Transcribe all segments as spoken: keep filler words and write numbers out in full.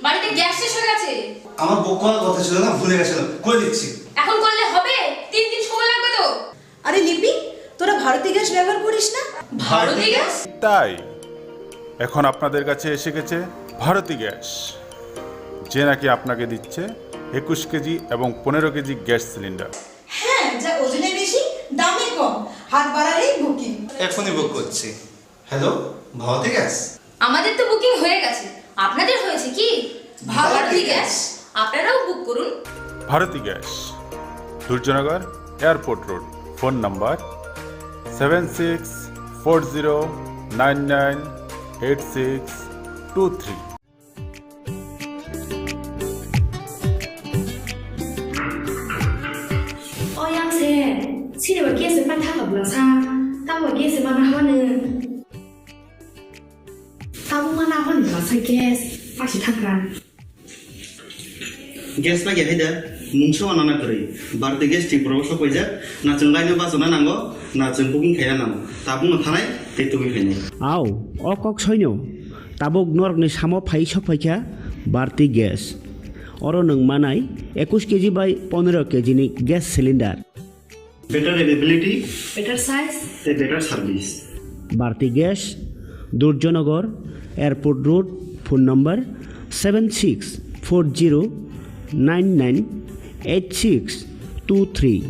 বাড়িতে গ্যাস শেষ হয়ে গেছে। আমার বুক করার কথা ছিল না, ভুলে গেছিলাম, করে দিচ্ছি। এখন করলে হবে? তিন দিন সময় লাগবে তো। আরে লিপি, তোরা ভারতী গ্যাস ব্যবহার করিস না? ভারতী গ্যাস? তাই এখন আপনাদের কাছে এসে গেছে ভারতী গ্যাস, যে নাকি আপনাকে দিচ্ছে একুশ কেজি এবং পনেরো কেজি গ্যাস সিলিন্ডার। হ্যাঁ, যা ওজনে বেশি, দামে কম, হাত বাড়ালেই বুকিং। এখনই বুক করছি। Hello, Bharati gas? আমাদের তো বুকিং হয়ে গেছে, আপনাদের হয়েছে কি? ভারতী গ্যাস, আপনারাও বুক করুন। Bharati gas, Durjoynagar, airport road. Phone number seven six four zero nine nine eight six two three. O yang se, sini ba gas se pa thang ba sa, ta ba gas se ma na ha ne. Tabuk ma na hwn ba sa gas, pasi thangkha. Gas paikha hai da, mungsa o nana kwrwi. Bharti gas Tripura o sokpaijak, na chwng line o bachana nango, na chwng booking khaina nango. Tabuk no thanai tei tubui phainai. Au, o kok soino. Tabuk norokni samo phai sokphaikha Bharti gas. Oro nwng manai ekush keji bai pondro keji ni gas cylinder. Better availability, better size, tei better service. Bharti Gas, Durjanagar, Airport Road, phone number seven six four zero nine nine eight six two three.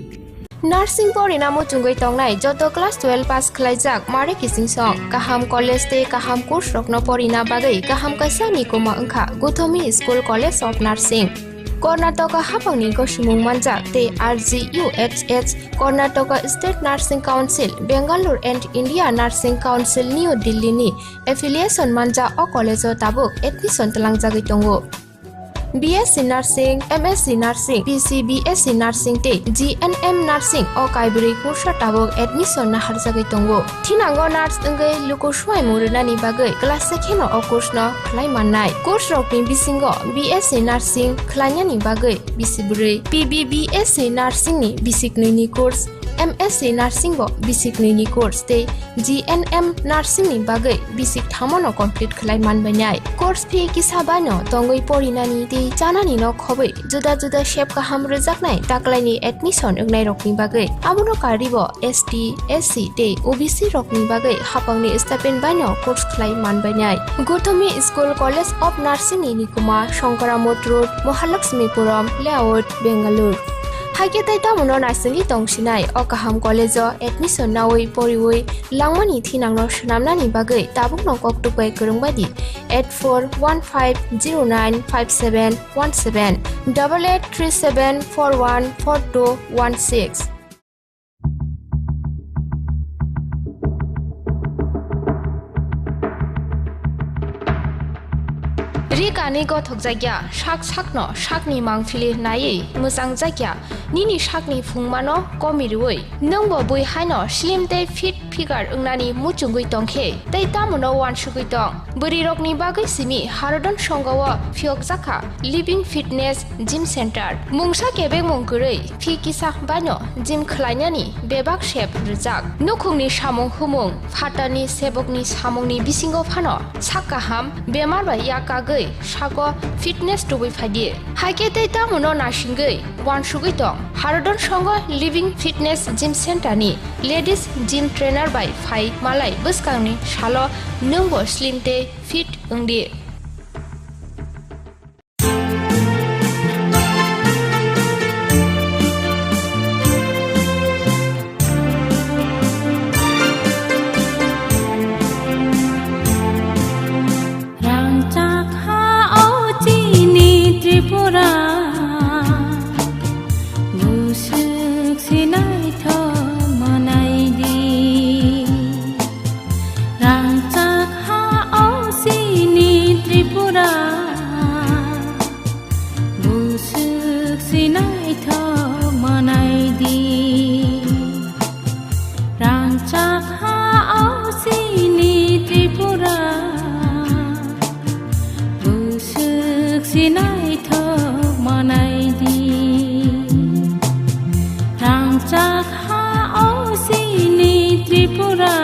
Nursing porina muchungwi tongnai joto class twelve pass khlaijak mare kising song kaham college tei kaham course rokno porina bagwi kaham kaisa ni koma wngkha Guthomi School College of Nursing. Karnataka haphangni gosimung manjak tei R G U H H, Karnataka State Nursing Council, Bangalore and India Nursing Council, New Delhi ni affiliation manjak o college o tabuk admission twlangjagwi tongo. B S C Nursing, M S C Nursing, P C B S C Nursing tei G N M Nursing o kaibrwi kursa tabuk admission naharjagwi tongo. Thinango nurse wngwi luku swmaimung rwnani bagwi class se kheno o course no khlai mannai. Course rokni bisingo B S C Nursing khlainani bagwi bisi bwrwi, P B B S C Nursing ni bisi knwi ni course, M S C Nursing bo bisi knwi ni course tei G N M Nursing ni bagwi bisi thamo no complete khlai manbainai. Course fee kisa bai no tongwi porinani tei chanani no khobwi juda juda sep kaham rwjaknai taklaini admission wngnairokni bagwi. Abono karwibo S T, S C tei O B C rokni bagwi haphangni stipend baino course khlai manbainai. Guthomi School College of Nursing ni nikuma Shankaramot Road, Mahalakshmipuram Layout, Bangalore. Haikhe tei tamono naisingwi tongsinai o kaham college o admission nawi poriwi langmani thinangno swnamnani bagwi tabukno kok tukbai kwrwngbaidi eight four one five zero nine five seven one seven, double eight three seven four one four two one six. Ri kanwi gothokjakya, sak sakno sakni mangpili naiwi mwchangjakya, nini sakni phungmano komirwi. Nwngbo bui haino slim tei fit figure wngnani muchungwi tongkhe, tei tamono uansugwi tong? Bwrwirokni bagwi simi Harodon Songao phiyokjakha Living Fitness Gym Center. Mungsa kebengmung kwrwi, phi kisa baino gym khlainani bebak sep rwjak. Nukhungni samung humung, phatarni sebokni samungni bisingo phano sak kaham bemar bai yak kagwi sago fitness tubui phaidi. Haikhe tei tamono nasingwi uansugwi tong. Harodon Songao Living Fitness Gym Center ni ladies gym trainer bai phai malai bwskangni salo nwngbo slim tei fit wngdi. Rangchak ha o chini Tripura, buswk sinaithok manai di. Rangchak ha o chini Tripura, buswk sinaithok manai di. Rangchak ha o chini Tripura, buswk sinaithok manai di. Rangchak ha o chini Tripura,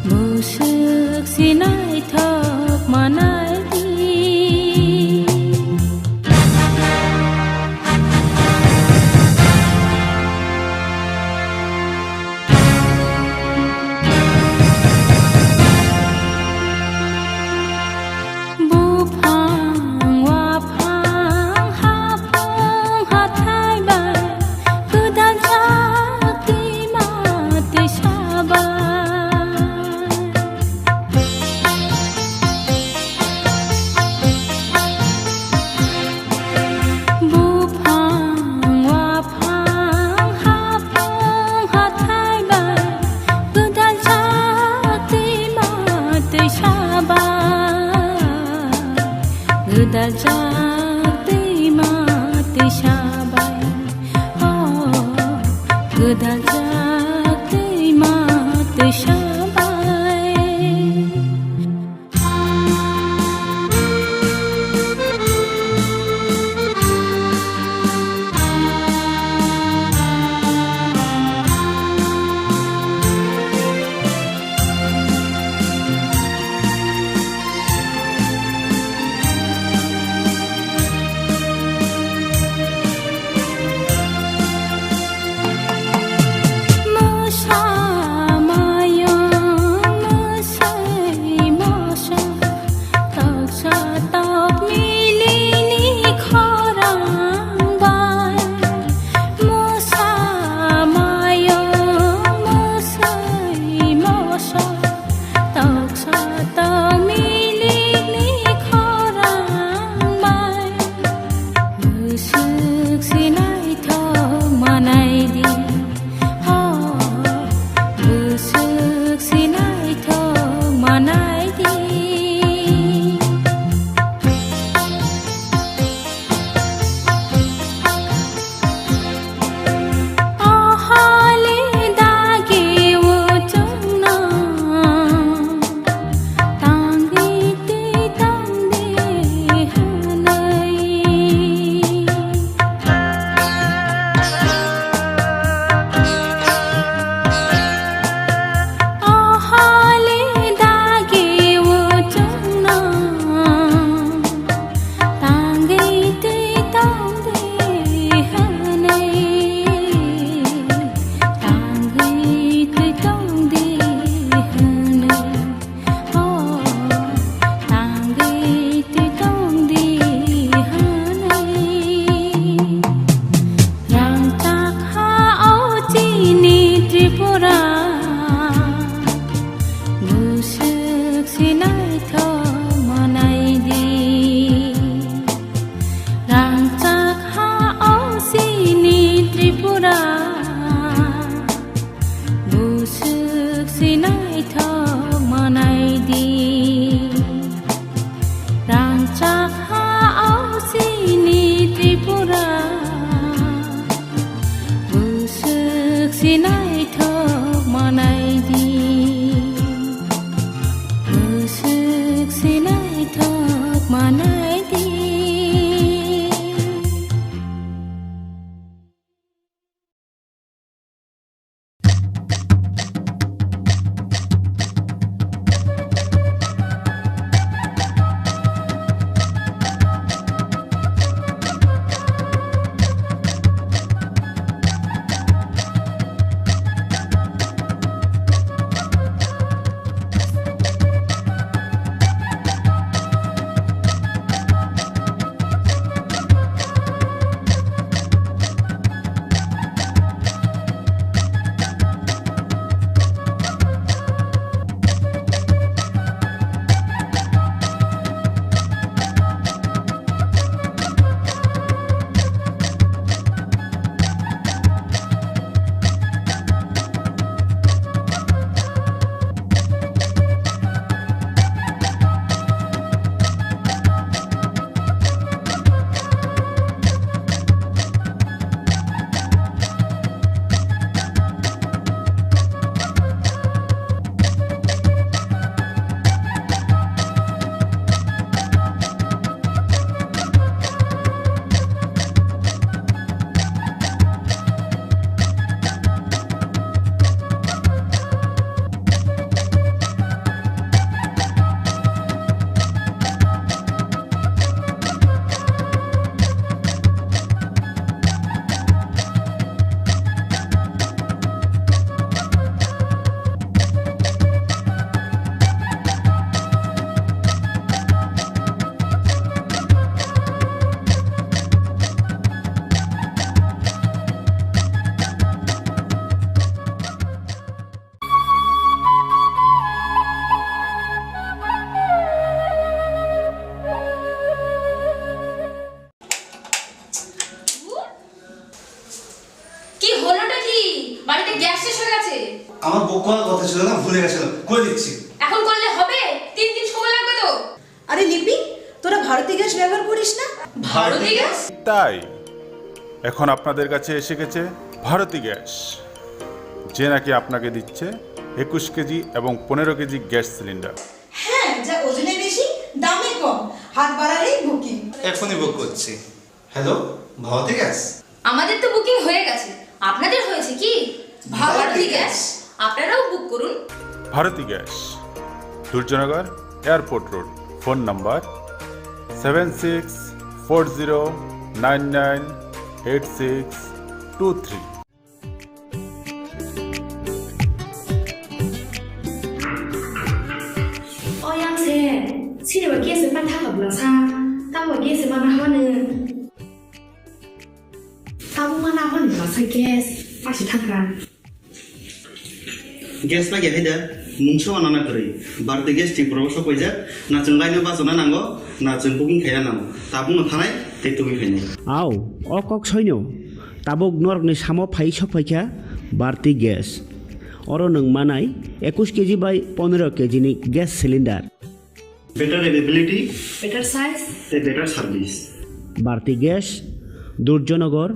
buswk sinaithok manai di. Gwdaljak twima twisa bai, o, gwdaljak twima twisa bai. Toksa tong milikni khorang bai, bwswk se naithok manai di, ho, bwswk se naithok manai di. Tangwi twi tongdi hwnwi, tangwi twi tongdi hwnwi, oh, tangwi twi tongdi hwnwi. Rangchak ha o chini Tripura, bwswk se naithok manai di. Rangchak ha o chini Tripura, bwswk se naithok manai di. Rangchak ha o chini Tripura, bwswk se naithok manai di, bwswk se naithok manai di. কি হলোটা কি? বাড়িতে গ্যাস শেষ হয়ে গেছে। আমার বউ করার কথা ছিল না, ভুলে গেছিল, করে দিচ্ছি। এখন করলে হবে? তিন দিন সময় লাগবে তো। আরে লিপি, তোরা ভারতী গ্যাস ব্যবহার করিস না? ভারতী গ্যাস? তাই এখন আপনাদের কাছে এসে গেছে ভারতী গ্যাস, যে নাকি আপনাকে দিচ্ছে একুশ কেজি এবং পনেরো কেজি গ্যাস সিলিন্ডার। হ্যাঁ, যা ওজনে বেশি, দামে কম, হাত বাড়ালেই বুকিং। এখনই বুক করছি। Hello, Bharati gas? আমাদের তো বুকিং হয়ে গেছে, আপনাদের হয়েছে কি? ভারতী গ্যাস, আপনারাও বুক করুন। Bharati gas, Durjoynagar, airport road. Phone number seven six four zero nine nine eight six two three. O yang se, sini wa kese pa thaka bula sa, ta wa kese ma na hanu. Tabuk ma na hanu bula sa gas, pa si thaka. Gas na khe haida, mungsa wa nana kwrwi. Bharti gas Tripura o sok paijak, na chwng laino bachana nango, na chwng booking khaina nango. Tabuk no thanai, tei tubui phainai. Au, o kok soino. Tabuk norokni samo phai sok phaikha Bharti Gas. Oro nwng manai ekush keji bai pondro keji ni gas cylinder. Better availability. Better size. Tei better service. Bharti Gas, Durjonogor,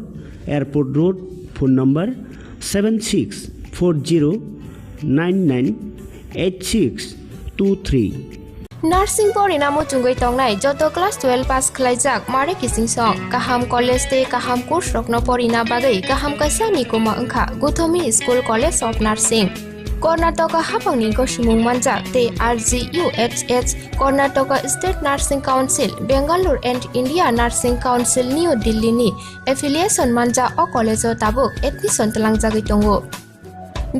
Airport Road, phone number seven six four zero nine nine eight six two three. Nursing porina muchungwi tongnai joto class twelve pass khlaijak mare kiching song kaham college tei kaham course rokno porina bagwi kaham kaisa nikuma wngkha Guthomi School College of Nursing. Karnataka haphangni gosimung manjak tei R G U H H, Karnataka State Nursing Council, Bangalore and India Nursing Council New Delhi ni affiliation manjak o college o tabuk admission twlangjagwi tongo.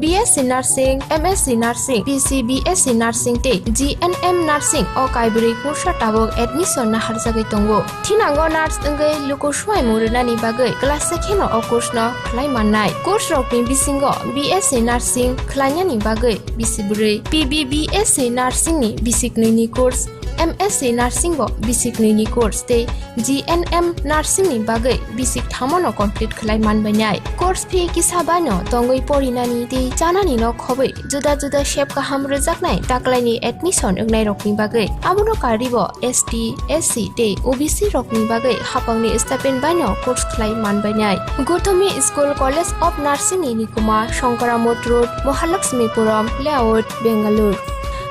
B S C Nursing, M S C Nursing, P C B S C Nursing tei G N M Nursing o kaibrwi kursa tabuk admission naharjagwi tongo. Thinango nurse wngwi luku swmaimung rwnani bagwi class se kheno o course no khlai mannai. Course rokni bisingo B S C Nursing khlainani bagwi bisi bwrwi, P B B S C Nursing ni bisi knwi ni course, M S C Nursing bo bisi knwi ni course tei G N M Nursing ni bagwi bisi thamo no complete khlai man bainai. Course fee kisa bai no tongwi porinani tei chanani no khobwi juda juda sep kaham rwjaknai taklaini admission wngnairokni bagwi. Abono karwibo S T, S C tei O B C rokni bagwi haphangni stipend baino course khlai man bainai. Guthomi School College of Nursing ni nikuma Shankaramot Road, Mahalakshmipuram Layout, Bangalore.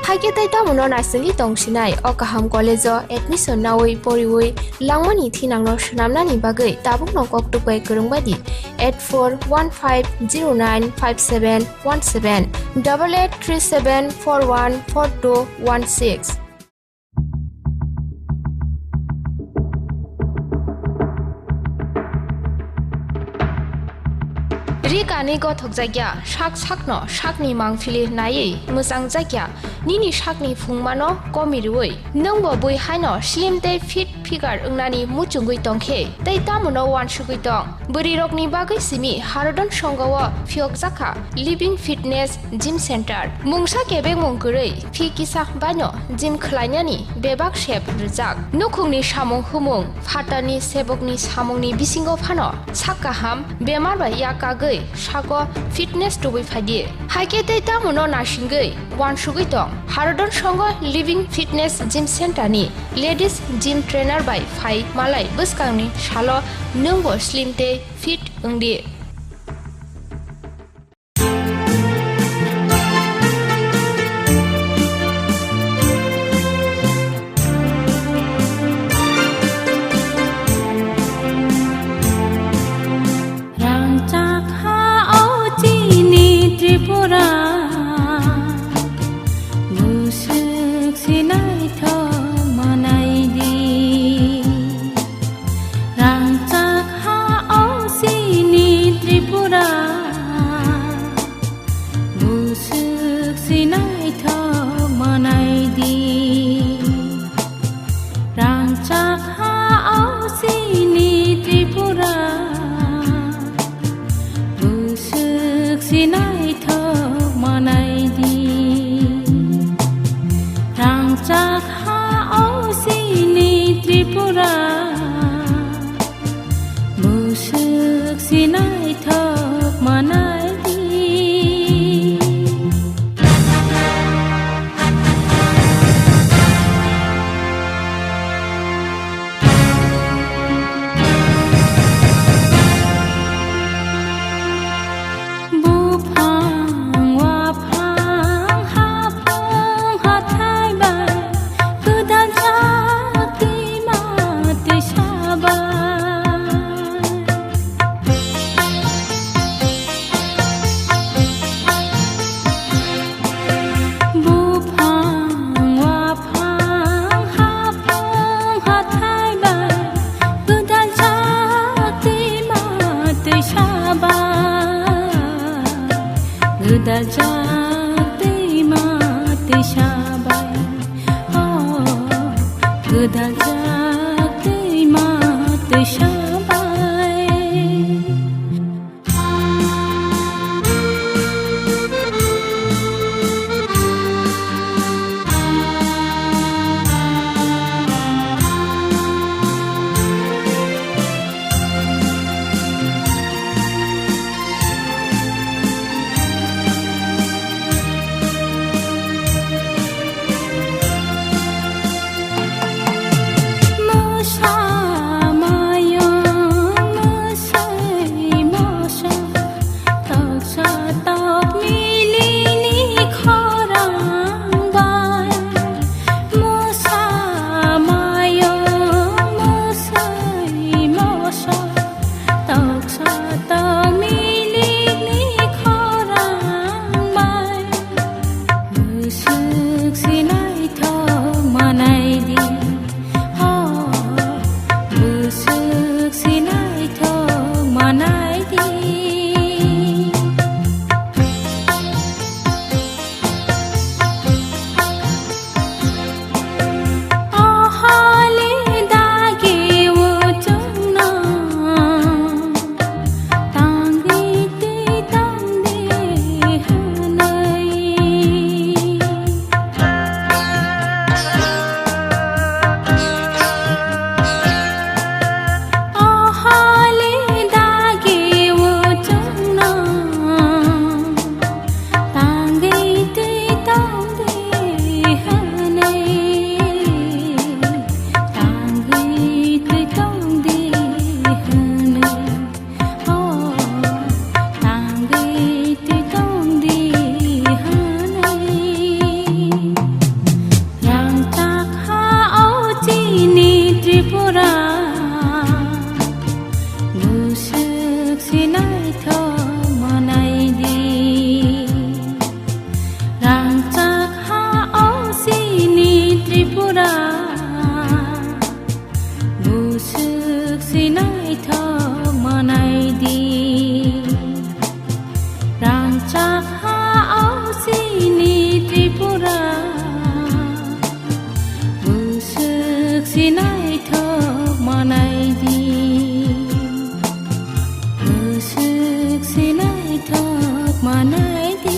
Haikhe tei tamono naisingwi tongsinai o kaham college o admission nawi poriwi langmani thinangno swnamnani bagwi tabukno kok tukwai kwrwng baidi eight four one five zero nine five seven one seven, double eight three seven four one four two one six. Ri kani gothok jakya, sak sakno sakni mangpili naiwi mwchang jakya, nini sakni phungmano komirwi, nwngbo bui haino slim tei fit figure wngnani muchungwi tongkhe, tei tamono uansugwi tong. Bwrwirokni bagwi simi Harodon Songho o phiyokjakha Living Fitness Gym Center. Mungsa kebengmung kwrwi phi kisa baino gym khlainani bebak sep rwjak. Nukhungni samung humung, phatarni sebokni samungni bisingo phano sak kaham bemar bai yak kagwi sago fitness tubui phaidi. Haikhe tei tamono naisingwi uansugwi tong. Harodon Songho Living Fitness Gym Center ni ladies gym trainer bai phai malai bwskangni salo nwngbo slim tei fit wngdi. Rangchak ha o chini Tripura, buswk sinaithok manai di. Rangchak ha o chini Tripura, buswk sinaithok manai di. Rangchak ha o chini Tripura, buswk sinaithok manai di. Rangchak ha o chini Tripura, buswk sinaithok manai di. Rajak twi ma twi sabai. Toksa tong milikni khorang bai, bwswk se naithok manai di, ho, bwswk se naithok manai di. Tangwi twi tong di hwnwi, tangwi twi tong di hwnwi, oh, tangwi twi tong di hwnwi. Rangchak ha o chini Tripura, bwswk se naithok manai di. Rangchak ha o chini Tripura, bwswk se naithok manai di. Rangchak ha o chini Tripura, bwswk se naithok manai di. Bwswk se naithok manai di.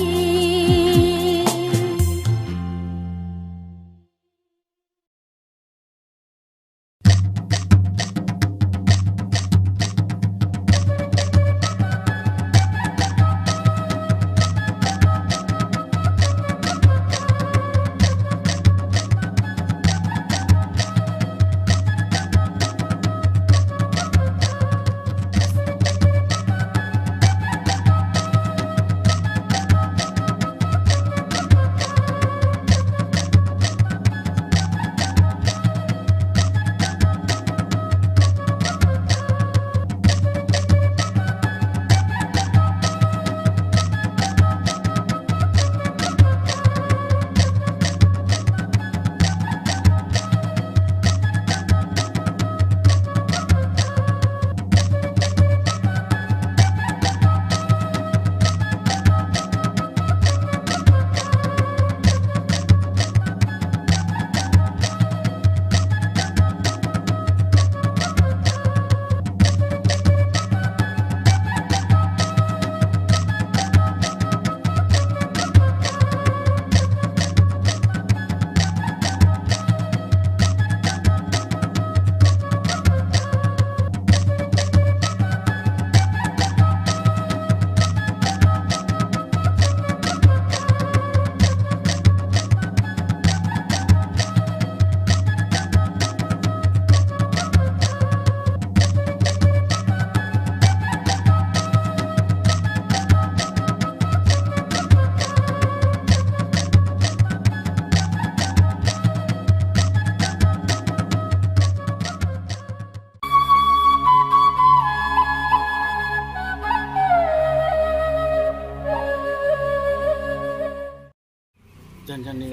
Jani jani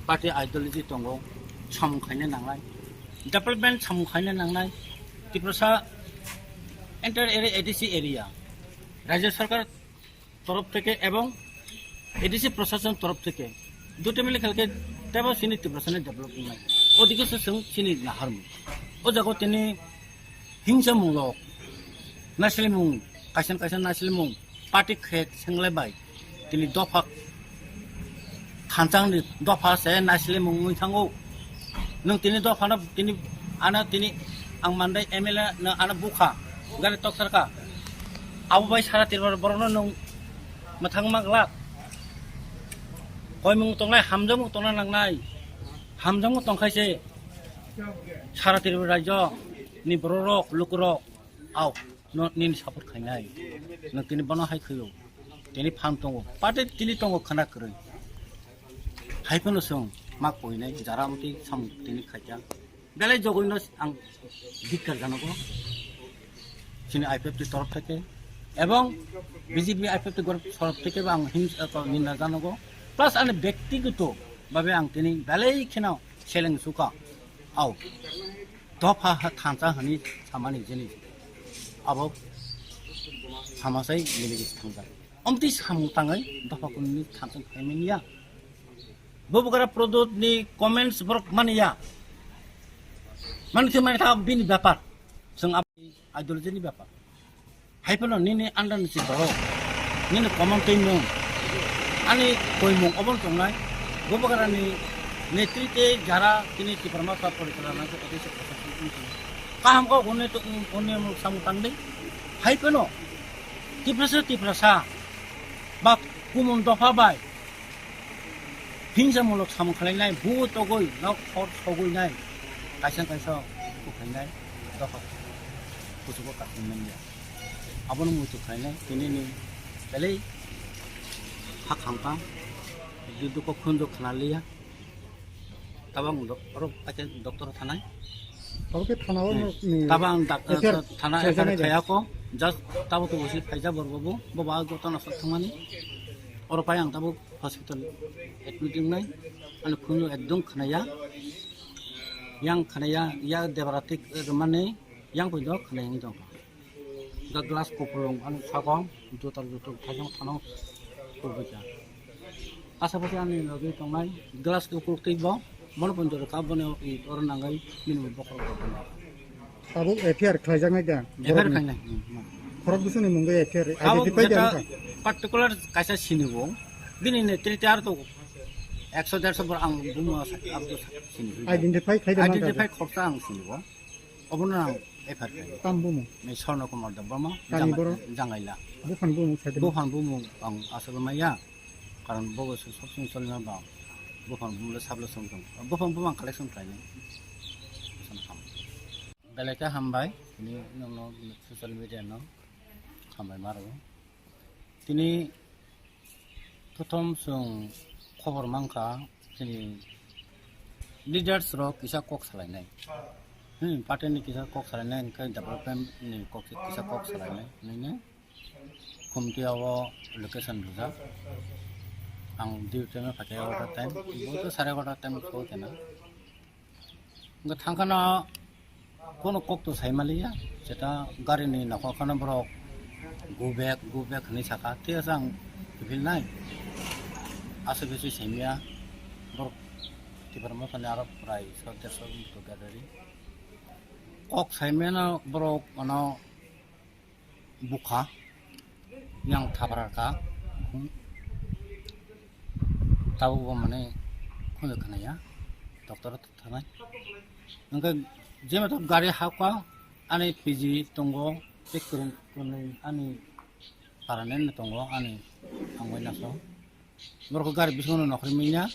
party ideology tongo, samung khaina nangnai, development samung khaina nangnai, Tiprasa entire area, A D C area, Rajya Sarkar torof theke ebong A D C prosason torof theke duti mili khelke tebo chini Tiprasani develop wngnai. Odike se chwng chini naharmung. O jaga tini hingsa munglo, naislimung, kaisa kaisa naislimung, party khe senglai bai, tini dopha khanchangni dopha se naislimung wngwi thango. Nwng tini dophano tini ano tini ang mandai M L A no ano bukha, gari toksarkha. Abo bai sara Tripura borokno nwng mwthang ma glak. Koimung tongnai, hamjakmung tongna nangnai. Hamjakmung tongkhaise sara Tripura rajyo ni bororok, lukurok, au, no, nini support khainai. Nwng tini bono hai khaio. Tini phan tongo. Party tini tongo khana kwrwi. Hai phano chwng ma koinai, jara amtwi samung tini khaikha. Belai jogwino ang dhikkar janago chini I P F T torof theke ebong B J P I P F T torof theke bo ang him-, eh, ninda janago. Plus ani byaktigoto bhabe ang tini belai kheno seleng suka. Au. Dopha ha thansa hani samani jinis. Abo samasai nini thansa. Omtwi samung tangwi dopha kunini thansa khaimani ya. Bo bwkra Pradyot ni comments borok mani ya. Mani khe mani kha bini bepar. Chwng abo ideology ni bepar. Hai phano nini under ni si borok. Nini common twi mung. Ani koimung obo tongnai. Bo bwkra ni netri tei jara tini Tipra Motha porichalo na se ete se kaham kok hwnwi to, hwnwi samung tangdi. Hai phano Tiprasa Tiprasa ba kumun dopha bai hingsa mulok samung khlainai, buo togwi nok hor sogwi nai, kaisa kaisa kukhainai, dopha kuchugo kakhwlai manya. Abono muitu khlainai, tini ni belai ha khangkha, dukho khunju khna liya. Tabang dok-, oro paikhe doctor thanai. Tabuk khe thana o Hmm. ni Tabang dak-, F I R thana khlaijak F I R nai da? Khaya ko, just tabo to bosi phaija borok bo, bo ba joto no sok thangmani. Oro pai ang tabuk hospital admit wngnai. Ani khunju ekdom khnaya. Yang khnaya, ya debaratik, eh, mane, yang poi dok khnaya wng tong. Da glass kupulung, ano sago, jutar jutar, thajang thano, kubui ka. Asa pati ani logi tongnai, glass kukuluk tei bo, mono pon jora ka, bono i oro nangai, minimum bokhorok rok bono. Tabuk F I R khlaijaknai da? F I R borokni? Khlainai, hmm, hmm. Khorok bwswkni mungwi F I R Abo identify jeta da wngkha? Particular kaisa sini bo, bini netrite ar to ekso derso bor ang bumo asa, abo sini. Identify khlai da manka Identify da? Khoroksa ang sini bo. Obono ang F I R khlainai. Tam bumo? Nei Sorno Kumar Debbarma, Tani Janga-, borok? Jangaila. Buphang bumo sa de? Buphang bumo ang aswk maya. Karon bobo se sob song solima ba. Buphang bumo le sabla song tong. Buphang bumo ang collection khlainai. Belai khe hambai. Ni nokno social media no hambai maro. Tini Prothom chwng khobor mankha, chini leaders rok kisa kok salainai. Hmm, party ni kisa kok salainai, hwnkhe development ni kok, kisa kok salainai, nini Khumti o location rijak. Ang duty no phaikhe egaroh ta time, bo to sare egaroh ta time so kena. Hwnkhe thangkhana kono kok to saimaliya, jeta gari ni nokhorkhano borok go back, go back hinwi sakha, tei aswk ang kiphilnai, aswk khe se saimaya, borok Tipra Mothani aro prai so derso to gadari. Kok saimano borok ano bukha, yang thapra ka, tabuk bo mane khunju khnaya, doctor thanai. Hwnkhe jema to gari hakha, ani P G tongo, tei kwrwng, kwrwngni ani permanent tongo, ani thangbai naso. Borok gari bisingo no nokhorwi manya,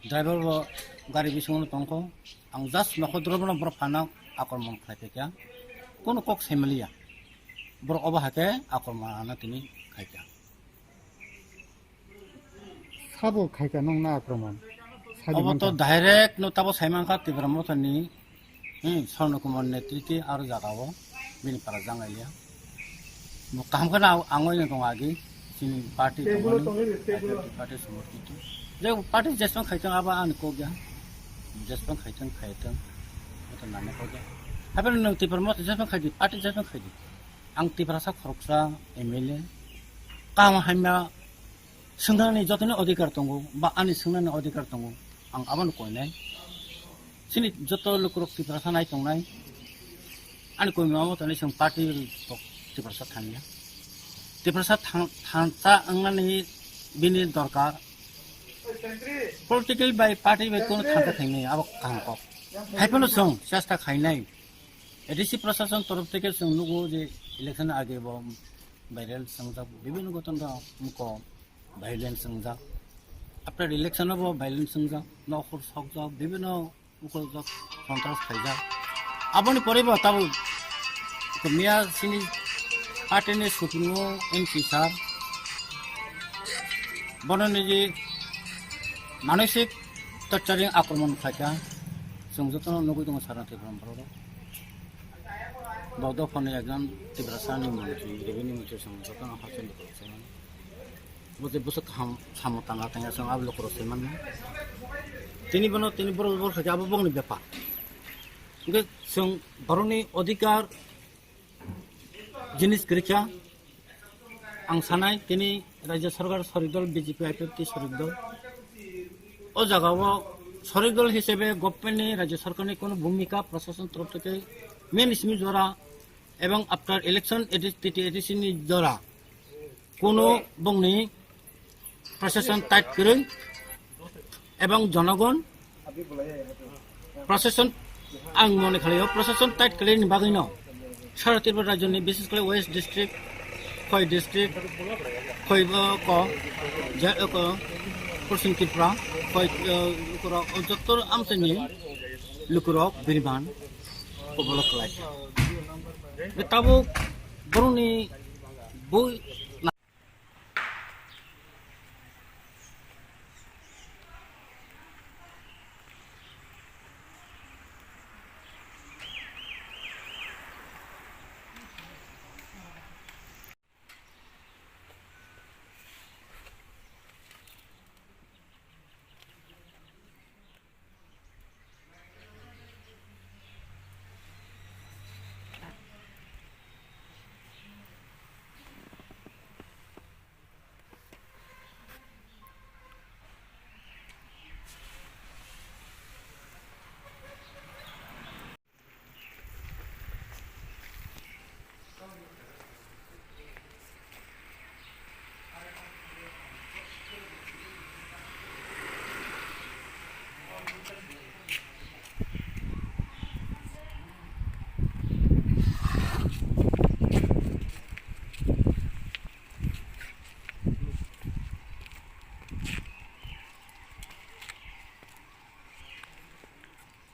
driver bo gari bisingo no tongkho. Ang just nokhor dorobo no borok phano akromon khlai phaikha. Kono kok saimaliya. Borok obo hakhe akromon ano tini khaikha. Sabo khaikha nokna akromon? Sadi Obo to mankha? Direct no tabo saimankha Tipra Mothani Hmm, Sorno Kumar netrite aro jaga o bini para jang lailiya. Bo kaham kheno ang, ang oi tong agi, chini party tongmani, I P F T party somorthito. Je party jesong khaitong abo ani kok ya. Jesong khaitong, khaitong. Abo to nana kok ya. Hape nwng Tipra Motha jesong khaidi, party jesong khaidi. Ang Tiprasa khoroksa M L A. Kaham hamya swngnani jotoni adhikar tongo, ba ani swngnani adhikar tongo. Ang abono koinai. Chini joto lukurok Tiprasa nai tongnai. Ani koimama tani chwng party rok Tiprasa thangya. Tiprasa thang-, thangsa wngnani bini dorkar. Political bai party bai kono thangsa thangnai abo kaham kok. Haiphano chwng chesta khainai. A D C prashason torof theke chwng nugo je election age bo viral swngjak, bibhinno goton rok muko violence wngjak. After election bo violence wngjak, nokhor sokjak, bibhinno ukolok sontras khaijak. Aboni pore bo tabuk miya chini party ni supremo M C sir bono niji manosik torturing akromon khlaikha. Chwng jotono nugwi tongo sarna Tripura borok. Bo dophani ekjon Tiprasa ni mantri, revenue mantri chwng jotono hasen. Bo je bwswk kaham samo tanga tanga chwng abo lukurok se mannai. Tini bono tini borok borok khaikhe abo bokni bepar. Hwnkhe chwng borokni odhikar jinis kwrwikha. Ang sanai tini Rajya Sarkar sorik dol B J P I P F T sorik dol. O jagao sorik dol hisabe government ni Rajya Sarkar ni kono bhumika prashason torof theke main simi jora ebong after election A D C, T T A D C ni jora kono bongni prashason tight kwrwi ebong jonogon prashason ang mone khalai o prashason tight kwrwi ni bagwi no sara Tripura rajyo ni bishes kore West district, Khoi district, Khoi bo ko je ko Porson Tripura, Khoi, eh, lukurok o jotto amchani lukurok bini ban kobolok khlai. Tabuk borokni bui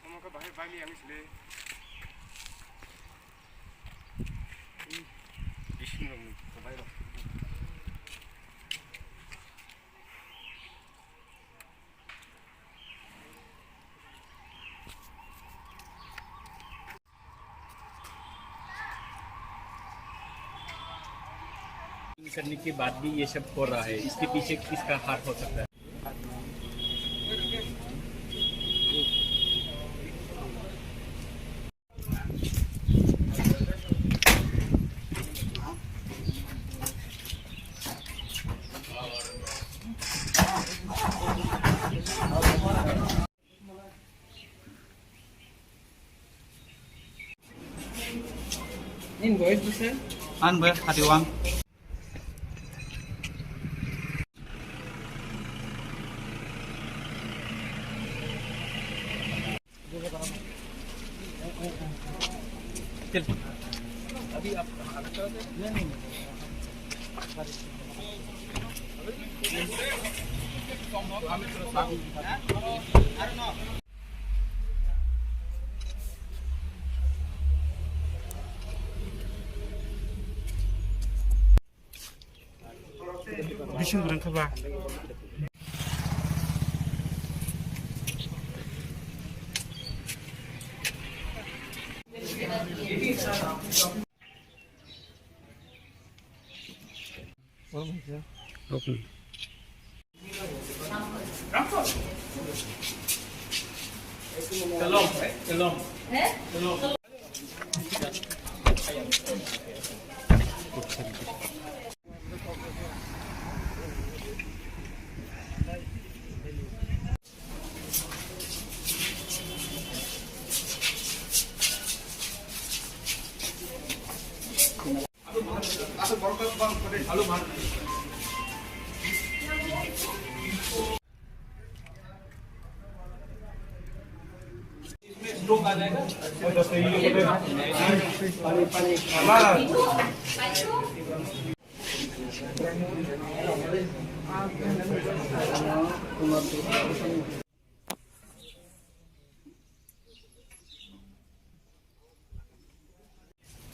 Omo khe bahai bailiyang sile. Bising rok ni bahai rok. करने के बाद भी ये सब हो रहा है, इसके पीछे किसका हाथ हो सकता है? An bai hati wang. Bising burung khe ba.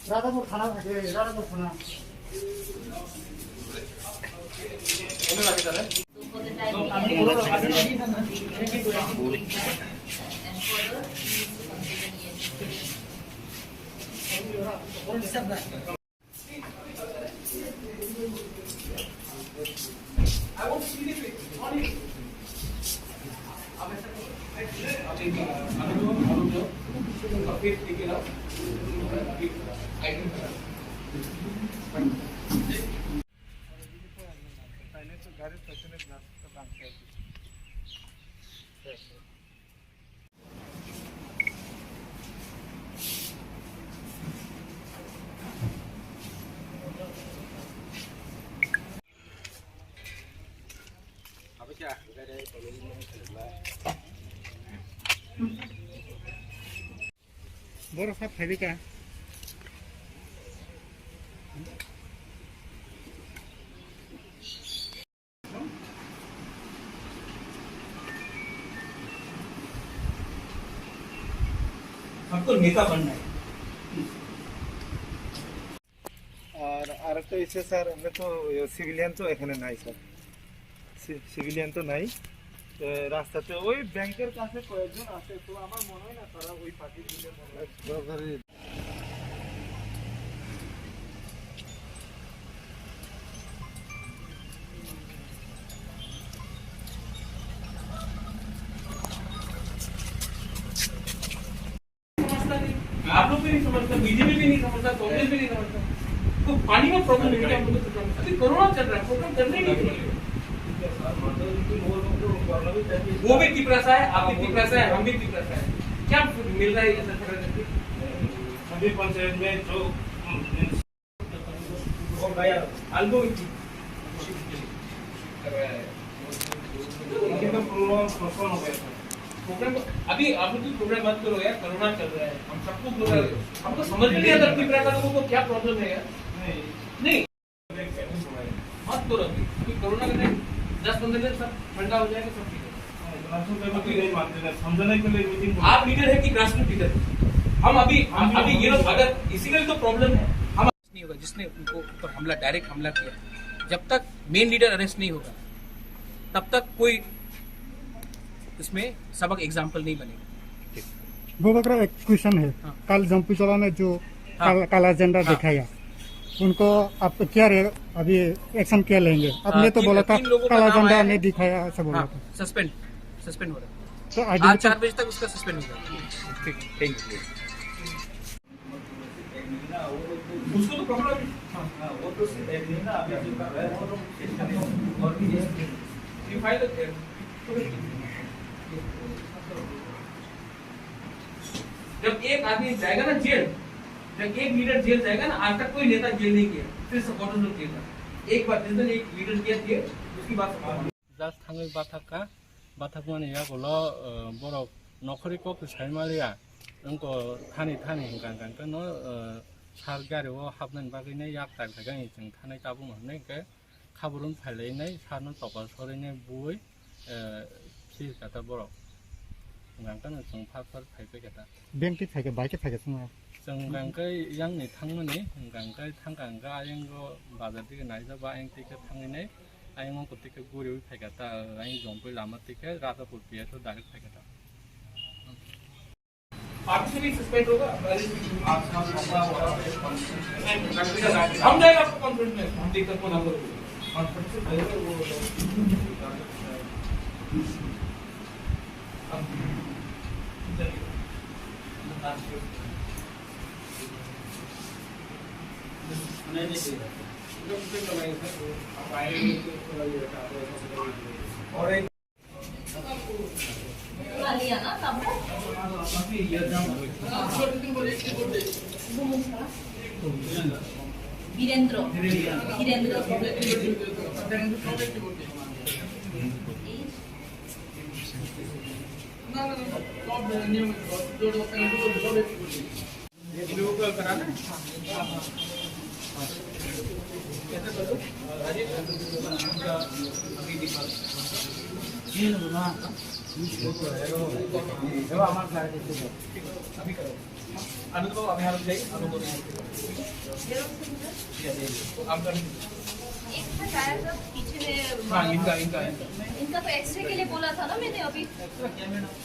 Radhapur থানা থাকে, রাধাপুর থানা। Borok sa phaidi ka. सबको नेता बनना है। আর আরেকটা হচ্ছে স্যার, আমরা তো সিভিলিয়ান তো এখানে নাই স্যার, সি-, সিভিলিয়ান তো নাই। তো রাস্তাতে ওই ব্যাংকের কাছে কয়েকজন আছে, তো আমার মনে হয় না তারা ওই পার্টির মনে হয়। समझता नहीं, आप लोग भी नहीं समझता, बीजेपी भी नहीं समझता, कांग्रेस भी नहीं समझता। तो पानी का प्रॉब्लम है क्या हम लोग को? अभी कोरोना चल रहा है, प्रोग्राम करने ही नहीं चाहिए। वो भी तिपरासा है, आप भी तिपरासा है, हम भी तिपरासा है। क्या मिल रहा है ये सरकार करके? सभी पंचायत में जो अल्बम की कर रहा है। लेकिन तो प्रोग्राम पोस्टपोन हो गया था। प्रोग्राम अभी, अभी तो प्रोग्राम मत करो यार, कोरोना चल रहा है, हम सबको बोल रहे हैं। हमको समझ में नहीं आता कि प्रकार लोगों को क्या प्रॉब्लम है यार। नहीं। नहीं। मत करो अभी, अभी कोरोना का टाइम, दस पंद्रह दिन सब ठंडा हो जाएगा, सब ठीक है। ग्रासरूट लेवल पे नहीं मानते ना, समझाने के लिए मीटिंग आप लीडर है कि ग्रासरूट लीडर? हम अभी, हम अभी ये लोग अगर इसी का तो प्रॉब्लम है, हम नहीं होगा, जिसने उनको ऊपर हमला, डायरेक्ट हमला किया, जब तक मेन लीडर अरेस्ट नहीं होगा, तब तक कोई इसमें सबक एग्जाम्पल नहीं बनेगा। ठीक। वो बकरा एक क्वेश्चन है, हाँ। कल जम्पू चौड़ा में जो हाँ। काला, काला झंडा हाँ। दिखाया, उनको आप क्या रे-, अभी एक्शन क्या लेंगे? आपने हाँ, तो तीन, बोला था तीन लोगों का काला नाम झंडा आया है। नहीं दिखाया, ऐसा बोला हाँ, था। सस्पेंड, सस्पेंड हो रहा है। तो आज आइडेंटिटी चार बजे तक उसका सस्पेंड हो रहा है। ठीक, थैंक यू। उसको तो पकड़ो अभी। हाँ, वो तो सिर्फ एक नहीं ना, अभी जो कर रहा है, वो तो और भी है। ये फाइल तो है। जब एक आदमी जाएगा ना जेल, जब एक लीडर जेल जाएगा ना, आज तक कोई नेता जेल नहीं गया, सिर्फ सपोर्टर्स लोग जेल जाते हैं। एक बार जिस दिन एक लीडर गया जेल, उसकी बात समाप्त। Just thangwi bathakha, bathakmani yagulo, uh, borok nokhorwi kok sai maliya, wngkha thani thani hwnkha hwnkha hwnkhe no, uh, sar gari o hapnani bagwi no yak tak tak ani chwng thanai tabukma hwnwi hwnkhe khabrwng phailainai sarno tokol sorinai bui, uh, thwi kha ta borok hwnkha hwnkhe no chwng phar phar phai paikha ta. Bank twi phaikha, bai khe phaikha chwngno. Chwng hwnkha hwnkhe yang ni thangmani, hwnkha hwnkhe thangkha hwnkhe ayang o bazar digi naijak ba ayang twi khe thangwi nai, ayang o kwtwi khe guriwi phaikha ta, ayang jompui lama twi khe Rajapur P S o direct phaikha ta. अभी से भी सस्पेंड होगा। हम जाएगा आपको कॉन्फ्रेंस में, हम देखकर फोन आपको कॉन्फ्रेंस से पहले वो ধীরেন্দ্র। ধীরেন্দ্র। আনন্দ বাবু, আমি আরো যাই, আনন্দ। ঠিক আছে, আপনার। एक था शायद पीछे में। हाँ, इनका, इनका, इनका। इनका तो एक्सरे के लिए बोला था ना मैंने अभी।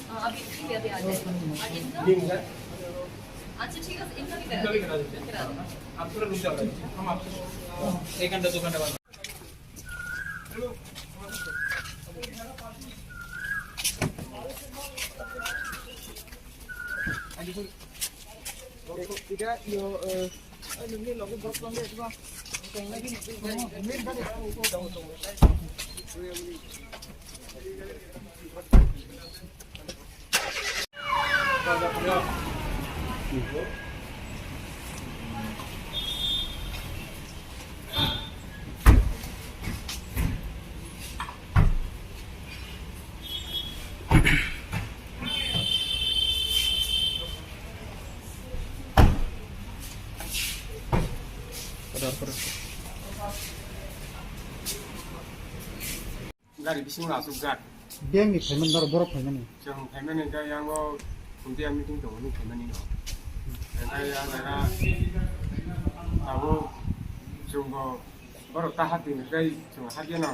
हाँ, अभी ठीक है, अभी आ जाए। और इनका? ये इनका? अच्छा, ठीक है, इनका भी करा इनका भी दो। करा देते हैं। करा दो। आप थोड़ा रुक जाओ, हम आपसे एक घंटा, दो घंटा बाद। Gari bisingo asukjak. Biyangni phaimani norok borok phaimani. Chwng phaimani khe yango khumtiya meeting tongmani phaimani no. Khe yang jaga abo chwngbo borok ta hati ni khe chwng hati no.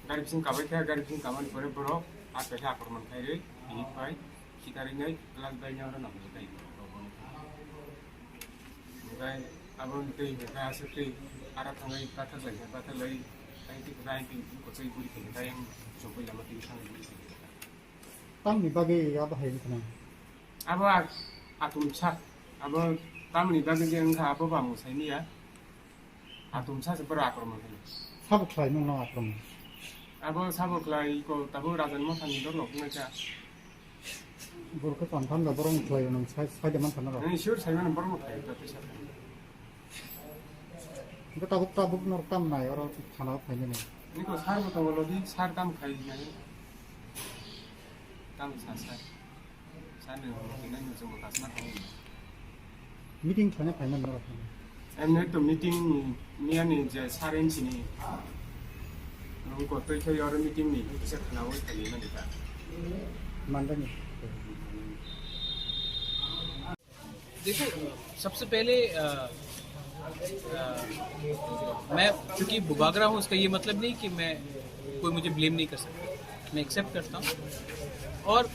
Gari bising kabai khe, gari bising kamani pore borok aa kaisa akromon khairwi, bini pai sikarwi nai glass bai nang rw nang tai. Hwnkhe abo twi hwnkhe aswk twi aro thangwi pathar lai khe pathar lai, tai twi kwtai twi kwchwi buri khe tai ang chobwi lama twi thangwi buri khe. Tamni bagwi abo hai wngkha na? Abo a-, atumsa, abo tamni bagwi je wngkha abo bo ang mwsai miya. Atumsa se borok akromon khainai. Sabo khlai nung no akromon? Abo sabo khlai ko tabuk Rajan Mothani dolo wngkha. Borok khe confirm da borok khlai nung sai, sai da man thana rok. Ani sure sai mano borok khlai ta tisa. Hingke tabuk, tabuk norok tam nai, oro thana o phainani. Niko sar bo tongo lodi, sar tam khai nai. Tam sa sar. Sar ni rok kina ni chungo kasma thang. Meeting thana phainani norok. Emne to meeting ni, miya ni je sar inchi ni. Nung ko twi khai oro meeting ni, kisa khana o khai mani ta. Mandani. देखो, सबसे पहले, अ, अ, मैं चूंकि बुबागरा हूँ, उसका ये मतलब नहीं कि मैं, कोई मुझे ब्लेम नहीं कर सकता। मैं एक्सेप्ट करता हूँ। और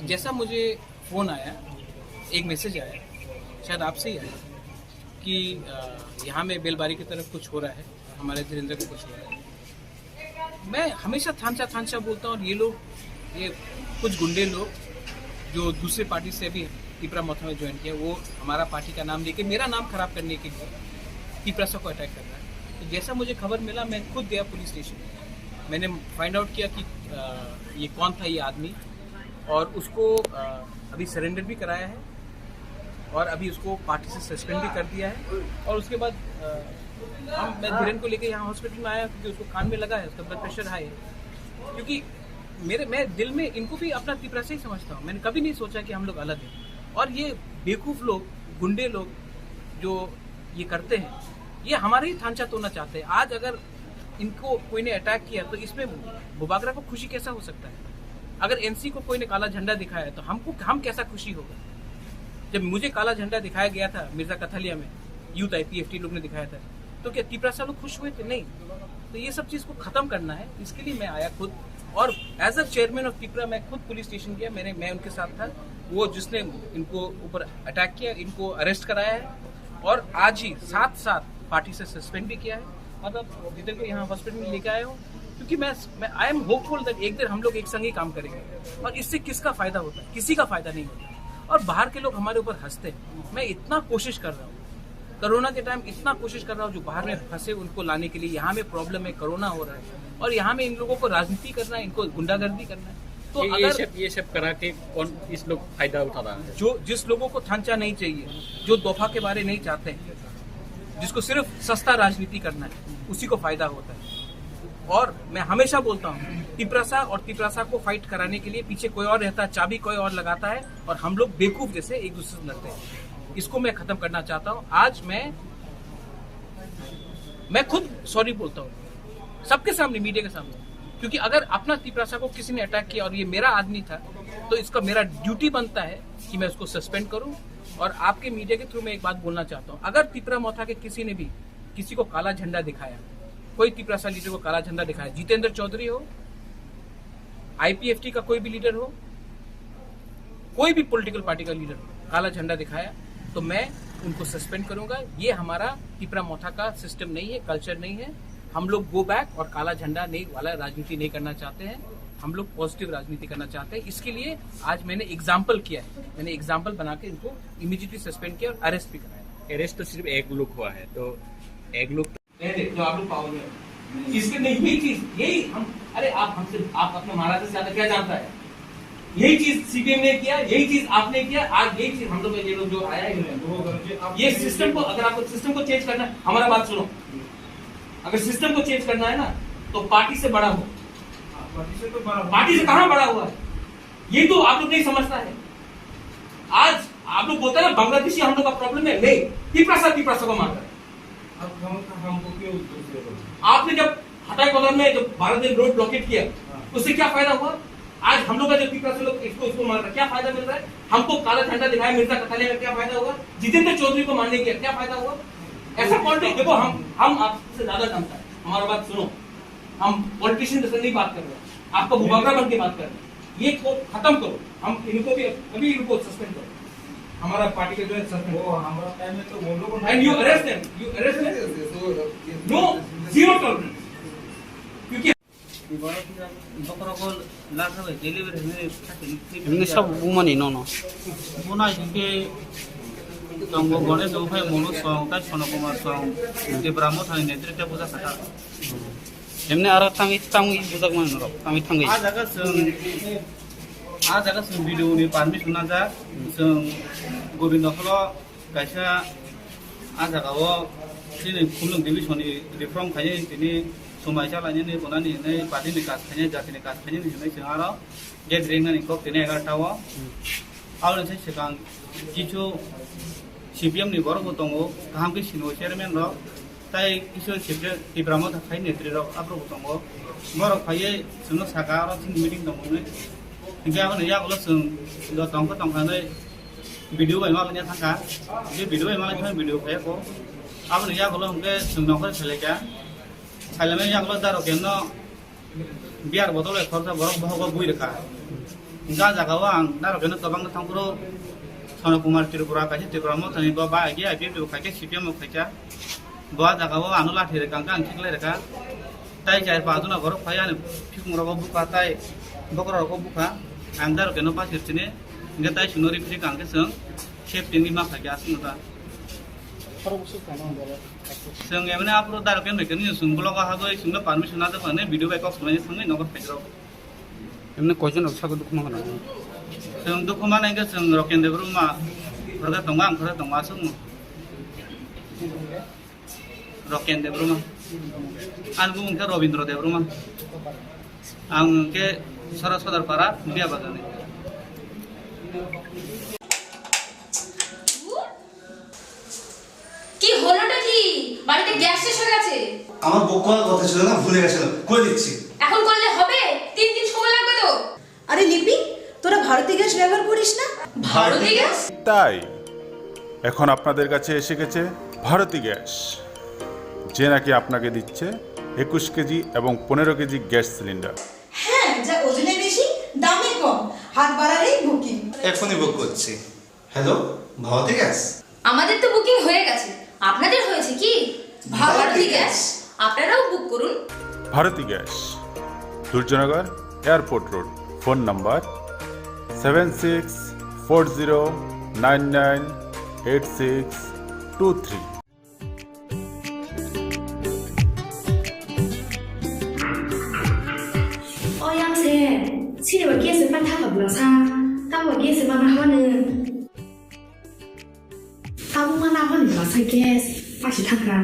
जैसा मुझे फ़ोन आया, एक मैसेज आया, शायद आपसे ही आया, कि, अ, यहाँ में बेलबारी की तरफ कुछ हो रहा है, हमारे धीरेंद्र को कुछ हो रहा है। मैं हमेशा थानसा थानसा बोलता हूँ, और ये लोग, ये कुछ गुंडे लोग जो दूसरे पार्टी से भी तिपरा मोर्चा में ज्वाइन किया, वो हमारा पार्टी का नाम लेके मेरा नाम खराब करने के लिए तिपरासा को अटैक कर रहा है। तो जैसा मुझे खबर मिला, मैं खुद गया पुलिस स्टेशन, मैंने फाइंड आउट किया कि, अ, ये कौन था ये आदमी, और उसको, अ, अभी सरेंडर भी कराया है। और अभी उसको पार्टी से सस्पेंड भी कर दिया है। और उसके बाद, अ, हम, मैं धीरेन को लेके यहाँ हॉस्पिटल में आया क्योंकि उसको कान में लगा है, उसका ब्लड प्रेशर हाई है। क्योंकि मेरे, मैं दिल में इनको भी अपना तिपरा से ही समझता हूँ। मैंने कभी नहीं सोचा कि हम लोग अलग हैं। और ये बेवकूफ़ लोग, गुंडे लोग जो ये करते हैं, ये हमारे ही थांचा तोड़ना चाहते हैं। आज अगर इनको कोई ने अटैक किया तो इसमें बुबागरा को खुशी कैसा हो सकता है? अगर एनसी को कोई ने काला झंडा दिखाया तो हमको, हम कैसा खुशी होगा? जब मुझे काला झंडा दिखाया गया था मिर्जा कथलिया में, यूथ आईपीएफटी लोग ने दिखाया था, तो क्या तिपरासा लोग खुश हुए थे? नहीं। तो ये सब चीज़ को ख़त्म करना है, इसके लिए मैं आया खुद। और as a chairman of Tipra मैं खुद पुलिस स्टेशन गया, मैंने, मैं उनके साथ था। वो जिसने इनको ऊपर अटैक किया, इनको अरेस्ट कराया है। और आज ही साथ साथ पार्टी से सस्पेंड भी किया है। मतलब जिधर को यहाँ हॉस्पिटल में लेके आए हो, क्योंकि मैं, मैं, आई एम होपफुल दैट एक दिन हम लोग एक संग ही काम करेंगे। और इससे किसका फायदा होता है? किसी का फायदा नहीं होता। और बाहर के लोग हमारे ऊपर हंसते हैं। मैं इतना कोशिश कर रहा हूँ, कोरोना के टाइम इतना कोशिश कर रहा हूँ, जो बाहर में फंसे उनको लाने के लिए। यहाँ में प्रॉब्लम है, कोरोना हो रहा है, और यहाँ में इन लोगों को राजनीति करना है, इनको गुंडागर्दी करना है। तो ये, ये अगर सब, ये सब करा के कौन इस लोग फायदा उठा रहा है? जो, जिस लोगों को थांचा नहीं चाहिए, जो दोफा के बारे नहीं चाहते हैं, जिसको सिर्फ सस्ता राजनीति करना है, उसी को फायदा होता है। और मैं हमेशा बोलता हूँ, तिपरासा और तिपरासा को फाइट कराने के लिए पीछे कोई और रहता है, चाबी कोई और लगाता है, और हम लोग बेवकूफ जैसे एक दूसरे से लड़ते हैं। इसको मैं खत्म करना चाहता हूँ। आज मैं मैं खुद सॉरी बोलता हूँ सबके सामने, मीडिया के सामने, क्योंकि अगर अपना तिपरासा को किसी ने अटैक किया और ये मेरा आदमी था, तो इसका मेरा ड्यूटी बनता है कि मैं उसको सस्पेंड करूँ। और आपके मीडिया के थ्रू मैं एक बात बोलना चाहता हूँ, अगर तिपरा मोथा के किसी ने भी किसी को काला झंडा दिखाया, कोई तिपरासा लीडर को काला झंडा दिखाया, जितेंद्र चौधरी हो, आईपीएफटी का कोई भी लीडर हो, कोई भी पॉलिटिकल पार्टी का लीडर काला झंडा दिखाया, तो मैं उनको सस्पेंड करूंगा। ये हमारा तिपरा मोथा का सिस्टम नहीं है, कल्चर नहीं है। हम लोग गो बैक और काला झंडा नहीं वाला राजनीति नहीं करना चाहते हैं। हम लोग पॉजिटिव राजनीति करना चाहते हैं। इसके लिए आज मैंने एग्जाम्पल किया है, मैंने एग्जाम्पल बना के इनको इमीडिएटली सस्पेंड किया और अरेस्ट भी कराया। अरेस्ट तो सिर्फ एक लोग हुआ है, तो एक लोग नहीं, नहीं, जो आप लोग पाओगे। इसके नहीं, यही चीज, यही हम, अरे, आप हमसे, आप अपने महाराज से ज्यादा क्या जानता है? यही चीज सीपीएम ने किया, यही चीज आपने किया, आज यही चीज हम लोग, ये लोग जो आया है, ये सिस्टम को, अगर आपको सिस्टम को चेंज करना है, हमारा बात सुनो, अगर सिस्टम को चेंज करना है ना, तो पार्टी से बड़ा हो। पार्टी से तो बड़ा हो। पार्टी से कहाँ बड़ा हुआ है? ये तो आप लोग नहीं समझता है। आज आप लोग बोलते हैं ना, बांग्लादेशी हम लोग का प्रॉब्लम है, नहीं, तिपरासा तिपरासा को मारता है। अब हम, हमको क्यों दूसरे को? आपने जब हटाई कॉलोनी में जब बारह दिन रोड ब्लॉकेट किया, हाँ। उससे क्या फायदा हुआ? आज हम लोग का जो तिपरासा लोग इसको, इसको मार रहा है, क्या फायदा मिल रहा है? हमको काला झंडा दिखाया मिर्जा कथालिया का, क्या फायदा हुआ? जितेंद्र चौधरी को मारने किया, क्या फायदा हुआ? ऐसा पॉलिटिक्स, देखो, हम हम आपसे ज्यादा जानता है, हमारा बात सुनो। हम पॉलिटिशियन जैसे नहीं बात कर रहे हैं, आपका बुबागरा बन के बात कर रहे हैं। ये को खत्म करो, हम इनको भी, अभी इनको सस्पेंड करो। हमारा पार्टी का जो है सस्पेंड वो करो। हमारा टाइम में तो वो लोग and you arrest them, you arrest them. No, zero tolerance। क्योंकि Ini sab bumani nono. Mona hingke tongo Ganesh Upai Monu song, tai Sono Kumar song, Tipra Mothani netrite puja kata. Emni aro tangwi, tangwi bujak mani norok, tangwi thangwi. A jaga chwng, a jaga chwng B D O ni permission najak, chwng Gobindo holo kaisa a jaga o chini Khumlwng division ni reform khainai tini somai chalainani bonani hinwi party ni kaj khainai, jati ni kaj khainani hinwi chwng aro gate ringnani kok tini egarta o. Aboni sai swkang kichu C P M ni borok bo tongo, kaham khe sini o chairman rok, tai kichu Tipra Motha khai netri rok aphuru bo tongo. Borok phaiwi chwngno saka aro chini meeting tongo hinwi. Hinkhe aboni yagulo chwng tongkha tongkha hinwi video bai malanya thangkha. Hinkhe video bai malanya thangkha, video phaiya kho. Aboni yagulo hinkhe chwng nongkhor khailaikha. Khailaimani yagulo daro keno Beer bottle bai khoroksa borok bohogo bui rwkha. Hwnkhe ah jagao ang narok keno kwbangno thangphuru Sono Kumar Tripura kaisa Tripura Mothani bo ba I P F T bo khaikhe C P M bo khaikha. Bo ah jagao ano lathi rwkha hwnkhe ang khiklai rwkha. Tai char panch jona borok phai ani phikungrogo bukha tai bokhorogo bukha. Ang narok keno bachir chini hwnkhe tai chwngno riphi rwkha hwnkhe chwng safety ni ma khaikhe aswkno ta. Chwng emne aphuru direct khe nokni chwng blogo habwi chwngno permission najakmani video bai kok swlaini thangwi nogo phaijak. Emne koijon rok sago dukhu mangana? Chwng dukhu mano hwnkhe chwng Roken Debbarma khoroksa tongo, ang khoroksa tongo aswkno. Roken Debbarma. Ani bumung khe Robindra Debbarma. Ang hwnkhe Sora Sodar Para, Biya Bagani. কি হলোটা কি? বাড়িতে গ্যাস শেষ হয়ে গেছে। আমার বউ করার কথা ছিল না, ভুলে গেছিল, করে দিচ্ছি। এখন করলে হবে? তিন দিন সময় লাগবে তো। আরে লিপি, তোরা ভারতী গ্যাস ব্যবহার করিস না? ভারতী গ্যাস? তাই এখন আপনাদের কাছে এসে গেছে ভারতী গ্যাস, যে নাকি আপনাকে দিচ্ছে একুশ কেজি এবং পনেরো কেজি গ্যাস সিলিন্ডার। হ্যাঁ, যা ওজনে বেশি, দামে কম, হাত বাড়ালেই বুকিং। এখনই বুক করছি। Hello, Bharati gas? আমাদের তো বুকিং হয়ে গেছে, আপনাদের হয়েছে কি? ভারতী গ্যাস, আপনারাও বুক করুন। Bharati gas, Durjoynagar airport road. Phone number seven six four zero nine nine eight six two three. O yang se, sini ba gas se pan thaka bla sa, tamo gas se mana hwane. Tamo mana hwane bla sa gas. Asi thakra.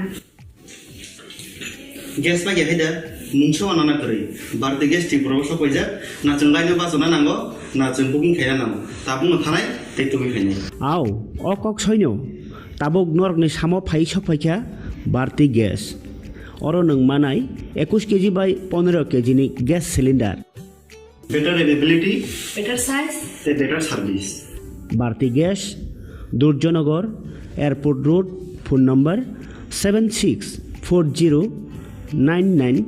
Gas paikha hai da, mungsa wana na kwrwi. Bharti Gas Tripura o sok paijak, na chwng line o bachana nango, na chwng booking khaina nango. Tabukno thanai tei tubui phainai. Au, o kok soino. Tabuk norokni samo phai sok phaikha Bharti Gas. Oro nwng manai ekush keji bai pondro keji ni gas cylinder. Better availability. Better size. Tei better service. Bharti Gas, Durjanagar, Airport Road, phone number seven six four zero nine nine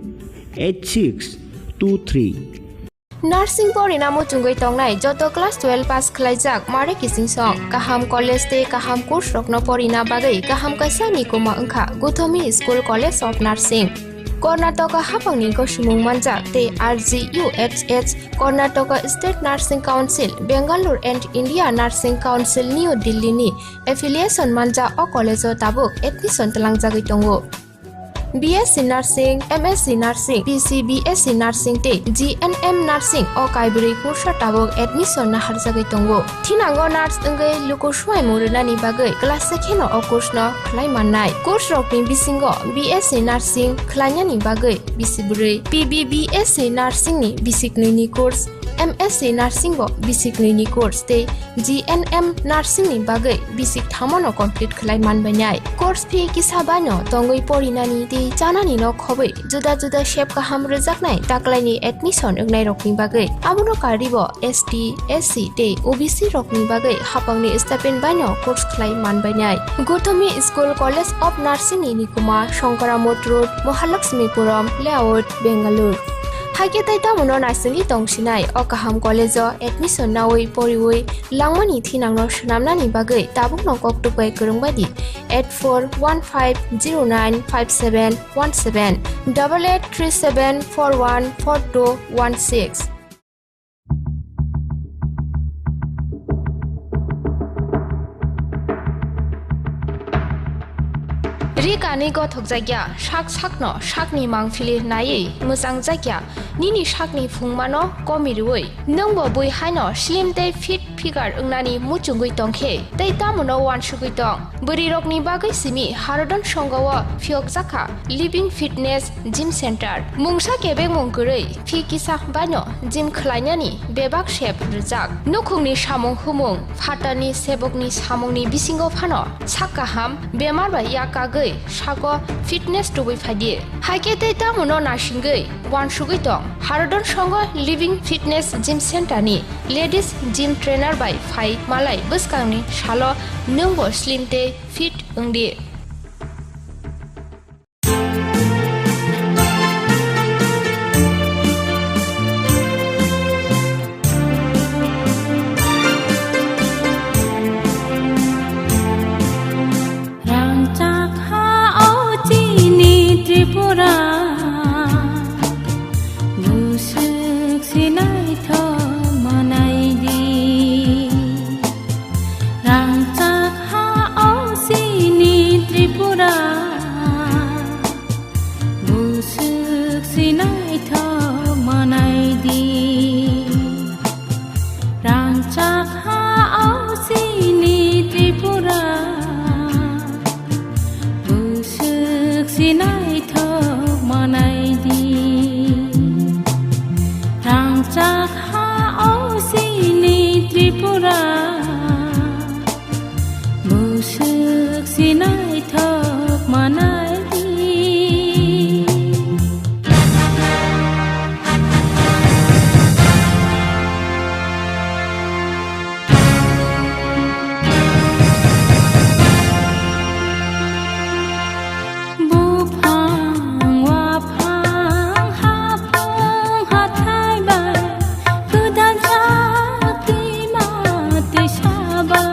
eight six two three. Nursing porina muchungwi tongnai joto class twelve pass khwlaijak mare kichingsong kaham college tei kaham course rokno porina bagwi kaham kaisa nikuma wngkha Guthomi School College of Nursing. Karnataka haphangni gosomung manjak tei R G U H H, Karnataka State Nursing Council, Bangalore and India Nursing Council, New Delhi ni affiliation manjak o college o tabuk admission twlangjagwi tongo. B S C Nursing, M S C Nursing, P C B S C Nursing tei G N M Nursing o kaibrwi course o tabuk admission naharjagwi tongo. Thinango nurse wngwi luku swimung rwnani bagwi class se kheno o course no khlai mannai. Course rokni bisingo B S C Nursing khlainani bagwi bisi bwrwi, P B B S C Nursing ni bisi knwi ni course, M S C Nursing bo bisi knwi ni course tei G N M Nursing ni bagwi bisi thamo no complete khlai manbainai. Course fee kisa baino tongwi porinani tei chanani no khobwi juda juda sep kaham rwjaknai taklaini admission wngnairokni bagwi. Abono karwibo S T, S C tei O B C rokni bagwi haphangni stipend baino course khlai manbainai. Guthomi School College of Nursing ni nikuma Shankara Mott Road, Mahalakshmipuram Layout, Bangalore. Haikhe tei tamono naisingwi tongsinai o kaham college o admission nawi poriwi langmani thinangno swnamnani bagwi tabukno kok tubui kwrwngbaidi eight four one five zero nine five seven one seven, double eight three seven four one four two one six. Ri kani gothok jakya, sak sakno sakni mangphili naiwi mwchang jakya, nini sakni phungmano komi rwui, nwngbo bui haino slim tei fit figure wngnani muchungwi tongkhe, tei tamono uansugwi tong. Bwrwirokni bagwi simi Harodon Songao phiyokjakha Living Fitness Gym Center. Mungsa kebengmung kwrwi phi kisa baino gym khlainani bebak sep rwjak. Nukhungni samung humung, phatarni sebokni samungni bisingo phano sak kaham, bemar bai yak kagwi sago fitness tubui phaidi. Haikhe tei tamono nasingwi uansugwi tong. Harodon Songao Living Fitness Gym Center ni ladies gym trainer bai phai malai bwskangni salo nwngbo slim tei fit wngdi. Rangchak ha o chini Tripura, buswk sinaithok manai di. Rangchak ha o chini Tripura, buswk sinaithok manai di. Rangchak ha o chini Tripura, buswk sinaithok manai di. Rangchak ha o chini Tripura, buswk sinaithok manai di. Buphang, waphang, haphang, hathai bai, gwdal jak twima twisa bai.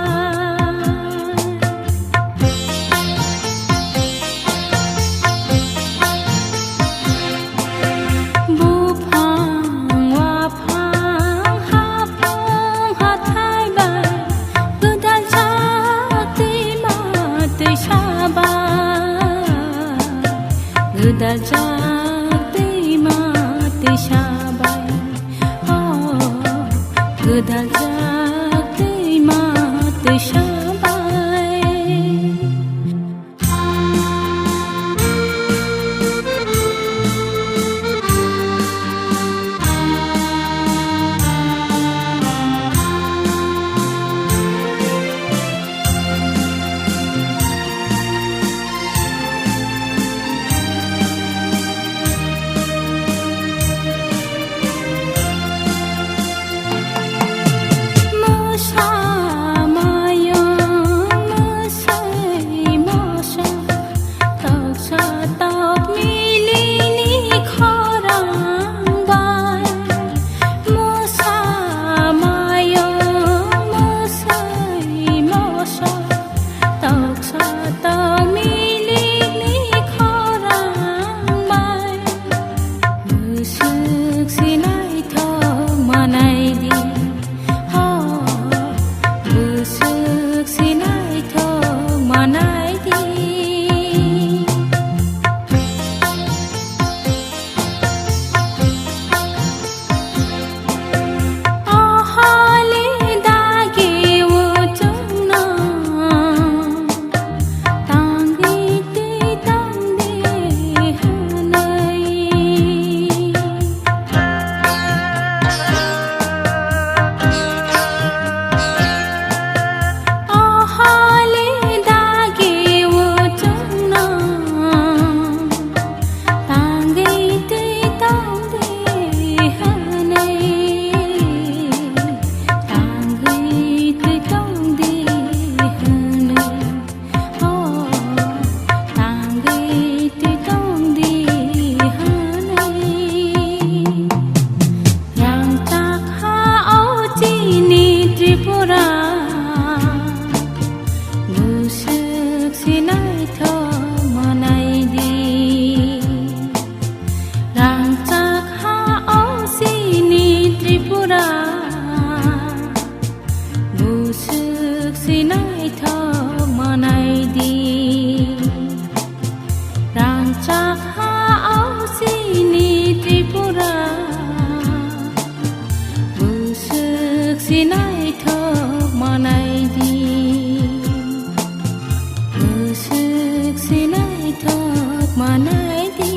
Buphang, waphang, haphang, hathai bai, gwdal jak twima twisa bai, gwdal jak twima twisa bai, oh, gwdal jak twima twisa bai. Usuk sinai thok manai di. Rangchak ha o sini Tripura. Usuk sinai thok manai di. Usuk sinai thok manai di.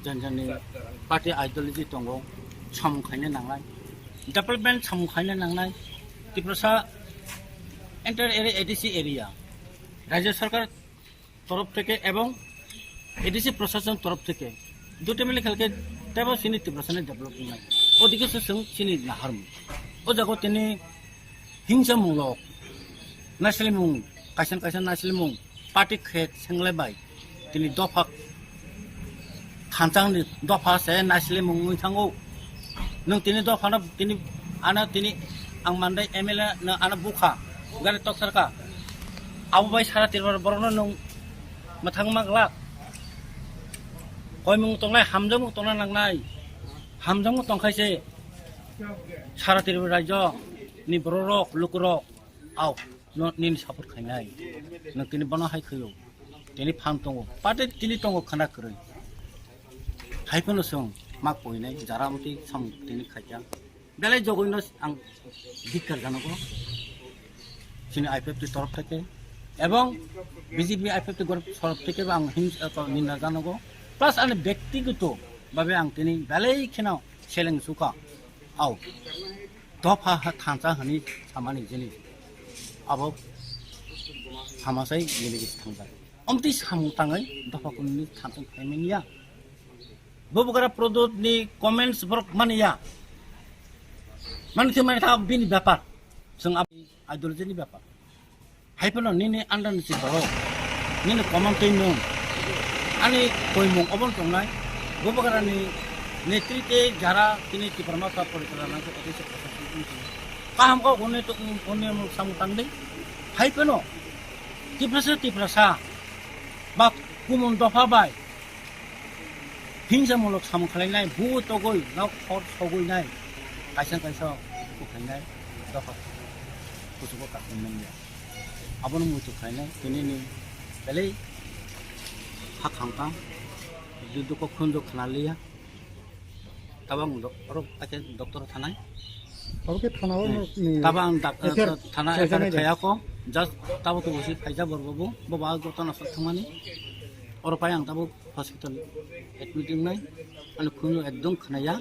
Jani jani party ideology tongo, samung khaina nangnai, development samung khaina nangnai, Tiprasa entire area, A D C area, Rajya Sarkar torof theke ebong A D C proshason torof theke duty mili khalke tebo chini Tiprasani develop wngnai. Odike se chwng chini naharmung. O jago tini hingsa munglo naislimung, kaisa kaisa naislimung party khe senglai bai tini dopha khanchangni dopha se naislimung wngwi thango. Nwng tini dophano tini ano tini ang mandai M L A no ano bukha gari toksarkha. Abo bai sara Tripura borokno nwng mwthang ma glak. Koimung tongnai, hamjakmung tongna nangnai. Hamjakmung tongkhaise sara Tripura rajyo ni bororok, lukurok, au, no, nini support khainai. Nwng tini bono hai khaio. Tini phan tongo. Party tini tongo khana kwrwi. Hai phano chwng mak poinai, jara mti sam tini khaikha. Belai jogwino ang ধিক্কার জানাবো chini I P F T torof theke ebong B J P I P F T group torof theke bo ang him-, eh, ninda janago. Plus ani bektigoto babe ang tini belai kheno seleng suka. Au. Dopha ha thansa hani samani jini. Abo hamasai jini thansa. Omti samung tangai dopha kunni thansa khaimani ya. Bubugara Prodot ni comments borok mani ya. Mani thwi mani tha bini bepar. Chwng ab-, ideology ni bepar. Hai phano nini under ni si borok. Nini command twi nwng. Ani koimung obo tongnai. Bubugara ni netrite jara tini Tipra Motha porichalona khe otise proshashan wngkhe. Kaham kok hwnwi to, hwnwi samung tangdi. Hai phano Tiprasa Tiprasa ba kumun dopha bai hingsa mulok samung khlainai, bu togwi nok hor sogwi nai, kaisa kaisa khlainai, dopha kuchugo kakhum nangya. Abono muitu khlainai, tini ni belai ha khangkang, dukho khunju khna liya. Tabang do-, oro ake doctor thanai. Oro ke thana o Hmm. ni Tabang dak-, F I R thana khaijak F I R nai de. Khaya ko, just tabo to bosi khaijak bor bobo, bo ba goto na sok thangmani. Oro pai ang tabo hospital admit wngnai, ani khunu ekdom khnaya,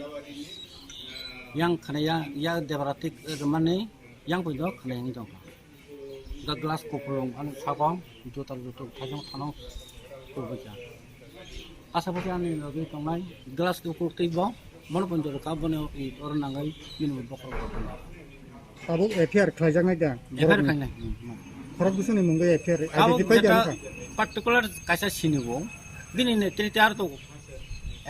yang khnaya, ya debaratik, eh, mane, Yang pui do khana yang jong. Ga glass kupulung ano sagong jutar jutar thajong thanong kubui kha. Asa pati ani logi tongnai glass kupulung twi bo mono pon jora ka bono i oro nangai mini bokhorok rok bono. Tabuk F I R khlaijaknai da F I R borokni? Khainai. Hmm, hmm. Khorok bisingni mungwi F I R Tabuk identify jeta kha? Particular kaisa sinibo. Bini ne tini te ar to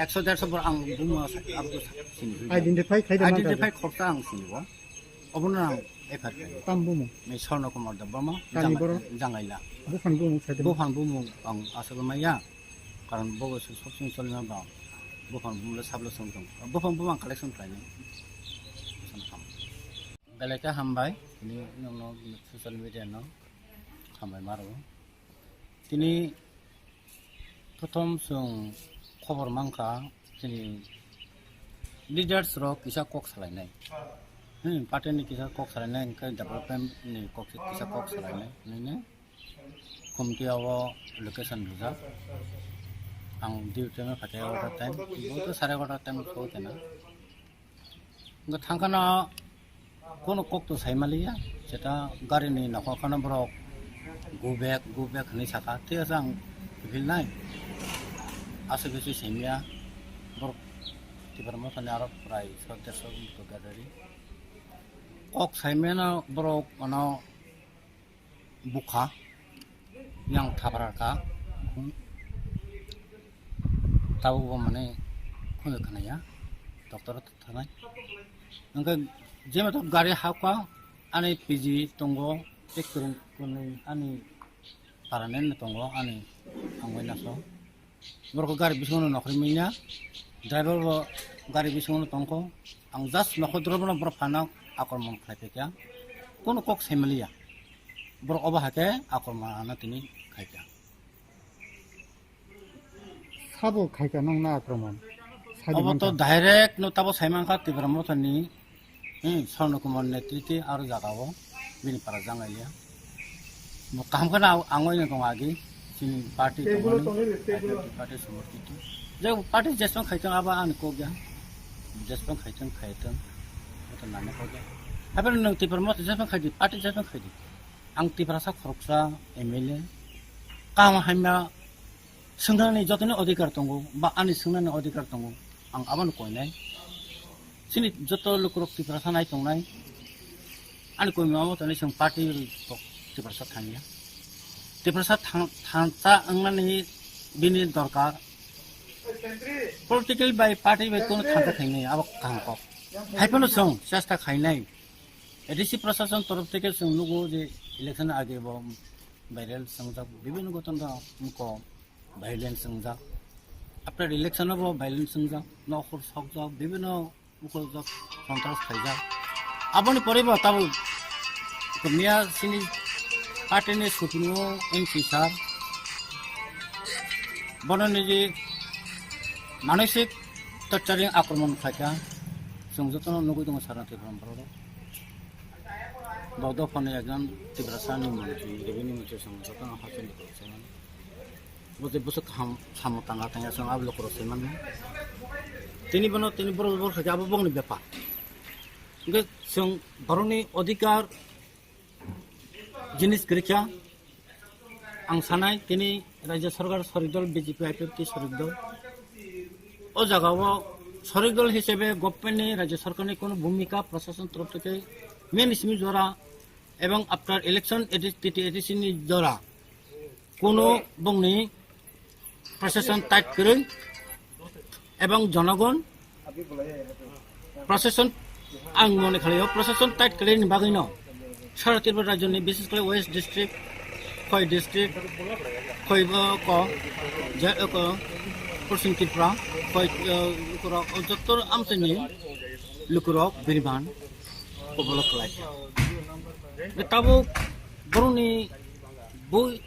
ekso derso bor ang bumo abo sini. Identify khai da man Identify kha? Khorsa ang sinibo. Obono ang F I R khainai. Tam bumung? Ni Sorno Kumar Debbarma, Tani Jang-, borok? Jangaila. Buphang bumung sai da? Buphang bumung ang aswk maya. Karon bo bo sob song choli ma ba. Buphang bumung le sablo song tong. Buphang bumung ang collection khlainai. Belai khe hambai, tini nokno social media no hambai maro. Tini prothom chwng khobor mankha, chini leaders rok kisa kok salainai. Hmm, party ni kisa kok salainai, hwnkhe development ni kok, kisa kok salainai. Nini committee o location rijak. Ang duty no phaikhe egaroh ta time, bo to sare egaroh ta time so kena. Hwnkhe thangkhana kono kok to sai maliya, jeta gari ni nokhor khana borok go back, go back hinwi sakha, thik ase ang kiphilnai. Aswk se simiya, borok Tipra Motha ni aro prai so derso to gadari. Kok saimano borok ano bukha yang thapra kha. Tabuk bo mane khunju khnaya doctor thanai. Hwnkhe jemato gari hakha ani P G tongo, tei kwrwng kwnwi ani parane tongo ani angbai naso. Borok gari bisingo nokhorwi manya, driver bo gari bisingo tongkho. Ang just nokhor drobo no borok phano akromon khlai phaikha. Kono kok sai maliya. Borok obo hakhe akromon ano tini khaikha. Sabo khaikha nokna akromon? Sadi Obo to mankha? Direct no tabo sai mankha Tipra Motha ni, hmm, Sorno Kumar netrite aro jaga o bini para jangaiya. Bo kaham kheno ang oino tong agi chini party tongmani, I P F T party somorthito. Je party jesong khaitong abo ani kok ya. Jesong khaitong khaitong. Oto nani kok ya. Habar nang Tipra Motha jesong khaidi, party jesong khaidi. Ang Tiprasa khoroksa M L A. Kaham hamya swngnani jotoni odhikar tongo, ba ani swngnani odhikar tongo, ang abono koinai. Chini joto lukurok Tiprasa nai tongnai, ani koima omo toni chwng party rok Tiprasa thangya. Tiprasa thang-, thangsa wngnani bini dorkar. Political bai party bai kono thangsa khainai, abo kaham kok. Haiphano chwng chesta khainai. A D C prashason torof theke chwng nugo je election age bo viral swngjak, bibhinno goton da ko violence wngjak. After election o bo violence wngjak, nokhor sokjak, bibhinno ukoljak, sontras khaijak. Aboni pore bo tabuk miya chini party ni supremo M C sir bono niji manosik torturing akromon khlaikha. Chwng jotono nugwi tongo sarna Tripura borok. Bo dophani ekjon Tiprasa ni mantri, revenue mantri chwng jotono hachani kok saimani. Bo je bwswk ham, samo tanga tanga chwng abo lukurok saimanna. Tini bono, tini borok, borok khaikhe abo bokni bepar. Hwnkhe chwng borokni odhikar jinis kwrwikha. Ang sanai tini Rajya Sarkar sorik dol B J P I P F T sorik dol. O jaga o sorik dol hisabe government ni, Rajya Sarkar ni kono bhumika prashason torof theke meni simi jora ebong after election A D C, T T A D C ni jora kono bongni prashason tight kwrwi ebong jonogon Prashason, ang mone khalai o prashason tight khlaini bagwi no sara Tripura rajyoni, bishes khlai West District, Khoi District, Khoi, uh, ko, je, uh, ko, Porsim Tripura, Khoi, uh, lukurok, uh, jotto amchaini lukurok biriman kobolok khlai. Tabuk borokni bui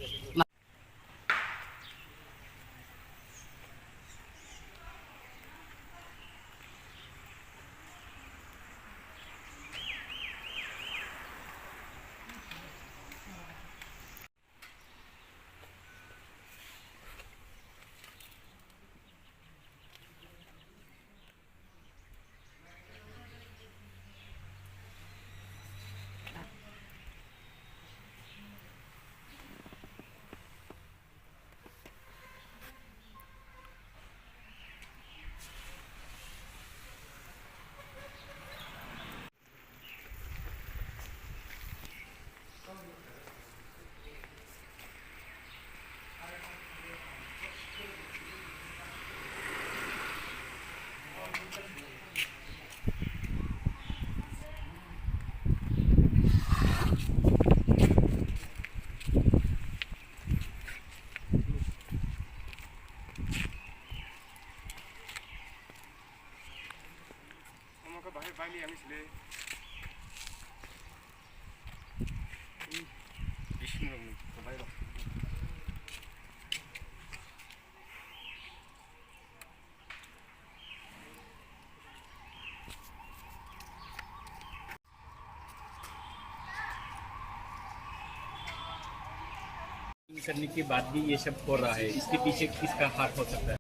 करने के बाद भी ये सब हो रहा है, इसके पीछे किसका हाथ हो सकता है?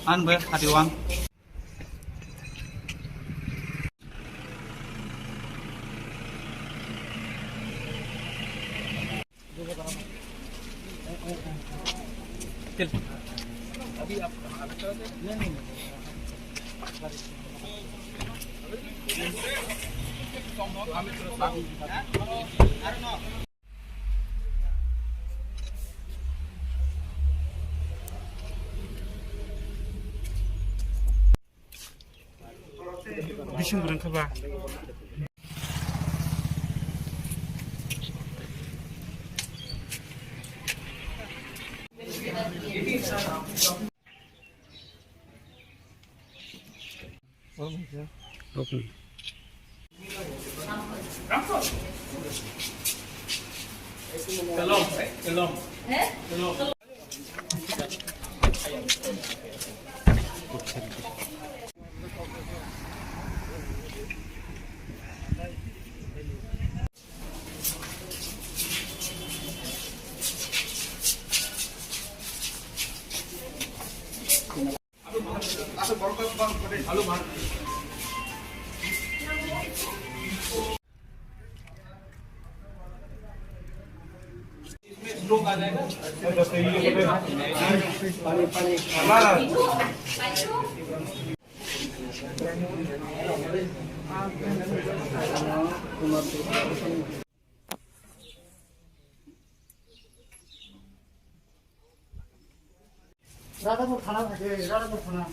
Ang bai thirty-one. Bising burung khe ba. Kalom, kalom. Kalom. Radhapur থানা থাকে, রাধাপুর থানা।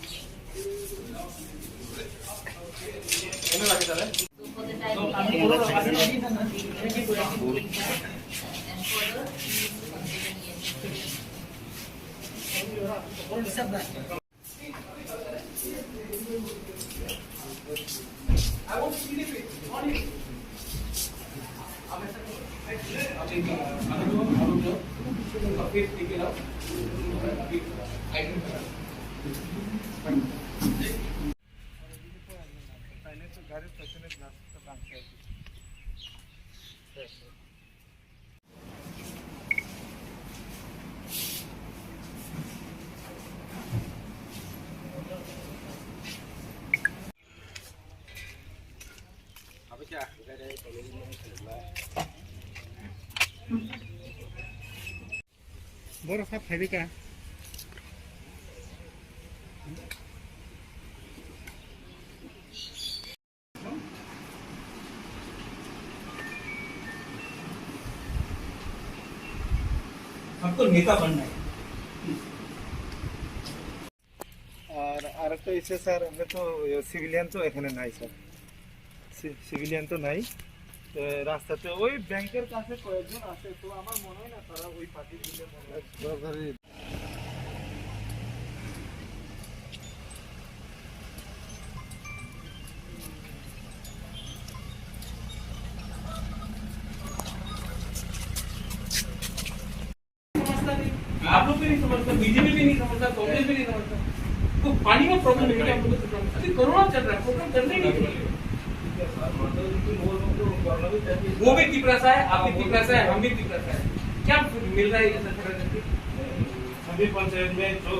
Borok sa phaibika. हमको नेता बनना है। আর আরেকটা হচ্ছে স্যার, আমরা তো সিভিলিয়ান তো এখানে নাই স্যার, সি-, সিভিলিয়ান তো নাই। তো রাস্তাতে ওই ব্যাংকের কাছে কয়েকজন আছে, তো আমার মনে হয় না তারা ওই পার্টির দিকে মনে হয়। সরকারি समझता नहीं, आप लोग भी नहीं समझता, बीजेपी भी नहीं समझता, कांग्रेस भी नहीं समझता। तो पानी में प्रॉब्लम है क्या हम लोगों से प्रॉब्लम? अभी कोरोना चल रहा है, प्रोग्राम करने नहीं चाहिए। वो भी तिपरासा है, आप भी तिपरासा है, हम भी तिपरासा है। क्या मिल रहा है ये सरकार करके? सभी पंचायत में जो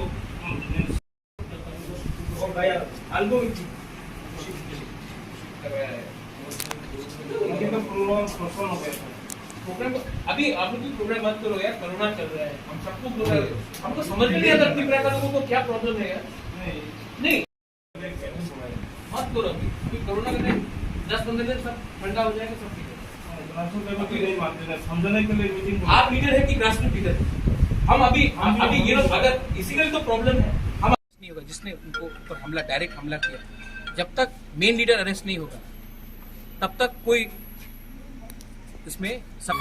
प्रोग्राम, अभी आप लोग भी प्रोग्राम मत करो यार, कोरोना चल रहा है, हम सबको बोल रहे हैं। हमको समझ में नहीं आता तिपरा का लोगों को क्या प्रॉब्लम है यार। नहीं। मत करो अभी, अभी कोरोना का टाइम, दस पंद्रह दिन सब ठंडा हो जाएगा, सब ठीक है। नहीं मानते ना, समझाने के लिए मीटिंग आप लीडर है कि ग्रासरूट लीडर? हम अभी, हम अभी ये लोग अगर इसी का तो प्रॉब्लम है, हम नहीं होगा, जिसने उनको ऊपर हमला, डायरेक्ट हमला किया, जब तक मेन लीडर अरेस्ट नहीं होगा, तब तक कोई इसमें सब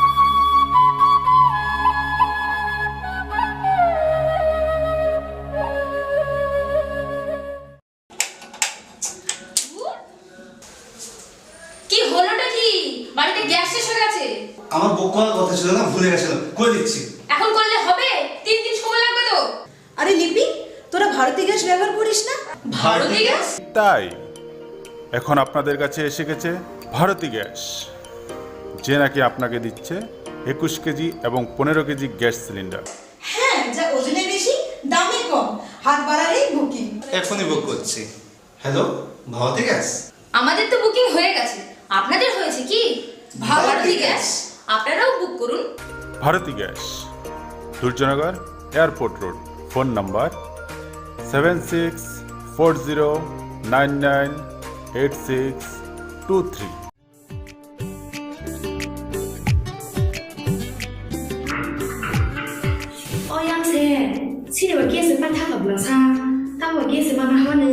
কল কথা ছিল না, ভুলে গেছিল, করে দিচ্ছি। এখন করলে হবে? তিন দিন সময় লাগবে তো। আরে লিপি, তোরা ভারতী গ্যাস ব্যবহার করিস না? ভারতী গ্যাস? তাই এখন আপনাদের কাছে এসে গেছে ভারতী গ্যাস, যে নাকি আপনাকে দিচ্ছে একুশ কেজি এবং পনেরো কেজি গ্যাস সিলিন্ডার। হ্যাঁ, যা ওজনে বেশি, দামে কম, হাত বাড়ালেই বুকিং। এখনই বুক করছি। Hello, Bharati gas? আমাদের তো বুকিং হয়ে গেছে, আপনাদের হয়েছে কি? ভারতী গ্যাস। আপনারাও বুক করুন। Bharati gas, Durjoynagar, airport road. Phone number seven six four zero nine nine eight six two three. O yang se, sini ba gas pa thaka bula sa, ta ba gas ma na hanu.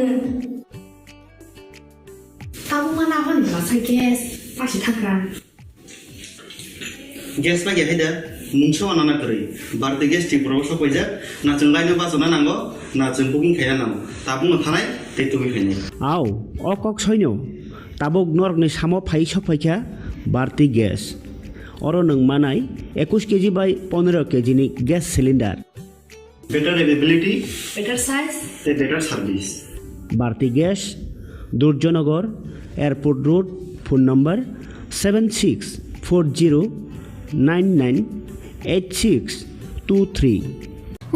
Tabuk ma na hanu bula sa gas, pa si thaka. Gas pa ge haida, mungsa wa nana kwrwi. Bharti gas Tripura o sok paijak, na chwng line o bachana nango, na chwng booking khaina nango. Tabuk no thanai, tei tubui khainai. Au, o kok soino. Tabuk norokni samo phai sok phaikha Bharti Gas. Oro nwng manai ekush keji bai pondro keji ni gas cylinder. Better availability, better size, tei better service. Bharti Gas, Durjonogor, Airport Road, phone number seven six four zero nine nine eight six two three.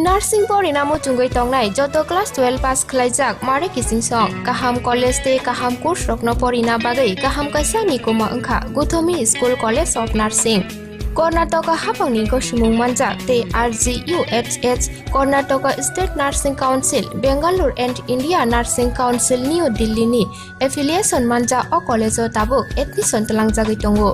Nursing porina muchungwi tongnai joto class twelve pass khlaijak mare kiching song, kaham college tei kaham course rokno porina bagwi kaham kaisa ni kuma wngkha Guthomi School College of Nursing. Karnataka hapangni gosimung manjak tei R G U H S, Karnataka State Nursing Council, Bangalore and India Nursing Council New Delhi ni affiliation manjak o college o tabuk admission twlangjagwi tongo.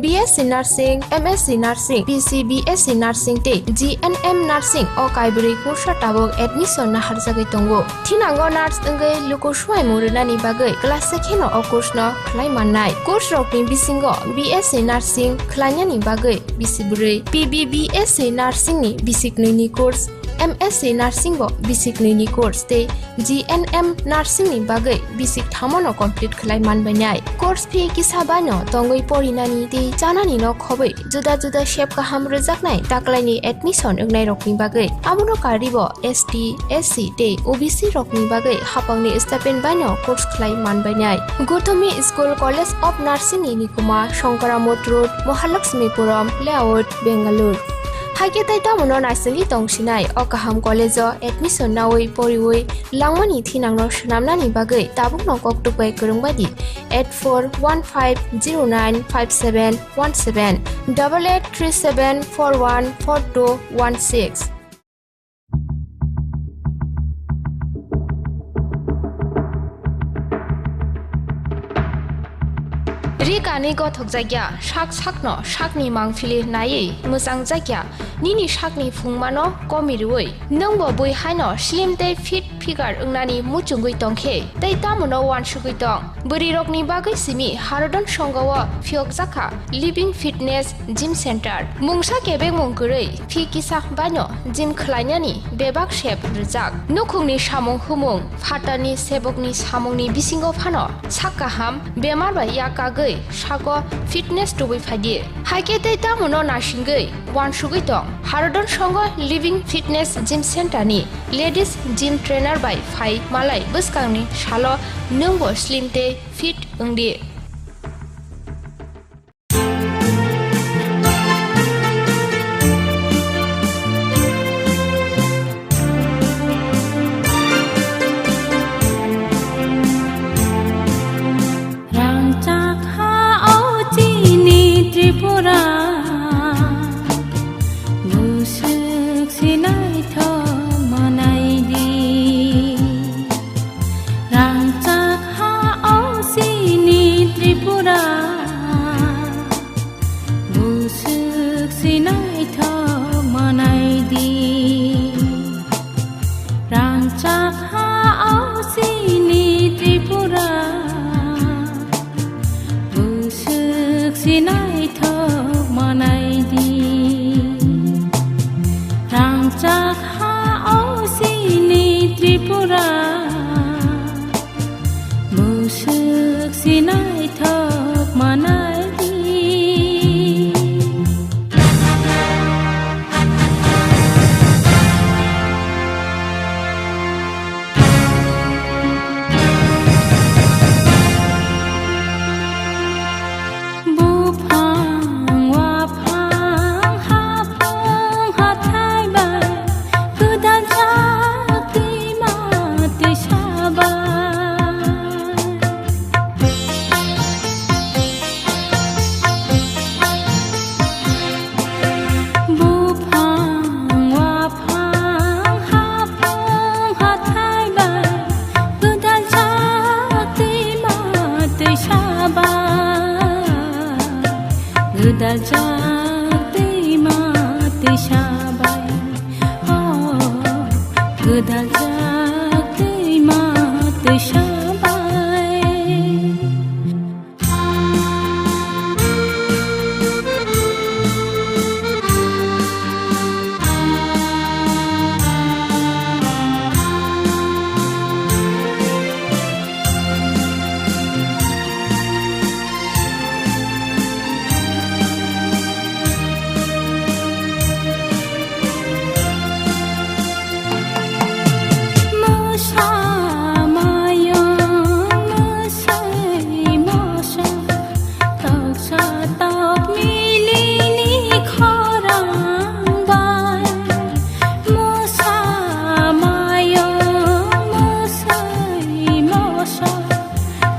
B S C Nursing, M S C Nursing, P C B S C Nursing tei G N M Nursing o kaibrwi kursa tabuk admission naharjagwi tongo. Thinango nurse wngwi luku swmaimung rwnani bagwi class se kheno o course no khlai mannai. Course rokni bisingo B S C Nursing khlainani bagwi bisi bwrwi, P B B S C Nursing ni bisi knwi ni course, M S C Nursing bo bisi knwi ni course tei G N M Nursing ni bagwi bisi thamo no complete khlai manbainai. Course fee kisa bai no tongwi porinani tei chanani no khobwi juda juda sep kaham rwjaknai taklaini admission wngnairokni bagwi. Abono karwibo S T, S C tei O B C rokni bagwi hapangni stipend baino course khlai manbainai. Guthomi School College of Nursing ni nikuma Shankaramot Road, Mahalakshmipuram Layout, Bangalore. Haikhe tei tamono naisingwi tongsinai o kaham college o admission nawi poriwi langmani thinangno swnamnani bagwi tabukno kok tukbai kwrwngbaidi eight four one five zero nine five seven one seven, double eight three seven four one four two one six. Ri kanwi gothokjakya, sak sakno sakni mangpili naiwi mwchangjakya, nini sakni phungmano komirwi. Nwngbo bui haino slim tei fit figure wngnani muchungwi tongkhe, tei tamono uansugwi tong? Bwrwirokni bagwi simi Harodon Songho o phiyokjakha Living Fitness Gym Center. Mungsa kebengmung kwrwi, phi kisa baino gym khlainani bebak sep rwjak. Nukhungni samung humung, phatarni sebokni samungni bisingo phano sak kaham, bemar bai yak kagwi sago fitness tubui phaidi. Haikhe tei tamono naisingwi uansugwi tong. Harodon Songho Living Fitness Gym Center ni ladies gym trainer bai phai malai bwskangni salo nwngbo slim tei fit wngdi. Rangchak ha o chini Tripura, buswk si naithok manai di. Rangchak ha o chini Tripura, buswk si naithok manai di. Rangchak ha o chini Tripura, buswk si naithok manai di. Rangchak ha o chini Tripura, buswk si naithok manai di. Gwdaljak twima twisa bai, oh, gwdaljak twima twisa bai.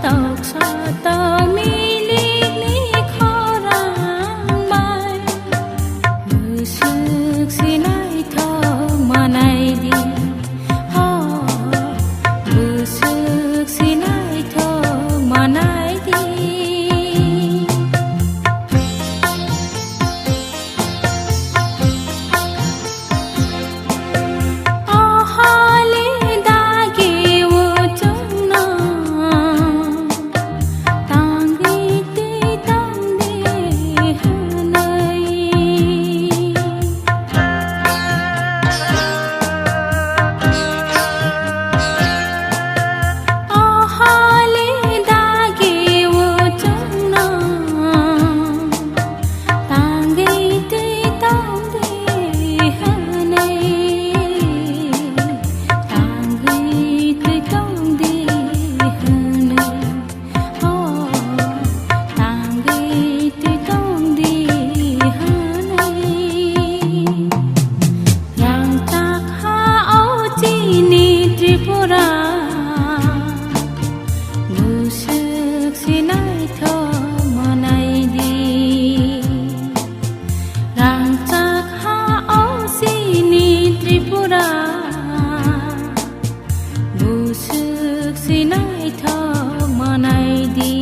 Toksa tokmilikni khorang bai, bwswk se naithok manai di, ho, bwswk se naithok manai di. Tangwi twi tongdi hwnwi, tangwi twi tongdi hwnwi, oh, tangwi twi tongdi hwnwi. Rangchak ha o chini Tripura, bwswk se naithok manai di. Rangchak ha o chini Tripura, bwswk se naithok manai di.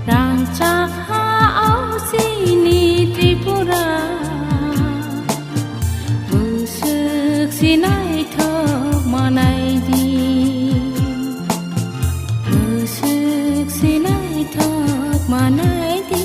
Rangchak ha o chini Tripura, bwswk se naithok manai di, bwswk se naithok manai di.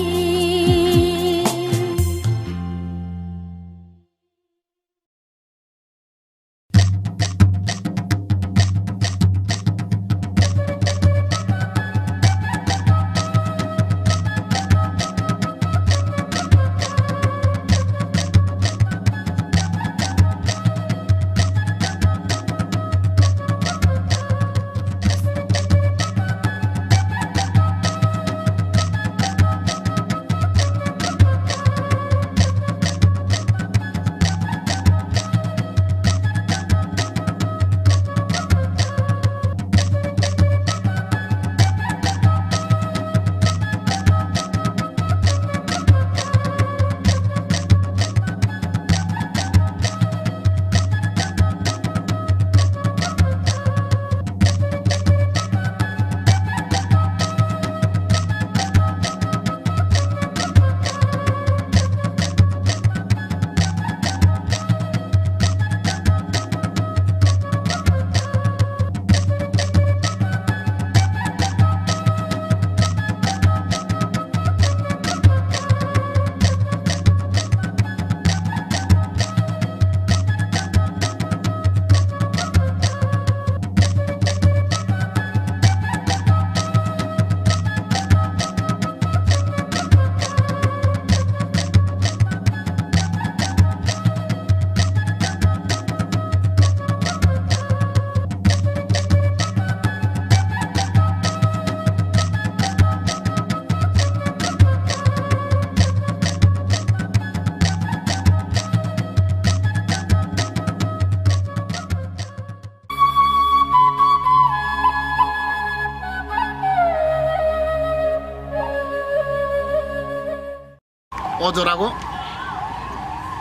O jorago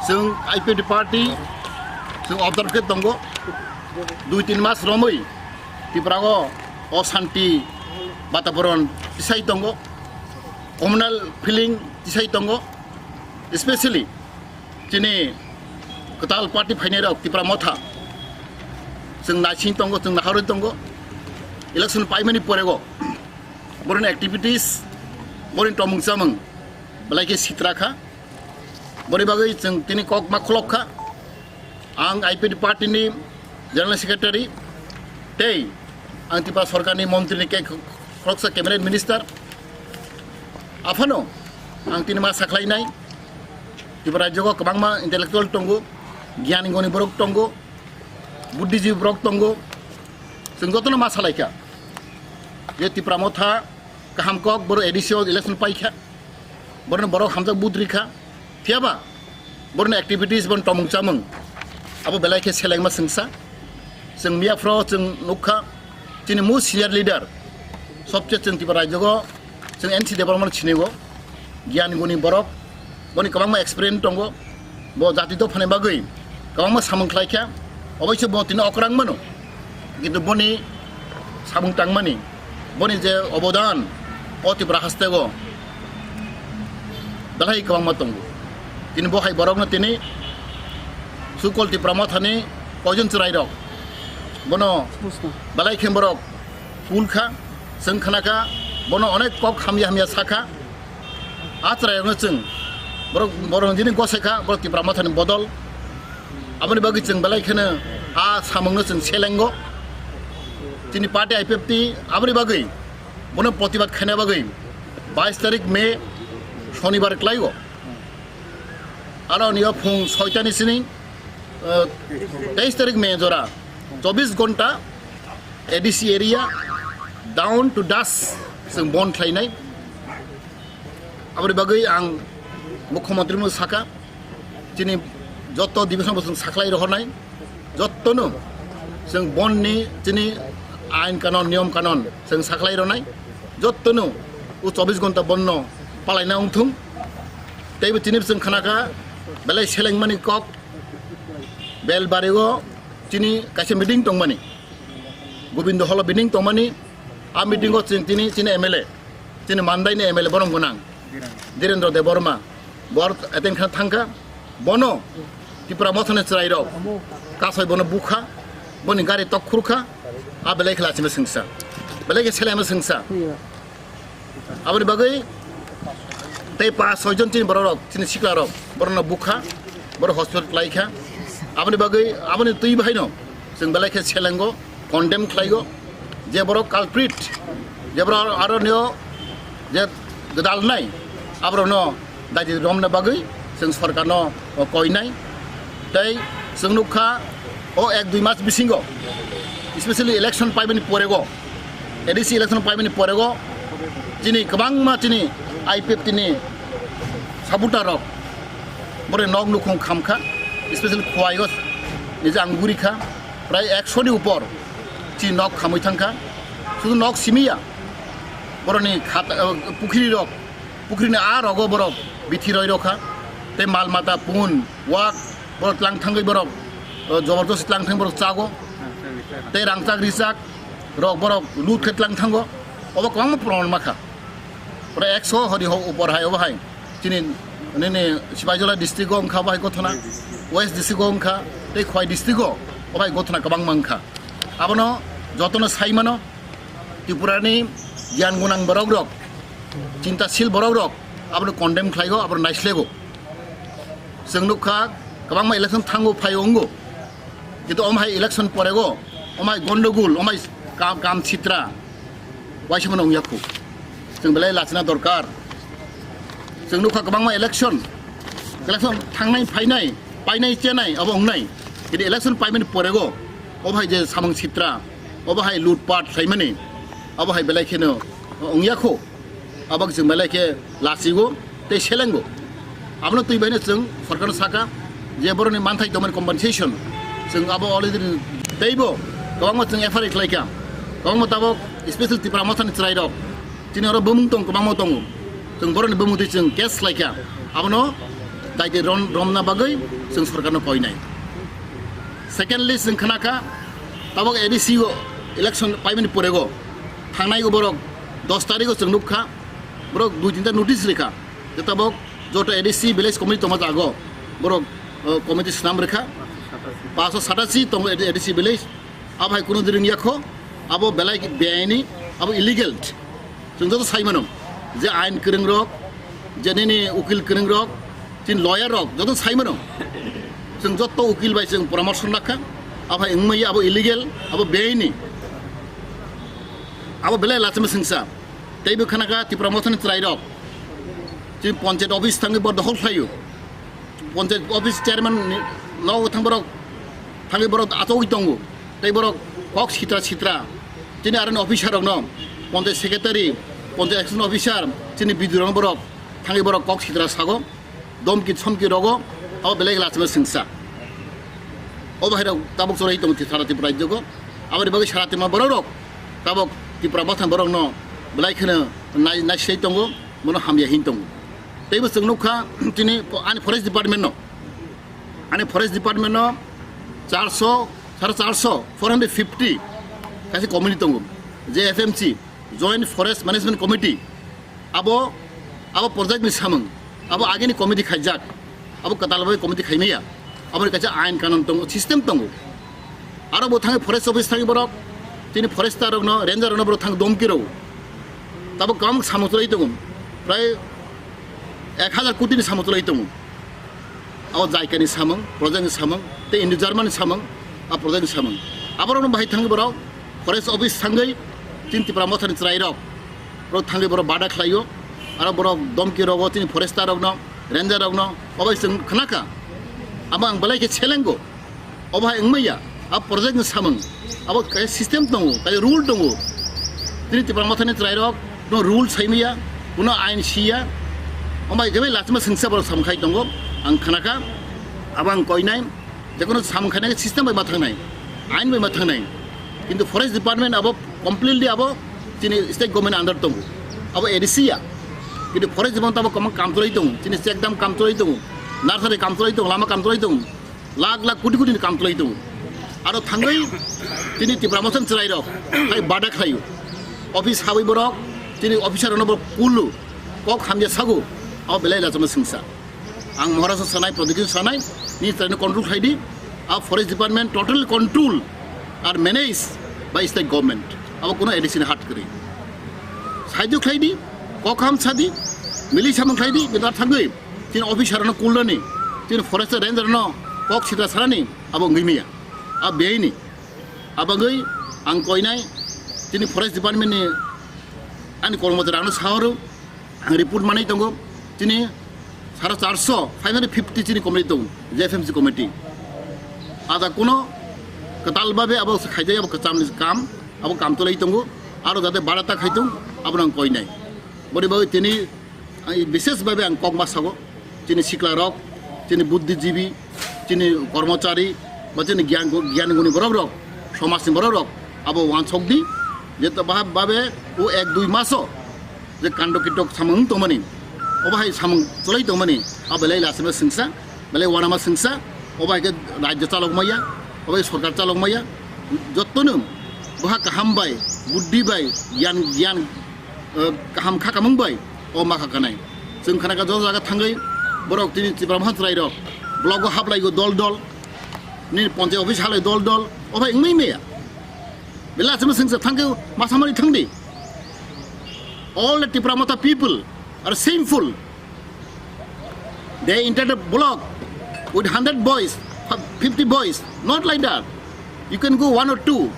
chwng I P F T party chwng observe khe tongo, dui tin mas romwi Tripura o oshanti bataboron tisai tongo. communal feeling tisai tongo, especially chini kwtal party phainai rok Tipra Motha, chwng naising tongo, chwng naharwi tongo. Election paimani porego boroni activities, boroni tomung chamung belai khe sitra kha. Boni bagwi chwng tini kok ma kholop kha. Ang I P F T party ni General Secretary tei ang Tipra Sorkar ni montri ni khe khoroksa cabinet minister. Aphano ang tini ma sakhlainai, Tipra rajyo o kwbangma intellectual tongo, gyan goni borok tongo, buddhijibi borok tongo. Chwng jotono ma salaikha je Tipra Motha kaham kok, boro A D C o election paikha, borokno borok hamjak vote rikha, phiyaba borokni activities, borokni tomung chamung abo belai khe selengma swngsa. Chwng miyaphro chwng nukha, chini most senior leader, sobse chwng Tipra rajyo o chwng N C Debbarma no sinio, gyan guni borok, boni kwbangma experience tongo, bo jati dophani bagwi kwbangma samung khlaikha, oboiso bo tini okrang mano, kintu boni samung tangmani, boni je obodan o Tipra hasteo belai kwbangma tongo. Tini bo hai borokno tini Sukol Tipra Mothani koijon chwrairok bono belai khe borok kul kha, chwng khna kha, bono onek kok hamya hamya sa kha. A chwrairokno chwng borok, borok nini gosai kha, borok Tipra Mothani bodol. Aboni bagwi chwng belai kheno a samungno chwng selengo. Chini party I P F T aboni bagwi bono protibad khaina bagwi bais tarik May, Shonibar, kwlaigo. Aro nio phung soitani sini, eh, teis tarik May jora, chobbish gonta A D C area down to dusk chwng bon khlainai. Aboni bagwi ang Mukhyamantri no sakha, chini joto division bo chwng sakhlai rohornai, jotono chwng bon ni chini ain kanon, niyom kanon chwng sakhlai ronai, jotono o chobbish gonta bon no palaina wngthung. Teibo chini chwng khna kha belai selengmani kok, Belbari o chini kaisa meeting tongmani, Gobindo Hall o meeting tongmani. A meeting o chwng tini chini M L A, chini Mandai ni M L A borom gwnang Dhirendra Debbarma, bo attend kha thangkha. Bono Tipra Mothani chwrairok kasoi bono bukha, boni gari tok khurkha, a belai khe lachima swngsa, belai khe selengma swngsa. Aboni bagwi tei pas soi jon chini bororok, chini siklarok, borokno bukha, borok hospital klaikha. Aboni bagwi, aboni twi bahaino chwng belai khe selengo, condemn khlaigo, je borok culprit, je borok aro nio je gwdal nai, aborokno daidi romna bagwi chwng sorkarno koinai. Tei chwng nukha o ek dui mas bisingo, especially election paimani porego, A D C election paimani porego, chini kwbangma chini I P F T ni supporter rok bore nok nukhung khamkha, especially Khowai o nije ang gurikha, prai ekso ni upor chini nok khamwi thangkha. Sudu nok simiya, boroni khata, eh, pukhiri rok, pukhiri ni a rogo borok bithi roi rokha, tei mal mata pun wak borok tlang thangwi borok, eh, jobor josti tlang thangwi borok chago, tei rangchak richak rok borok lut khe tlang thango, obo kwbangma proman makha. Pura ekso hori ho upor hai obo hai chini nini Sipaijola district o wngkha obo hai gothona, West district o wngkha, tei Khowai district o obo hai gothona kwbangma wngkha. Abono jotono sai mano, Tripura ni giyan gunang borok rok, chintasil borok rok abono condemn khlaigo, abono naislego. Chwng nukha kwbangma election thango, phaio, wngo. Kintu omo hai election porego, omo hai gondogul, omo hai kam, kam sitra, waisa mano wngya khu. Chwng belai lachina dorkar. Chwng nukha kwbangma election, election thangnai, phainai, painai, chenai, abo wngnai. Kintu election paimani porego, obo hai je samung sitra, obo hai lutpat khlaimani, abo hai belai kheno wngya khu. Abak chwng belai khe lachigo tei selengo. Abono twi baino chwng sorkarno saka je borokni manthai tongmani compensation chwng abo already teibo kwbangma chwng F R I khlaikha. Kwbangma tabok special Tipra Mothani chwrairok chini oro bumung tong, kwbangma tongo. Chwng borokni bumung twi chwng case khlaikha. Abono daiti rom-, romna bagwi chwng sorkarno koinai. Secondly, chwng khnakha tabok A D C o election paimani porego thangnai o borok dos tarikh o chwng nukha. borok dui tinta notice rikha. Je tabok joto A D C village committee tongma jago, borok, o, committee swnam rikha. Paso satasi tongo A D C village. Abo hai kuno diri wngya kho, abo belai beaini, abo illegal. Chwng joto sai mano, je ain kwrwng rok, je nini ukil kwrwng rok, chini lawyer rok joto sai mano. Chwng joto ukil bai chwng poramorso nakha, abo hai wngmaya, abo illegal, abo beaini. Abo belai lachima singsa. Teibo khanaka Tipra Mothani chwrai rok. Chini panchayat office thangwi bo dokhol khlaio. Panchayat office chairman ni nogo thang borok, thangwi borok achogwi tongo. Tei borok kok sitra sitra. Chini aroni officer rokno, panchayat secretary, panchayat action officer, chini B D O rokno borok thangwi borok kok sitra sago. Domki somki rogo, abo belai lachima singsa. O bahai rok tabok chwrai tongo Tipra, Tipra rajyo go. Aboni bagwi sara Tipra borok rok tabok Tipra Mothani borok no belai kheno nai, nai sei tongo, bono hamya hin tongo. Teibo chwng nukha chini ani forest department no, ani forest department no charso, sare charso, four hundred fifty kaisa committee tongo, je F M C, Joint Forest Management Committee. Abo, abo project ni samung, abo agini committee khaijak, abo kwtal bai committee khaimaya, aboni kaisa ain kanun tongo, system tongo. Aro bo thangwi forest office thangwi borok, chini forester rokno, ranger rokno borok thang domki rw. Tabok kwbang samung chwlai tongo, prai ek hazar koti ni samung chwlai tongo. Abo jaikani samung, project ni samung, tei Indo German ni samung, a project ni samung. Aborokno bahai thangwi borok forest office thangwi chini Tipra Mothani chwrai rok, borok thangwi borok bada khlaio, aro borok domki rogo chini forester rokno, ranger rokno, obai chwng khnakha. Abo ang belai khe selengo. Obo hai wngmaya, a project ni samung, abo kaisa system tongo, kaisa rule tongo. Tini Tipra Mothani chwrai rok no rule saimaya, kuno ain siya, obai jebai lachima singsa borok samung khai tongo, ang khnakha, abo ang koinai, jekono samung khainai system bai ma thangnai, ain bai ma thangnai. Kintu forest department abo completely abo chini state government under tongo, abo A D C ya. Kintu forest department abo kwbang kam chwlai tongo, chini check dam kam chwlai tongo, nursery kam chwlai tongo, lama kam chwlai tongo. Lakh lakh koti koti ni kam chwlai tongo. Aro thangwi tini Tipra Mothani chwrai rok hai bada khlaio. Office hawi borok tini officer rokno borok kulu kok hamya sago, abo belai lachima singsa. Ang Maharashtra sanai, Pradyut sanai, ni chwraino control khlai di. A forest department totally control ar manage by state government. Abo kuno A D C ni hat kwrwi. Saijo khlai di, kok ham sa di, mili samung khlai di, bidar thangwi. Chini officer no kulnani, chini forest ranger no kok sitra sarani, abo wngwi maya. A beini. Abagwi ang koinai, chini forest department ni ani kormochari ano sahoro, ang report manai tongo, chini sara charso, five hundred fifty chini committee tongo, J F M C committee. Ada kuno kwtal babe abo khaijai abo kwcham ni kam, abo kam tolai tongo, aro jate barata khaitung, abo nang koinai. Bori bagwi tini Ang bishesh bhabe ang kok ma sago, chini sikla rok, chini buddhijibi, chini kormochari, ba chini gyan, gyan guni borok rok, somaj ni borok rok, abo wansok di, je to bhab bhabe o ek dui maso je kando kitok samung tongmani, obo hai samung cholai tongmani, abo belai lachima singsa, belai wanama singsa, obo hai khe rajyo chalok maya, obo hai sorkar chalok maya, jottono boha kaham bai, buddhi bai, gyan, gyan, eh, kaham kha kamung bai o ma kha kanai. Chwng khana kha joto jaga thangwi borok tini Tipra Mohan chwrai rok block o haplaigo dol dol, nini ponchayat office halai dol dol, o bhai wngwi maya. Belai achama singsa thangkhe masamani thangdi. All the Tipra Motha people are shameful. They entered a block with hundred boys, fifty boys, not like that. You can go one or two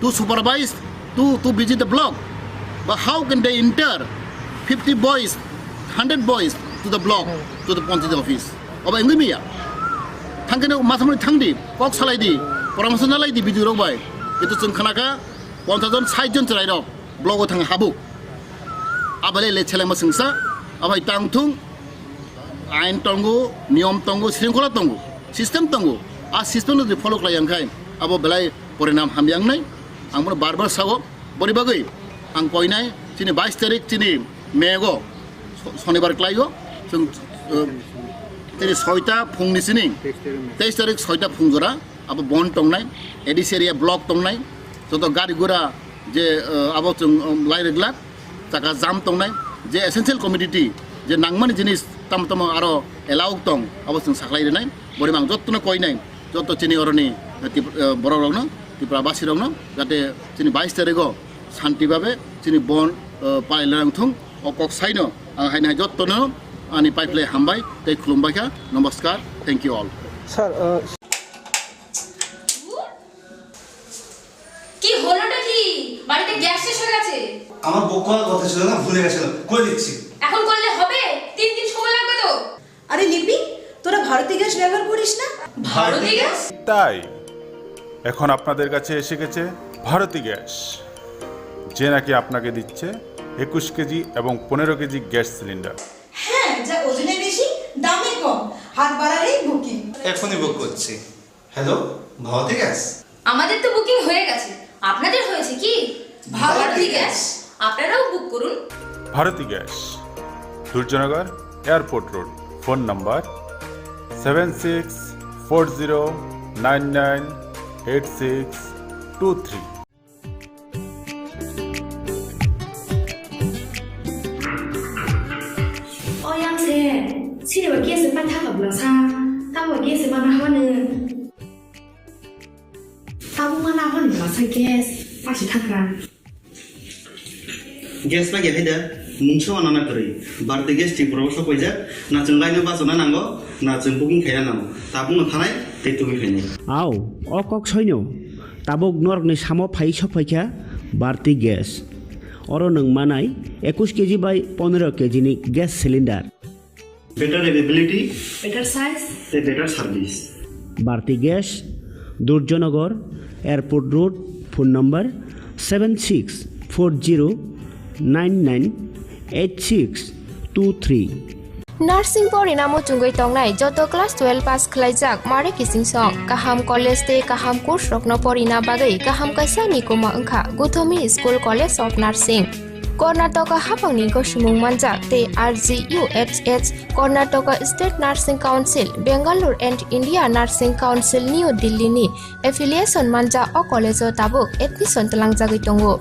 to supervise, to, to visit the block. But how can they enter fifty boys, hundred boys to the block, to the panchayat office? Oba engwi miya. Thangkhe no masamani thangdi, kok salaidi, poramorso nalaidi B D O rok bai. Kintu chwng khanakha ponchas jon, sait jon chwrairok block o thang habuk. Abale le chelengma singsa, abai tang thung, ain tongo, niyom tongo, sringkhola tongo, system tongo. A system no jodi follow khlai yang khai, abo belai porinam hamya wngnai. Ang bono bar bar sao, boni bagwi ang koinai chini bais tarik chini May go, so-, sonibar khlaio, chwng, uh, chini soita phungni chini, teis tarik soita phung jora, abo bon tongnai, A D C area block tongnai, joto gari gura je, uh, abo chwng, um, lai reglak, chaka jam tongnai, Je essential commodity, je nangmani jinis tamo tamo aro allow tong, abo chwng saklai rinai. Bori mang jottono koinai, jotto chini oroni, eh, Tip-, eh, borok rokno, Tripura basi rokno, jate chini bais tarigo santi babe chini bon, eh, palai lang thung, o kok saino ang haino hai jottono ani pipeline hambai tei khulumbai kha. Namaskar, thank you all. Sir, uh, কি হলোটা কি? বাড়িতে গ্যাস শেষ হয়ে গেছে। আমার বুক করার কথা ছিল না, ভুলে গেছিলাম, করে দিচ্ছি। এখন করলে হবে? তিন দিন সময় লাগবে তো। আরে লিপি, তোরা ভারতী গ্যাস ব্যবহার করিস না? ভারতী গ্যাস? তাই এখন আপনাদের কাছে এসে গেছে ভারতী গ্যাস, যে নাকি আপনাকে দিচ্ছে একুশ কেজি এবং পনেরো কেজি গ্যাস সিলিন্ডার। হ্যাঁ, যা ওজনে বেশি, দামে কম, হাত বাড়ালেই বুকিং। এখনই বুক করছি। Hello, Bharati gas? আমাদের তো বুকিং হয়ে গেছে, আপনাদের হয়েছে কি? ভারতী গ্যাস। আপনারাও বুক করুন। Bharati gas, Durjoynagar, airport road. Phone number seven six four zero nine nine eight six two three. O yang se, sini ba kesa pa thaka bla sa, tamo kesa ma na hwane. Tamo ma na hwane bla sa gas, pa si thakra. Gas ma ge haida, mungsa wana na kwrwi. Bharti gas Tripura o sok paijak, na chwng line o bachana nango, na chwng booking khaina nango. Tabuk no thanai, tei tubui khainai. Au, o kok soino. Tabuk norokni samo phai sok phaikha Bharti Gas. Oro nwng manai ekush keji bai pondro keji ni gas cylinder. Better availability. Better size. Tei better service. Bharti Gas, Durjonogor, Airport Road, phone number seven six four zero nine nine eight six two three. Nursing porina muchungwi tongnai joto class twelve pass khlaijak mare kiching song, kaham college tei kaham course rokno porina bagwi kaham kaisa nikuma wngkha Guthomi School College of Nursing. Karnataka haphangni gosimung manjak tei R G U H H, Karnataka State Nursing Council, Bangalore and India Nursing Council, New Delhi ni affiliation manjak o college o tabuk admission twlangjagwi tongo.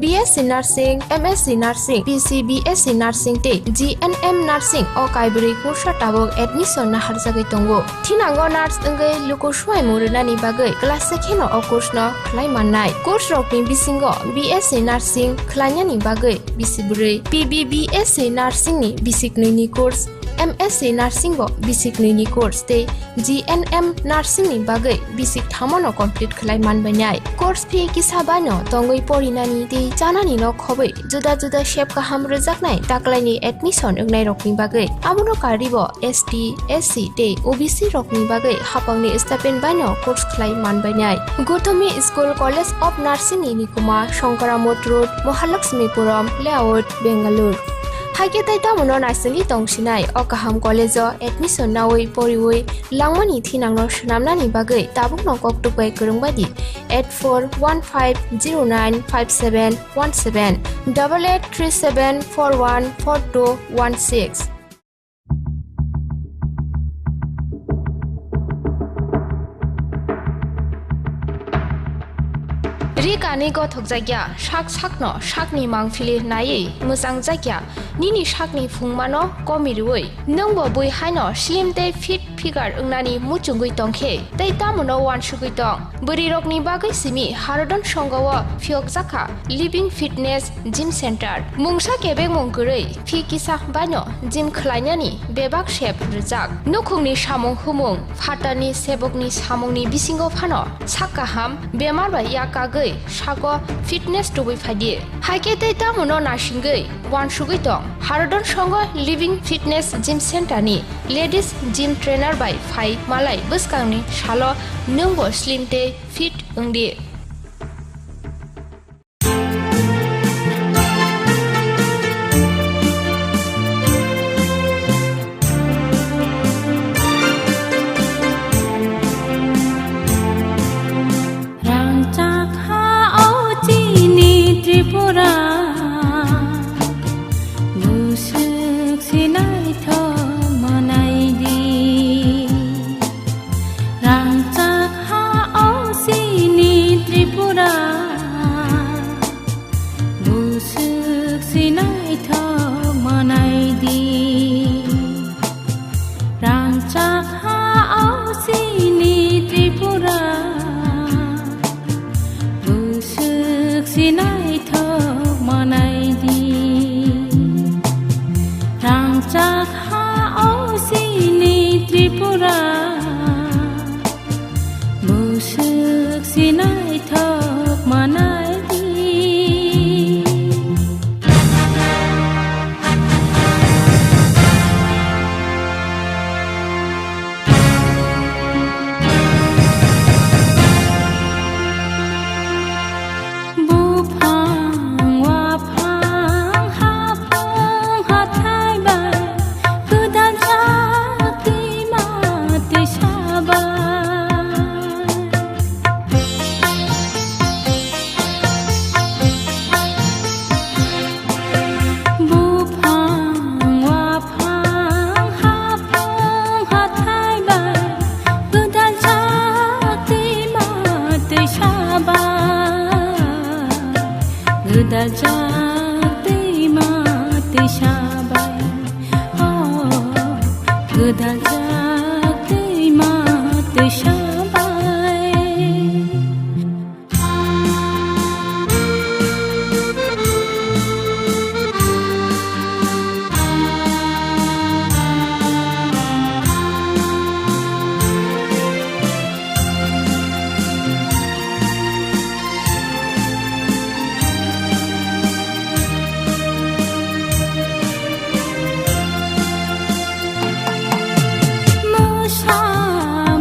B S C Nursing, M S C Nursing, P C B S C Nursing tei G N M Nursing o kaibrwi kursa tabuk admission naharjagwi tongo. Thinango nurse wngwi luku swimung rwnani bagwi class se kheno o course no khlai mannai. Course rokni bisingo B S C Nursing khlainani bagwi bisi bwrwi, P B B S C Nursing ni bisi knwi ni course, M S C Nursing bo bisi knwi ni course tei G N M Nursing ni bagwi bisi thamo no complete khlai manbainai. Course fee kisa bai no tongwi porinani tei chanani no khobwi juda juda sep kaham rwjaknai taklaini admission wngnai rokni bagwi. Abono karwi bo S T, S C tei O B C rokni bagwi haphangni stipend bai no course khlai manbainai. Guthomi School College of Nursing ni nikuma Shankaramot Road, Mahalakshmipuram Layout, Bangalore. Haikhe tei tamono naisingwi tongsinai o kaham college o admission nawi poriwi langmani thinangno swnamnani bagwi tabukno koktwk bai kwrwng bai di eight four one five zero nine five seven one seven, double eight three seven four one four two one six. Ri kanwi gothokjakya, sak sakno sakni mangpili naiwi mwchangjakya, nini sakni phungmano komirwi, nwngbo bui haino slim tei fit figure wngnani muchungwi tongkhe, tei tamono uansugwi tong? Bwrwirokni bagwi simi Harodon Songho o phiyokjakha Living Fitness Gym Center. Mungsa kebengmung kwrwi, phi kisa baino gym khlainani bebak sep rwjak. Nukhungni samung humung, phatarni sebokni samungni bisingo phano sak kaham, bemar bai yak kagwi sago fitness tubui phaidi. Haikhe tei tamono naisingwi uansugwi tong. Harodon Songho Living Fitness Gym Center ni ladies gym trainer bai phai malai bwskangni salo nwngbo slim tei fit wngdi. Rangchak ha o chini Tripura, buswk se naithok manai di. Rangchak ha o chini Swk si naithok manai di. Buphang, waphang, haphang, hathai bai, gwdal jak twima twisa bai. Buphang, waphang, haphang, hathai bai, gwdal jak twima twisa bai, gwdal jak twima twisa bai, oh, gwdal jak twima twisa bai. Mosa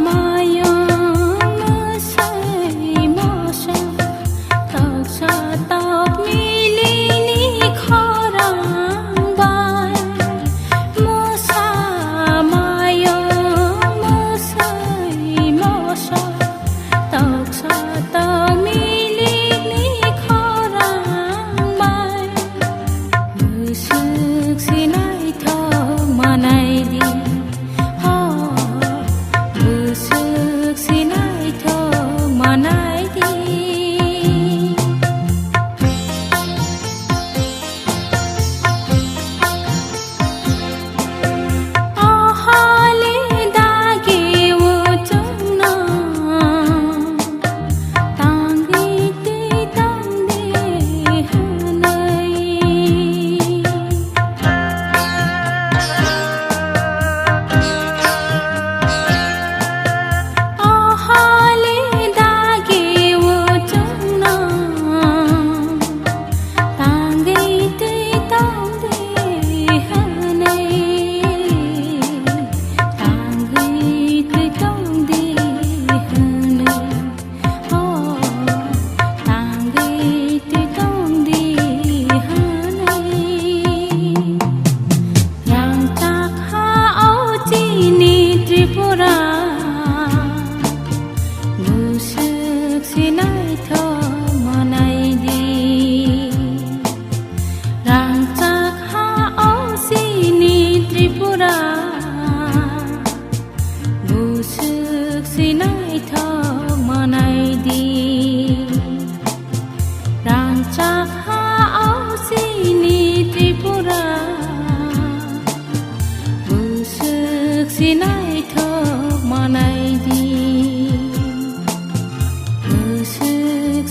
mayung mwsai moso, toksa tok milini khorang bai. Mosa mayung mwsai moso, toksa tok milini khorang bai. Bwswk si naithok manai di, oh, bwswk si naithok manai di. O holi dagi o chwngno tangwi twi tongdi hwnwi. O holi dagi o chwngno tangwi twi tongdi hwnwi, tangwi twi tongdi hwnwi, oh, tangwi twi tongdi hwnwi. Rangchak ha o chini Tripura, bwswk si naithok manai di. Rangchak ha o chini Tripura, bwswk si naithok manai di. Rangchak ha o chini Tripura, bwswk si naithok manai di. Bwswk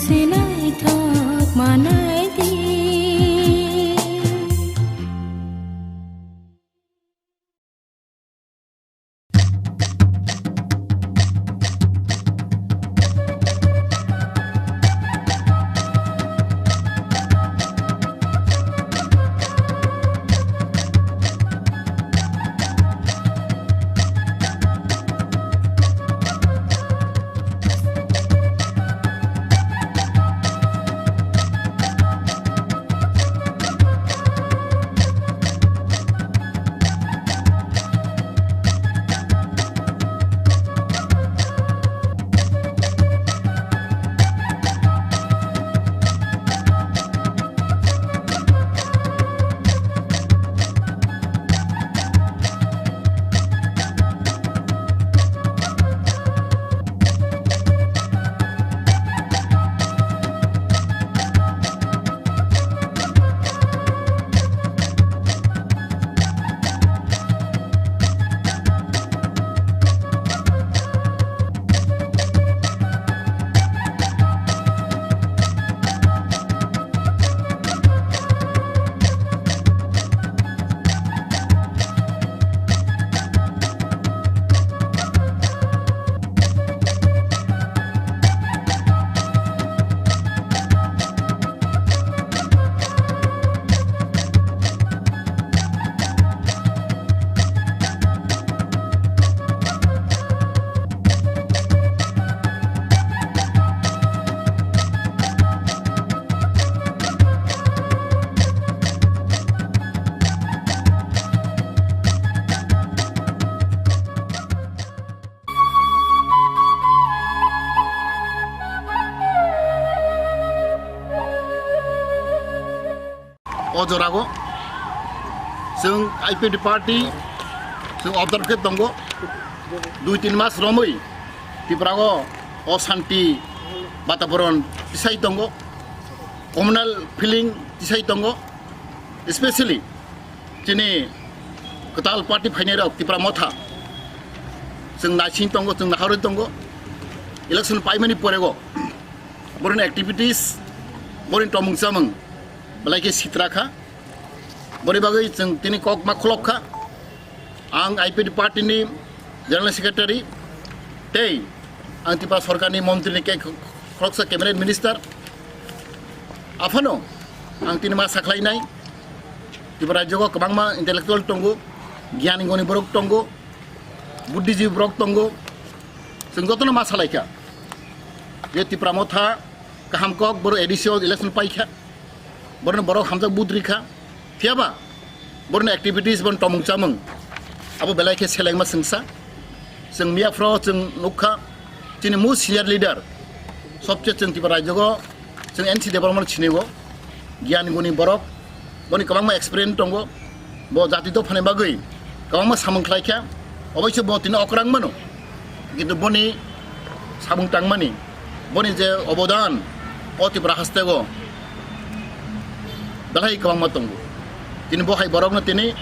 O jorago chwng I P F T party chwng observe khe tongo. Dui tin mas romwi Tripura o osanti bataboron tisai tongo, communal feeling tisai tongo, especially chini kwtal party phainai rok Tipra Motha chwng naising tongo, chwng naharwi tongo. Election paimani porego boroni activities, boroni tomung chamung belai khe sitra kha. Boni bagwi chwng tini kok ma kholop kha. Ang I P F T party ni General Secretary tei ang Tripura Sarkar ni montri ni khe khoroksa cabinet minister. Aphano ang tini ma sakhlai nai. Tripura rajyo o kwbangma intellectual tongo, gyan goni borok tongo, buddhijibi borok tongo. Chwng jotono ma salai kha je Tipra Motha kaham kok, boro A D C o election pai kha, boroni borok hamjak vote ri kha. Phiyaba boroni activities, boroni tomung chamung abo belai khe selengma chwngsa. Chwng miyaphro chwng nukha chini most senior leader, sobse chwng Tripura rajyo o chwng N C Debbarma no sinigo, gyan guni borok, boni kwbangma experience tongo, bo jati dophani bagwi kwbangma samung khlai kha. Oboiso bo tini okrang mano, kintu boni samung tangmani, boni je obodan o Tripura hasteo belai kwbangma tongo. Tini bo hai borokno tini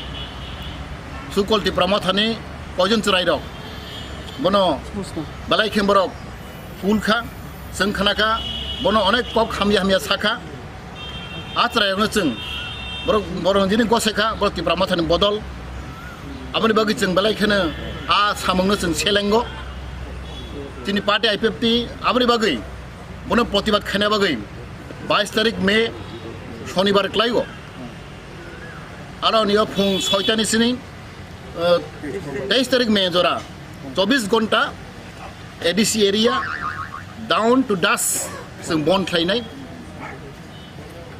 sukol Tipra Mothani koijon chwrairok bono belai khe borok kul kha, chwng khna kha, bono onek kok hamya hamya sa kha. A chwrairokno chwng borok, borok nini gose kha, borok Tipra Mothani bodol. Aboni bagwi chwng belai kheno a samungno chwng selengo. Chini party I P F T aboni bagwi bono protibad khaina bagwi bais tarik May, Shonibar kwlaigo. Aro nio phung soitani sini, eh, teis tarik May jora, chobis ghonta A D C area down to dusk chwng bon khlainai.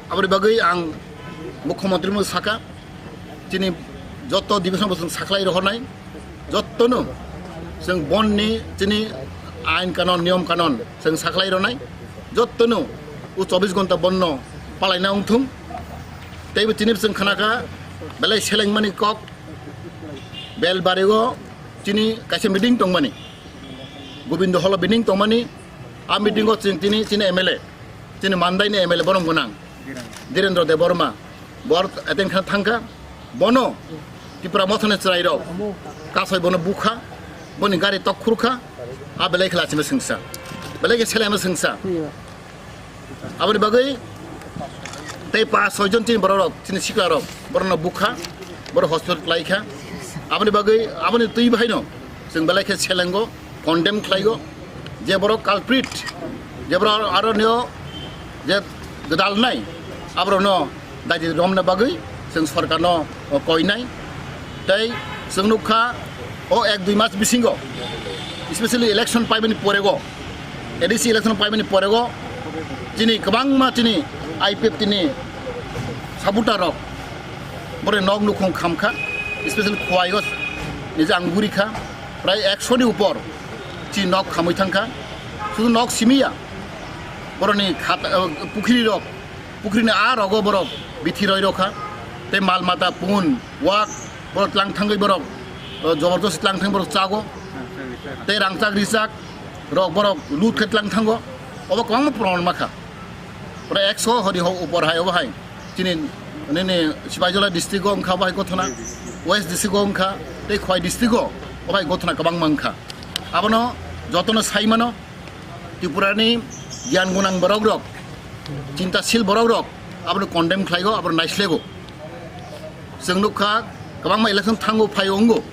Aboni bagwi ang Mukhyamantri mo saka, chini joto division bo chwng sakhlai rohornai, jotono chwng bonni chini ain kanon, niyom kanon chwng sakhlai ronai, jotono o chobis ghonta bonno palaina wngthung. Teibo chini chwng khna kha belai selengmani kok, Belbari o chini kaisa meeting tongmani, Gobindo Hall o meeting tongmani. A meeting o chwng tini chini M L A, chini Mandai ni M L A borom gwnang Dhirendra Debbarma, bor attend kha thangkha. Bono Tipra Mothani chwrairok kasoi bono bukha, boni gari tok khurkha, a belai khe lachima sengsa, belai khe selema sengsa. Aboni bagwi tei pas soi jon chini bororok, chini siklarok, borokno bukha, borok hospital klaikha. Aboni bagwi, aboni twi bahaino chwng belai khe selengo, condemn khlaigo, je borok culprit, je borok aro nio je gwdalnai, aborokno daidi romna bagwi chwng sorkarno koinai. Tei chwng nukha o ek dui mas bisingo, especially election paimani porego, A D C election paimani porego, chini kwbangma chini I P F T ni supporter rok bore nok nukhung khamkha, especially Khowai o nije ang gurikha, prai ekso ni upor chini nok khamwi thangkha. Sudu nok simiya, boroni khata, eh, pukhri rok, pukhrini a rogo borok bithi roi rokha, tei mal mata pun wak borok tlang thangwi borok, eh, joborjosti tlang thangwi borok chago, tei rangchak richak rok borok lut khe tlang thango, obo kwbangma proman makha. Pura ekso hori ho upor hai obo hai chini nini Sipaijala district o wngkha obo hai gothona, West district o wngkha, tei Khowai district o obo hai gothona kwbangma wngkha. Abono jotono sai mano, Tripura ni giyan gunang borok rok, chintasil borok rok abono condemn khlaigo, abono naislego. Chwng nukha kwbangma election thango phaio wngo,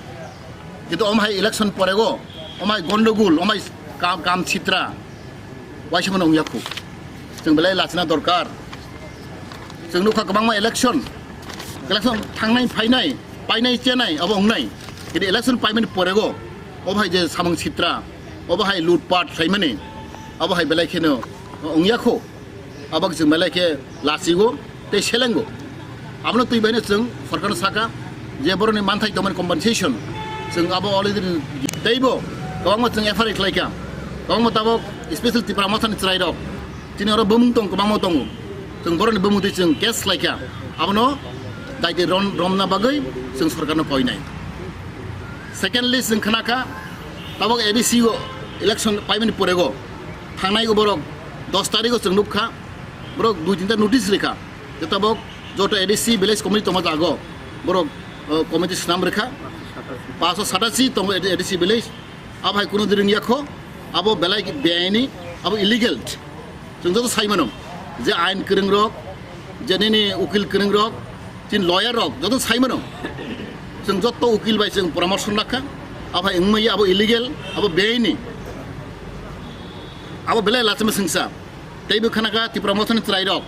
kintu omo hai election porego, omo hai gondogul, omo hai kam, kam sitra, waisa mano wngya khu. Chwng belai lachina dorkar. Chwng nukha kwbangma election, election thangnai phainai, painai chenai abo wngnai, kintu election paimani porego obo hai je samung sitra, obo hai lutpat khlaimani, abo hai belai kheno wngya khu. Abo chwng belai khe lachigo tei selengo. Abono twi baino chwng sorkarno saka je boroni manthai tongmani compensation, chwng abo already teibo kwbangma chwng F I R khlaikha. Kwbangma tabok special Tipra Mothani chwrairok chini oro bumung tong, kwbangma tongo. Chwng borokni bumungtwi chwng case khlaikha, abono daiti rom-, romna bagwi chwng sorkarno koinai. Secondly, chwng khnakha, tabok A D C o election paimani porego thangnai borok dos tarigo chwng nukha, borok dui tinta notice rikha, je tabok joto A D C village committee tongma jago, borok, o, committee swnam rikha, paso satachi tongo A D C village. Abo hai kuno diri wngya kho, abo belai beaini, abo illegal. Chwng joto sai mano, je ain kwrwng rok, je nini ukil kwrwng rok, chini lawyer rok joto sai mano. Chwng joto ukil bai chwng poramorso nakha, abo hai wngmaya, abo illegal, abo beaini. Abo belai lachima singsa. Teibo khanakha Tipra Mothani chwrai rok.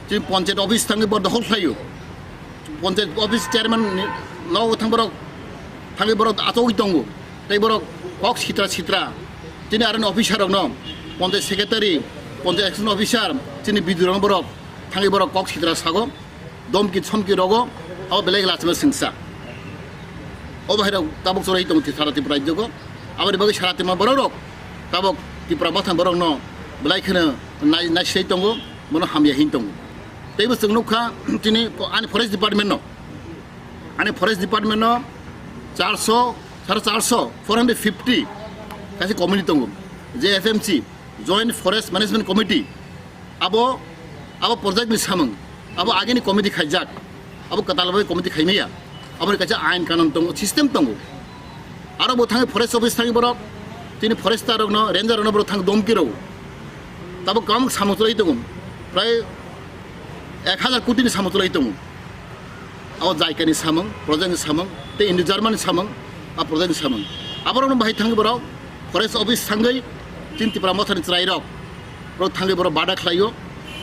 Chini panchayat office thangwi bo dokhol khlaio. Panchayat office chairman ni nogo thang borok thangwi borok achogwi tongo. Tei borok kok sitra sitra. Chini aroni officer rokno, panchayat secretary, panchayat action officer, chini B D O rokno borok thangwi borok kok sitra sago. Domki somki rogo, abo belai lachima singsa. Obo hai rok tabuk chwrai tongo sara Tripura rajyo go. Aboni bagwi sara Tripura borok rok tabuk Tipra Mothani borok no belai kheno nai-, naisai tongo, bono hamya hin tongo. Teibo chwng nukha chini ani forest department no, ani forest department no charso, sare charso, four hundred fifty kaisa committee tongo, je F M C, Joint Forest Management Committee. Abo, abo project ni samung, abo agini committee khaijak, abo kwtal bai committee khaimaya, aboni kaisa ain kanon tongo, system tongo. Aro bo thangwi forest office thangwi borok, chini forester rokno, ranger rokno borok thang domki rw. Tabuk kwbang samung chwlai tongo, prai ek hazar koti ni samung chwlai tongo. Abo jaikani samung, project ni samung, tei Indo German ni samung, a project ni samung. Aborokno bahai thangwi borok forest office thangwi chini Tipra Mothani chwrai rok, borok thangwi borok bada khlaio,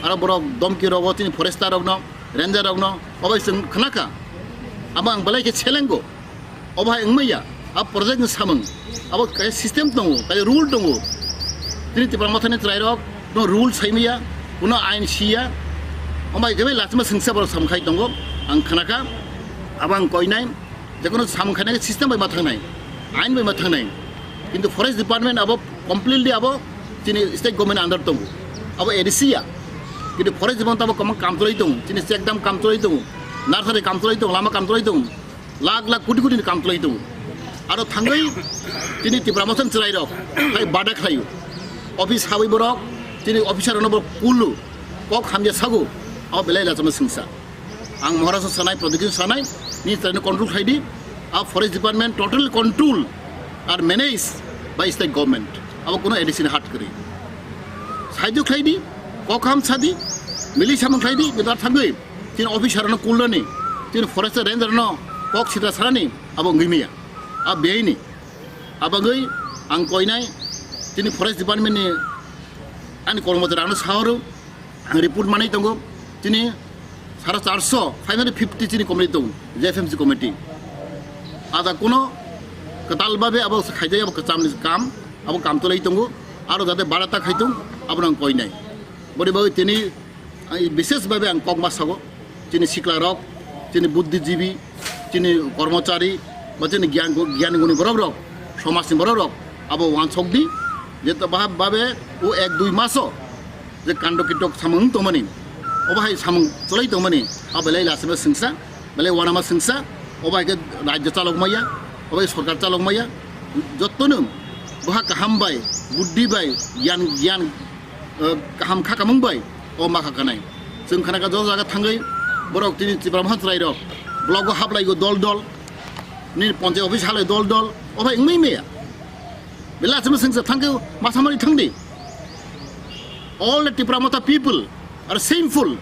aro borok domki rogo chini forester rokno, ranger rokno, obo chwng khnakha. Abo ang belai khe selengo. Obo hai wngmaya, a project ni samung, abo kaisa system tongo, kaisa rule tongo. Chini Tipra Mothani chwrai rok no rule saimaya, kuno ain siya. Omo hai khe bai lachima singsa borok samung khai tongo, ang khnakha, abo ang koinai, jekono samung khainai system bai ma thangnai, ain bai ma thangnai. Kintu forest department abo completely abo chini state government under tongo, abo A D C ya. Kintu forest department abo kwbang kam chwlai tongo, chini check dam kam chwlai tongo, nursery kam chwlai tongo, lama kam chwlai tongo. Lakh lakh koti koti ni kam chwlai tongo. Aro thangwi chini Tipra Mothani chwrai rok hai bada khlaio. Office hawi borok chini officer rokno borok kulu kok hamya sago, abo belai lachima singsa. Ang Maharashtra sanai, Pradyut sanai, ni chwraino control khlai di. A forest department totally control are managed by state government. Abo kuno A D C ni hat kwrwi. Saijo khlai di, kok ham sa di, mili samung khlai di, bidar thangwi. Chini officer no kulnani, chini forest ranger no kok sitra sarani, abo wngwi maya. A beaini. Abagwi ang koinai chini forest department ni ani kormochari rokno sahoro, ang report manwi tongo. Chini sare charso, five hundred fifty chini committee tongo, J F M C committee. Ada kuno kwtal babe abo khaijak, abo kwchamni kam, abo kam chwlai tongo. Aro jate barata khaitung, abono ang koinai. Boni bagwi tini Ang bishesh bhabe ang kok ma sago, chini sikla rok, chini buddhijibi, chini kormochari, ba chini gyan, gyan guni borok rok, somaj ni borok rok, abo wansok di, je to bhab bhabe o ek dui maso je kando kitok samung tongmani, obo hai samung chwlai tongmani, abo belai lachima singsa, belai wanama singsa, obo hai khe rajyo chalok maya, obo hai sorkar chalok maya, jotto no boha kaham bai, buddhi bai, gyan, gyan, eh, kaham kha kamung bai o ma kha kanai. Chwng khana kha joto jaga thangwi borok tini Tipra Mothani chwrai rok block o haplai go dol dol, nini ponchayat office halai dol dol, o bai wngwi maya. Belai chwng singsa thangkhe masamani thangdi. All the Tipra Motha people are shameful.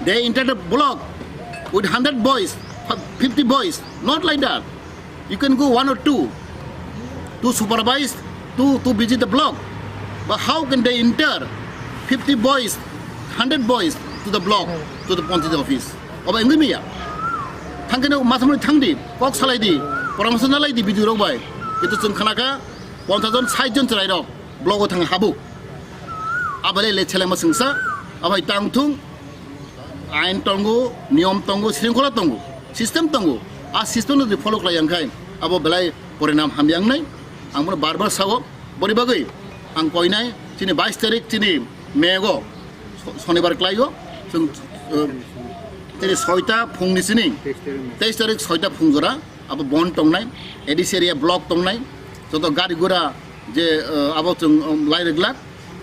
They entered a block with hundred boys, fifty boys, not like that. You can go one or two to supervise, to, to visit the block. But how can they enter fifty boys, hundred boys to the block, to the panchayat office? Obo wngwi maya. Thangkhe no masamani thangdi, kok salaidi, poramorso nalaidi B D O rok bai. Kintu chwng khana kha ponchash jon, sait jon chwrai rok block o thang habu. Abalai le chelema singsa, abai tang thung, ain tongo, niyom tongo, sringkhola tongo, system tongo. A system no jodi follow khlai yang khai, abo belai porinam hamya wngnai. Ang bono bar bar sao, boni bagwi ang koinai, chini bais tarik, chini May o, Sonibar klaio, chwng, uh, tini soita phungni sini, teis tarik soita phung jora, abo bon tongnai, A D C area block tongnai, joto gari gura je, uh, abo chwng, um, lai rwglak,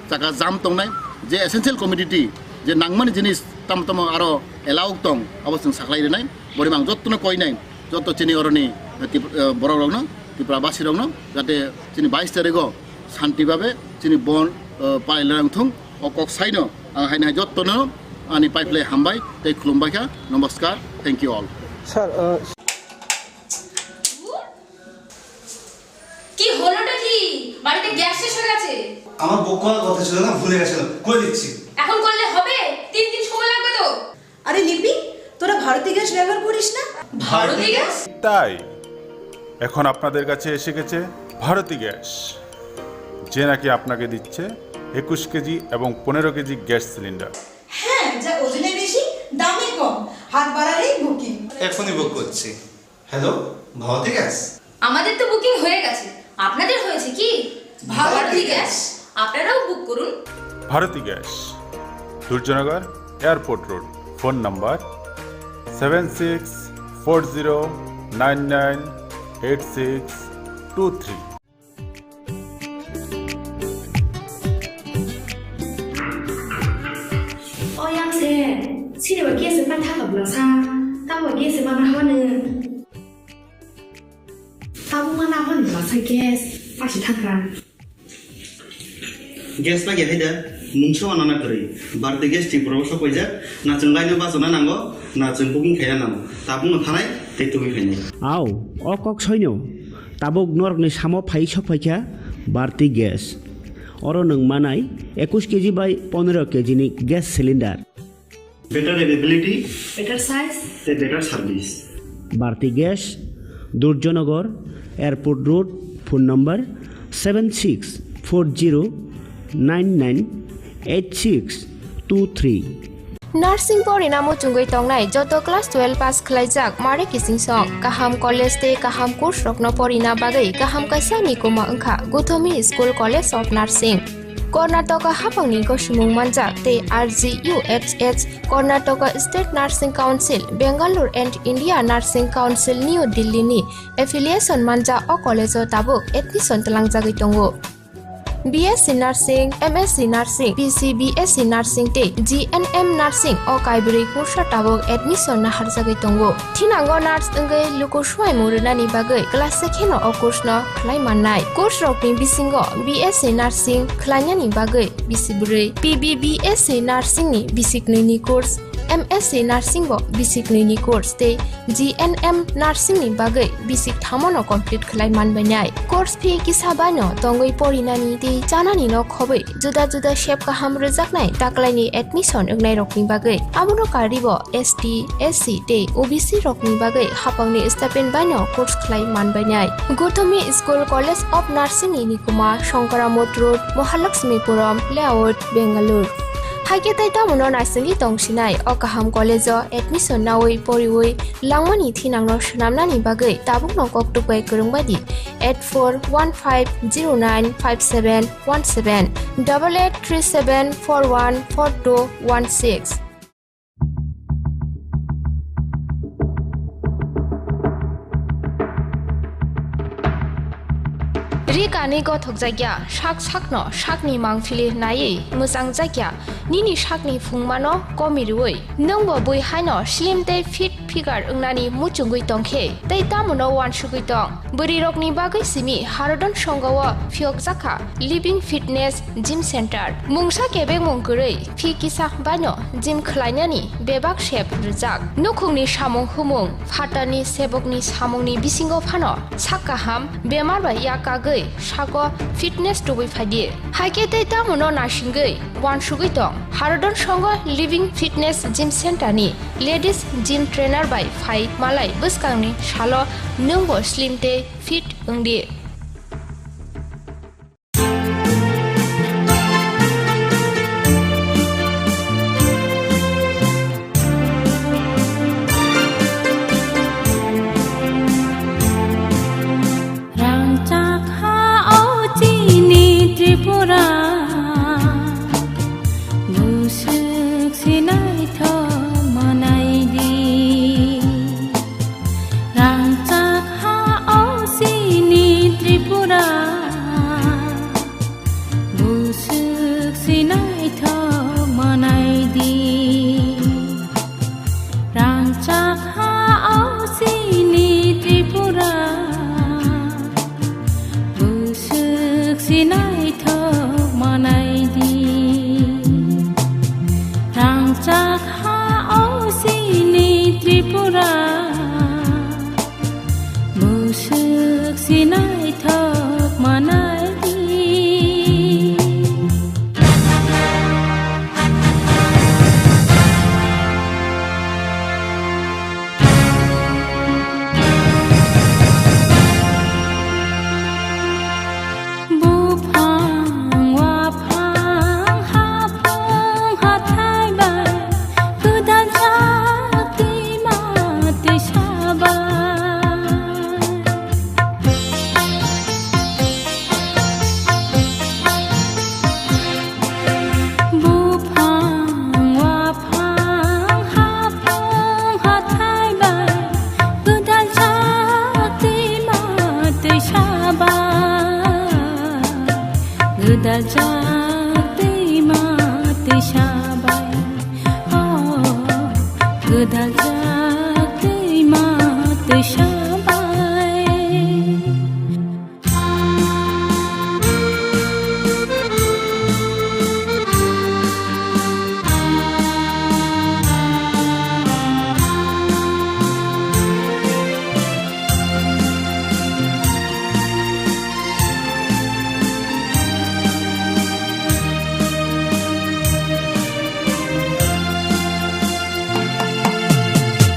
chaka jam tongnai, je essential commodity, je nangmani jinis tam tamo aro allow tong, abo chwng saklai rwnai, bori mang jottono koinai, joto chini oroni, uh, Tip-, uh, borok rokno, Tripura basi rokno, jate chini bais tarigo santi babe chini bon, uh, palai lang thung, o kok saino ang haino hai jottono ani paiplai hambai tei khulumbai kha, namaskar, thank you all. Sir, uh, কি হলোটা কি? বাড়িতে গ্যাস শেষ হয়ে গেছে। আমার বউ করার কথা ছিল না, ভুলে গেছিল, করে দিচ্ছি। এখন করলে হবে? তিন দিন সময় লাগবে তো। আরে লিপি, তোরা ভারতী গ্যাস ব্যবহার করিস না? ভারতী গ্যাস? তাই এখন আপনাদের কাছে এসে গেছে ভারতী গ্যাস, যে নাকি আপনাকে দিচ্ছে একুশ কেজি এবং পনেরো কেজি গ্যাস সিলিন্ডার। হ্যাঁ, যা ওজনে বেশি, দামে কম, হাত বাড়ালেই বুকিং। এখনই বুক করছি। Hello, Bharati gas? আমাদের তো বুকিং হয়ে গেছে, আপনাদের হয়েছে কি? ভারতী গ্যাস, আপনারাও বুক করুন। Bharati gas, Durjoynagar, airport road. Phone number seven six four zero nine nine eight six two three. O yang se, sini ba gas ma thaka bla sa, ta ba gas ma na hwa ne. Ta bu ma na hwa ne bla sa gas, pa si thaka. Gas ba ya haida, mungsa wa na na kwrwi. Bharti gas Tripura o sok paijak, na chwng line o bachana nango, na chwng booking khaina nango. Ta bu no thanai, tei tubui khainai. Au, o kok soino. Tabuk norokni samo phai sok phaikha Bharti Gas. Oro nwng manai ekush keji bai pondro keji ni gas cylinder. Better availability. Better size. Tei better service. Bharti Gas, Durjanagar, Airport Road, phone number seven six four zero nine nine eight six two three. Nursing porina muchungwi tongnai joto class twelve pass khwlaijak mare kichingsong. Kaham college tei kaham course rokno porina bagwi kaham kaisa nikuma wngkha Guthomi School College of Nursing. Karnataka haphangni gosimung manjak tei R G U H S, Karnataka State Nursing Council, Bangalore and India Nursing Council, New Delhi ni affiliation manjak o college o tabuk admission twlangjagwi tongo. B S C Nursing, M S C Nursing, P C B S C Nursing tei G N M Nursing o kaibrwi kursa tabuk admission naharjagwi tongo. Thinango nurse wngwi luku suaimung rwnani bagwi class se kheno o course no khlai mannai. Course rokni bisingo B S C Nursing khlainani bagwi bisi bwrwi, P B B S C Nursing ni bisi knwi ni course, M S C Nursing bo bisi knwi ni course tei G N M Nursing ni bagwi bisi thamo no complete khlai manbainai. Course fee kisa bai no tongwi porinani tei chanani no khobwi juda juda sep kaham rwjaknai taklaini admission wngnai rokni bagwi. Abono karwi bo S T, S C tei O B C rokni bagwi haphangni stipend bai no course khlai manbainai. Guthomi School College of Nursing ni nikuma Shankara Mott Road, Mahalakshmipuram Layout, Bangalore. Haikhe tei tamono naisingwi tongsinai o kaham college o admission nawi poriwi langmani thinangno swnamnani bagwi tabukno kok tukbai kwrwngbaidi eight four one five zero nine five seven one seven, double eight three seven four one four two one six. Ri kani gothok jakya, sak sakno sakni mangphili naiwi mwchang jakya, nini sakni phungmano komi rwui. Nwngbo bui haino slim tei fit figure wngnani muchungwi tongkhe, tei tamono uansugwi tong. Bwrwirokni bagwi simi Harodon Songao phiyokjakha Living Fitness Gym Center. Mungsa kebengmung kwrwi, phi kisa baino gym khlainani bebak sep rwjak. Nukhungni samung humung, phatarni sebokni samungni bisingo phano sak kaham, bemar bai yak kagwi sago fitness tubui phaidi. Haikhe tei tamono naisingwi uansugwi tong. Harodon Songho Living Fitness Gym Center ni ladies gym trainer bai phai malai bwskangni salo nwngbo slim tei fit wngdi. Rangchak ha o chini Tripura, Busu Sinaithok manai di. Rangchak ha o sini Tripura. Musuk sinaithok manai di. Buphang, waphang, haphang, hathai bai, gwdal jak twima twisa bai. Buphang, waphang, haphang, hathai bai, gwdal jak twima twisa bai, gwdal jak twima twisa bai, oh, gwdal jak twima twisa bai.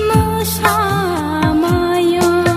Mosa mayung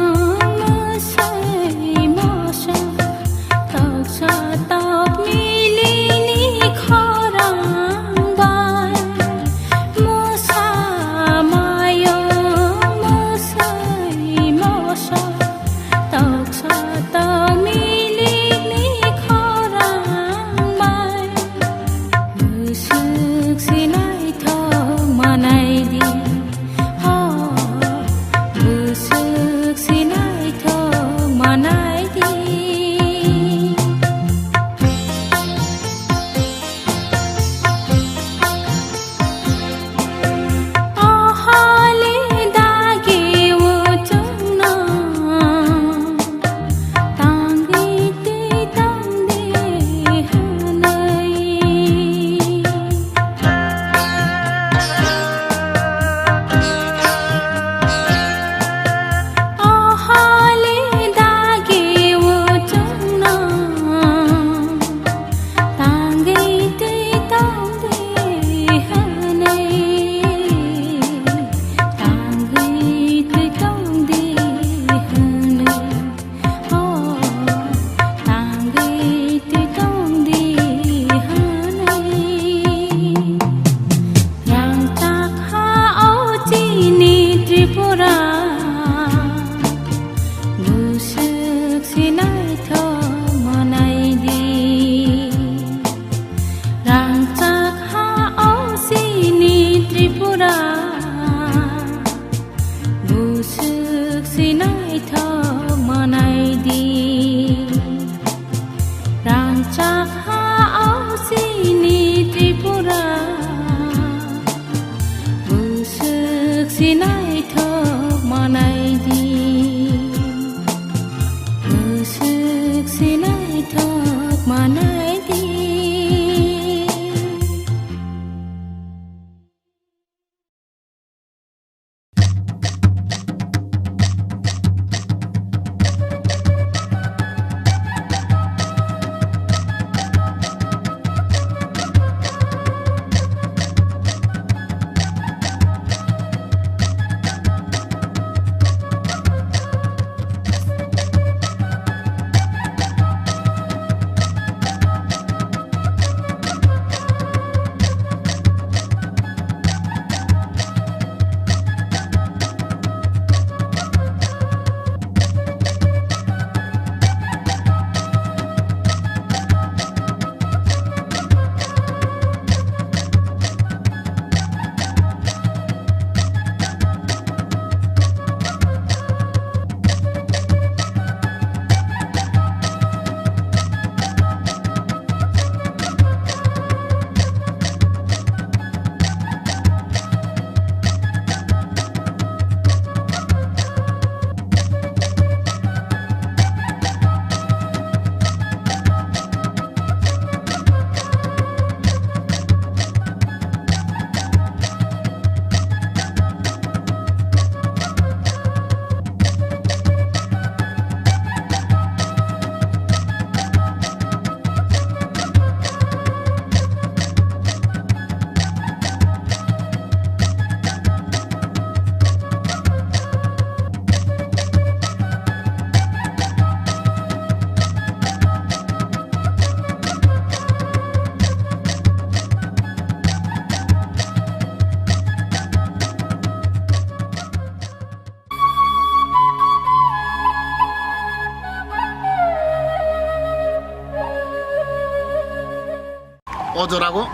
O jorago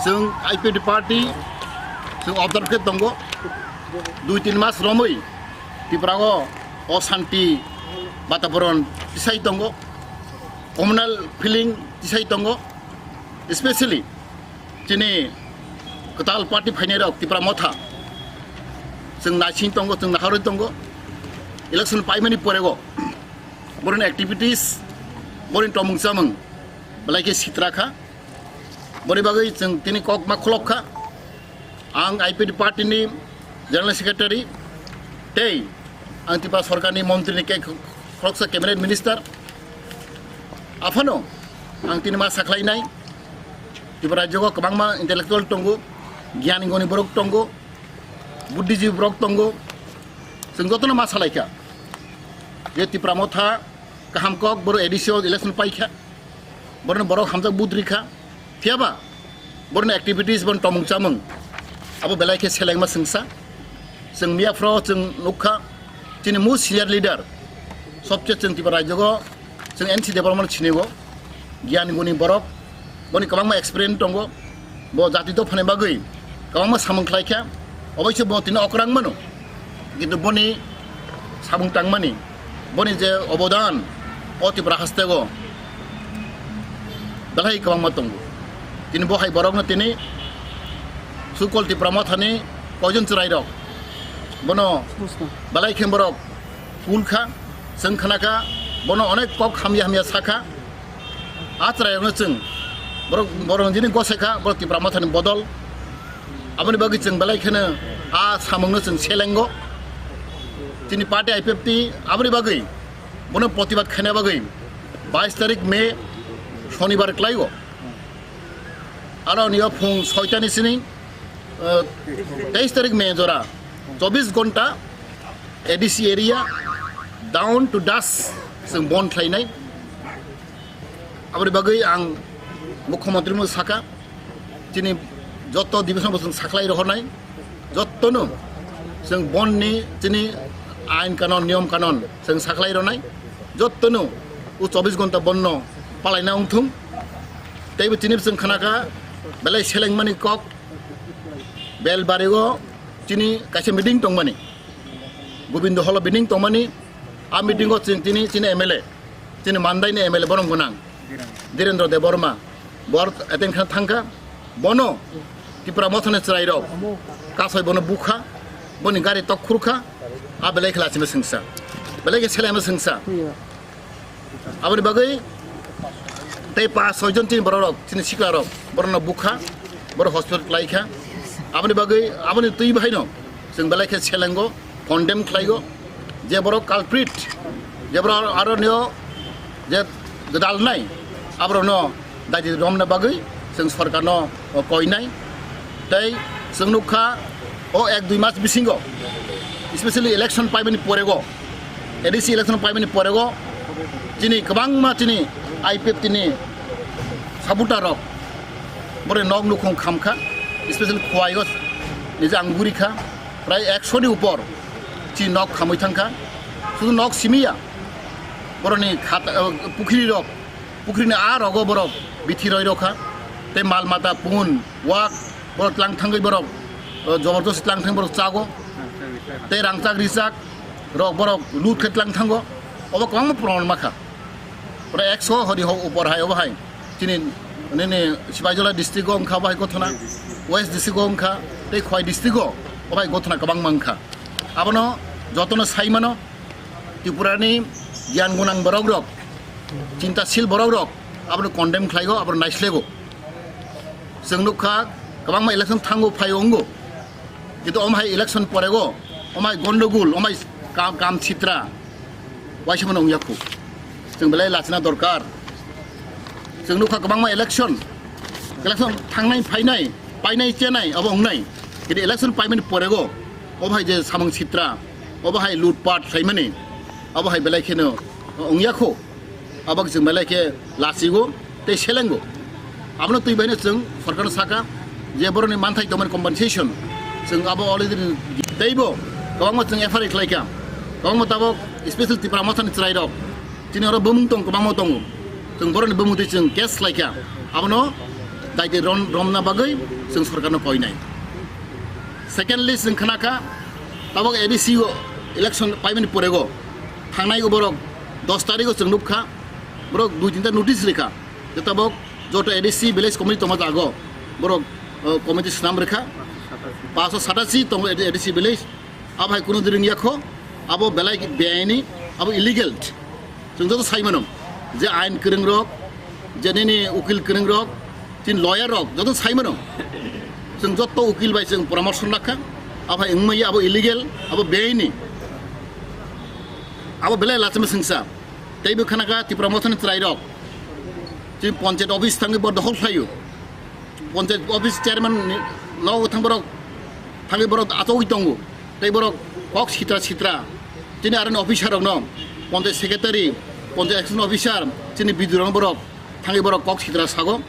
chwng I P F T party chwng observe khe tongo. Dui tin mas romwi Tripura o osanti bataboron tisai tongo, communal feeling tisai tongo, especially chini kwtal party phainai rok Tipra Motha chwng naising tongo, chwng naharwi tongo. Election paimani porego boroni activities, boroni tomung chamung belai khe sitra kha. Boni bagwi chwng tini kok ma khulok kha. Ang I P F T party ni General Secretary tei ang Tripura Sorkar ni Montri ni khe khoroksa Cabinet Minister. Aphano ang tini ma sakhlainai, Tripura rajyo o kwbangma intellectual tongo, gyan goni borok tongo, buddhijibi borok tongo. Chwng jotono ma salaikha je Tipra Motha kaham kok, boro A D C o election paikha, boroni borok hamjak vote rikha, phiyaba boroni activities, boroni tomung chamung abo belai khe selengma chwngsa. Chwng miyaphro chwng nukha, chini most senior leader sobse chwng Tripura rajyo o chwng N C Debbarma no sinigo, gyan guni borok, boni kwbangma experience tongo, bo jati dophani bagwi kwbangma samung khlaikha, oboise bo tini okrang mano, kintu boni samung tangmani, boni je obodan o Tripura hasteo belai kwbangma tongo. Tini bo hai borokno tini sukol Tipra Mothani koijon chwrairok bono belai khe borok kul kha, chwng khna kha, bono onek kok hamya hamya sakha. A chwrairokno chwng borok, borok jini gose kha, borok Tipra Mothani bodol. Aboni bagwi chwng belai kheno a samungno chwng selengo. Chini party I P F T aboni bagwi bono protibad khaina bagwi bais tarik May, Shonibar kwlaigo. Aro nio phung soitani sini, eh, teis tarik May jora, chobis gonta A D C area down to dusk chwng bon khlainai. Aboni bagwi ang Mukhyamantri no saka, chini joto division bo chwng sakhlai rohornai, jotono chwng bon ni chini ain kanon, niyom kanon chwng sakhlai ronai, jotono o chobis gonta bonno palaina wngthung. Teibo chini chwng khna kha belai selengmani kok, Belbari o chini kaisa meeting tongmani, Gobindo Hall o meeting tongmani. A meeting o chini, chini, chini M L A, chini Mandai ni M L A borok gwnang, Dhirendra Debbarma, bor attend kha thangkha. Bono Tipra Mothani chwrairok kasoi bono bukha, boni gari tok khurkha, a belai khe lachima sengsa, belai khe selema sengsa. Aboni bagwi tei pas soi jon chini borok rok, chini sikla rok, borokno bukha, borok hospital klaikha. Aboni bagwi, aboni twi bahaino chwng belai khe selengo, condemn khlaigo, je borok culprit, je borok aro nio je gwdalnai, aborokno daidi romna bagwi chwng sorkarno koinai. Tei chwng nukha o ek dui mas bisingo, especially election paimani porego, A D C election paimani porego, chini kwbangma chini I P F T ni supporter rok bore nok nukhung khamkha, especially Khowai o nije ang gurikha, prai ekso ni upor chini nok khamwi thangkha. Sudu nok simiya, boroni khata, pukhri rok, pukhri ni a rogo borok bithi roi rokha, tei mal mata pun wak borok tlang thangwi borok, o, jobor josti tlang thangwi borok chago, tei rangchak richak rok borok lut khe tlang thango, obo kwbangma proman makha. Pura ekso hodi ho upor hai obo hai chini nini Sipaijala district o wngkha obo hai gothona, West district o wngkha, tei Khowai district o obo hai gothona kwbangma wngkha. Abono jotono sai mano, Tripura ni giyan gunang borok rok, chintasil borok rok abono condemn khlaigo, abono naislego. Chwng nukha kwbangma election thango phaio wngo, kintu omo hai election porego, omo hai gondogul, omo hai kam, kam sitra, waisa mano wngya khu. Chwng belai lachina dorkar. Chwng nukha kwbangma election, election thangnai phainai, painai chenai abo wngnai, kintu election paimani porego obo hai je samung sitra, obo hai lutpat khlaimani, obo hai belai kheno wngya khu. Abo chwng belai khe lachigo tei selengo. Abono twi baino chwng sorkarno saka je boroni manthai tongmani compensation chwng abo already teibo kwbangma chwng F I R khlaikha. Kwbangma tabok special Tipra Mothani chwrairok chini oro bumung tong kwbangma tongo. Chwng borokni bumungtwi chwng case khlaikha, abono daiti rom-, romna bagwi chwng sorkarno koinai. Secondly, chwng khnakha, tabok A D C o election paimani porego thangnai borok dos tarikho chwng nukha, borok dui tinta notice rikha, je tabok joto A D C village committee tongma jago, borok, uh, committee swnam rikha, paso satachi tongo A D C village, abo hai kuno ring yakho, abo belai beaini, abo illegal. Chwng joto sai mano, je ain kwrwng rok, je nini ukil kwrwng rok, tin lawyer rok, joto sai mano. Chwng joto ukil bai chwng poramorso lakha, abo hai wngmaya, abo illegal, abo beaini. Abo belai lachima sengsa. Teibo khanakha Tipra Mothani chwrai rok. Tin panchayat office thangwi bo dokhol khlaio. Panchayat office chairman ni nogo thang borok, thangwi borok achogwi tongo. Tei borok kok sitra sitra. Chini aroni officer rokno, panchayat secretary, panchayat action officer, chini B D O rokno borok thangwi borok kok sitra sago.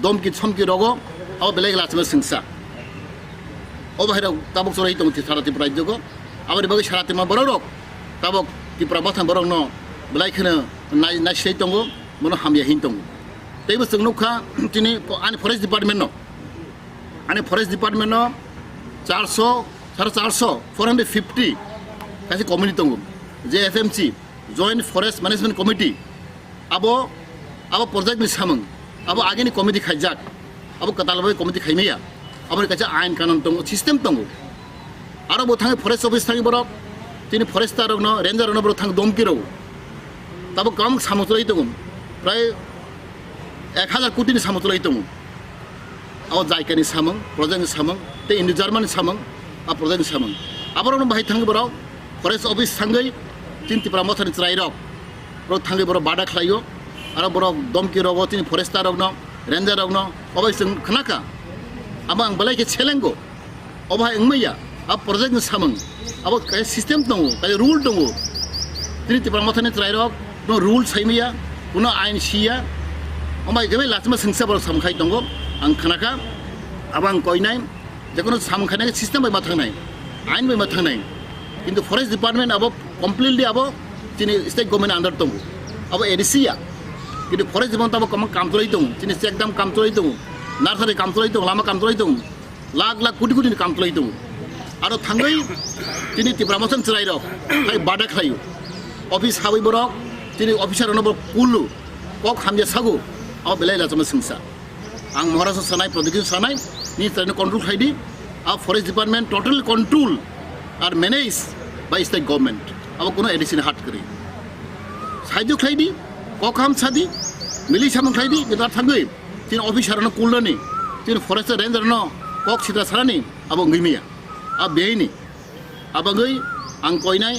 Domki somki rogo, abo belai lachima sengsa. Obo hai rok tabok chwrai tongo sara Tripura rajyo go. Aboni bagwi sara Tripura borok rok tabok Tipra Mothani borokno belai kheno nai-, naisai tongo, bono hamya hin tongo. Teibo chwng nukha chini ani forest department no. Ani forest department no charso, sare charso, four hundred fifty kaisa committee tongo, je F M C, Joint Forest Management Committee. Abo, abo project ni samung, abo agini committee khaijak, abo kwtal bai committee khaimaya, aboni kaisa ain kanon tongo, system tongo. Aro bo thangwi forest office thangwi borok, tini forester rokno, ranger rokno borok thang domki rwo. Tabok kwbang samung chwlai tongo, prai ek hazar koti ni samung chwlai tongo. Abo jaikani samung, project ni samung, tei Indo German ni samung, a project ni samung. Aborokno bahai thangwi borok forest office thangwi chini Tipra Mothani chwrai rok, borok thangwi borok bada khlaio, aro borok domki rogo chini forester rokno, ranger rokno, obo chwng khnakha. Abo ang belai khe selengo. Obo hai wngmaya, a project ni samung, abo kaisa system tongo, kaisa rule tongo. Chini Tipra Mothani chwrai rok, no rule saimaya, kuno ain siya, omo hai khe bai lachima sengsa borok samung khai tongo, ang khnakha, abo ang koinai, jekono samung khainai system bai ma thangnai, ain bai ma thangnai. Kintu forest department abo completely abo chini state government under tongo, abo A D C ya. Kintu forest department abo kwbang kam chwlai tongo, chini check dam kam chwlai tongo, nursery kam chwlai tongo, lama kam chwlai tongo. Lakh lakh koti koti ni kam chwlai tongo. Aro thangwi chini Tipra Mothani chwrai rok hai bada khlaio. Office habwi borok chini officer rokno borok kulu kok hamya sago, abo belai lachima sengsa. Ang Maharashtra sanai, Pradyot sanai, ni chwraino control khlai di. A forest department totally control are managed by state government. Abo kuno A D C ni hat kwrwi. Saijo khlai di, kok ham sa di, mili samung khlai di, jeto thangwi chini officer no kulnani, chini forest ranger no kok sitra sarani, abo wngwi maya. A beini. Abagwi ang koinai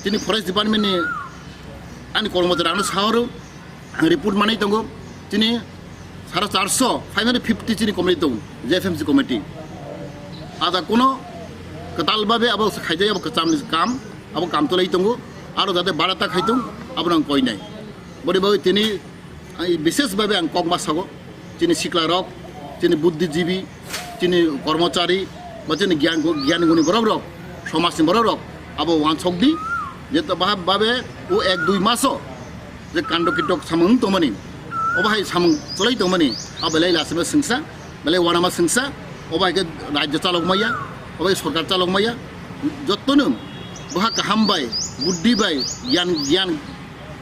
chini forest department ni ani kormochari ano sahoro ang report manwi tongo. Chini sare charso, five hundred fifty chini committee tongo, J F M C committee. Ada kuno kwtal babe abo khaijai abo kwcham ni kam, abo kam tolai tongo. Aro jate barata khaitung, abo ang koinai. Bori bagwi tini Ang bishesh bhabe ang kok ma sago, chini sikla rok, chini buddhijibi, chini kormochari, ba chini gyan, gyan guni borok rok, somaj ni borok rok, abo wansok di, je to bahab babe o ek dui maso je kando kitok samung tongmani, obo hai samung cholai tongmani, abo belai lachima sengsa, belai wanama sengsa, obo hai khe rajyo chalok maya, obo hai sorkar chalok maya, jotto no boha kaham bai, buddhi bai, gyan, gyan,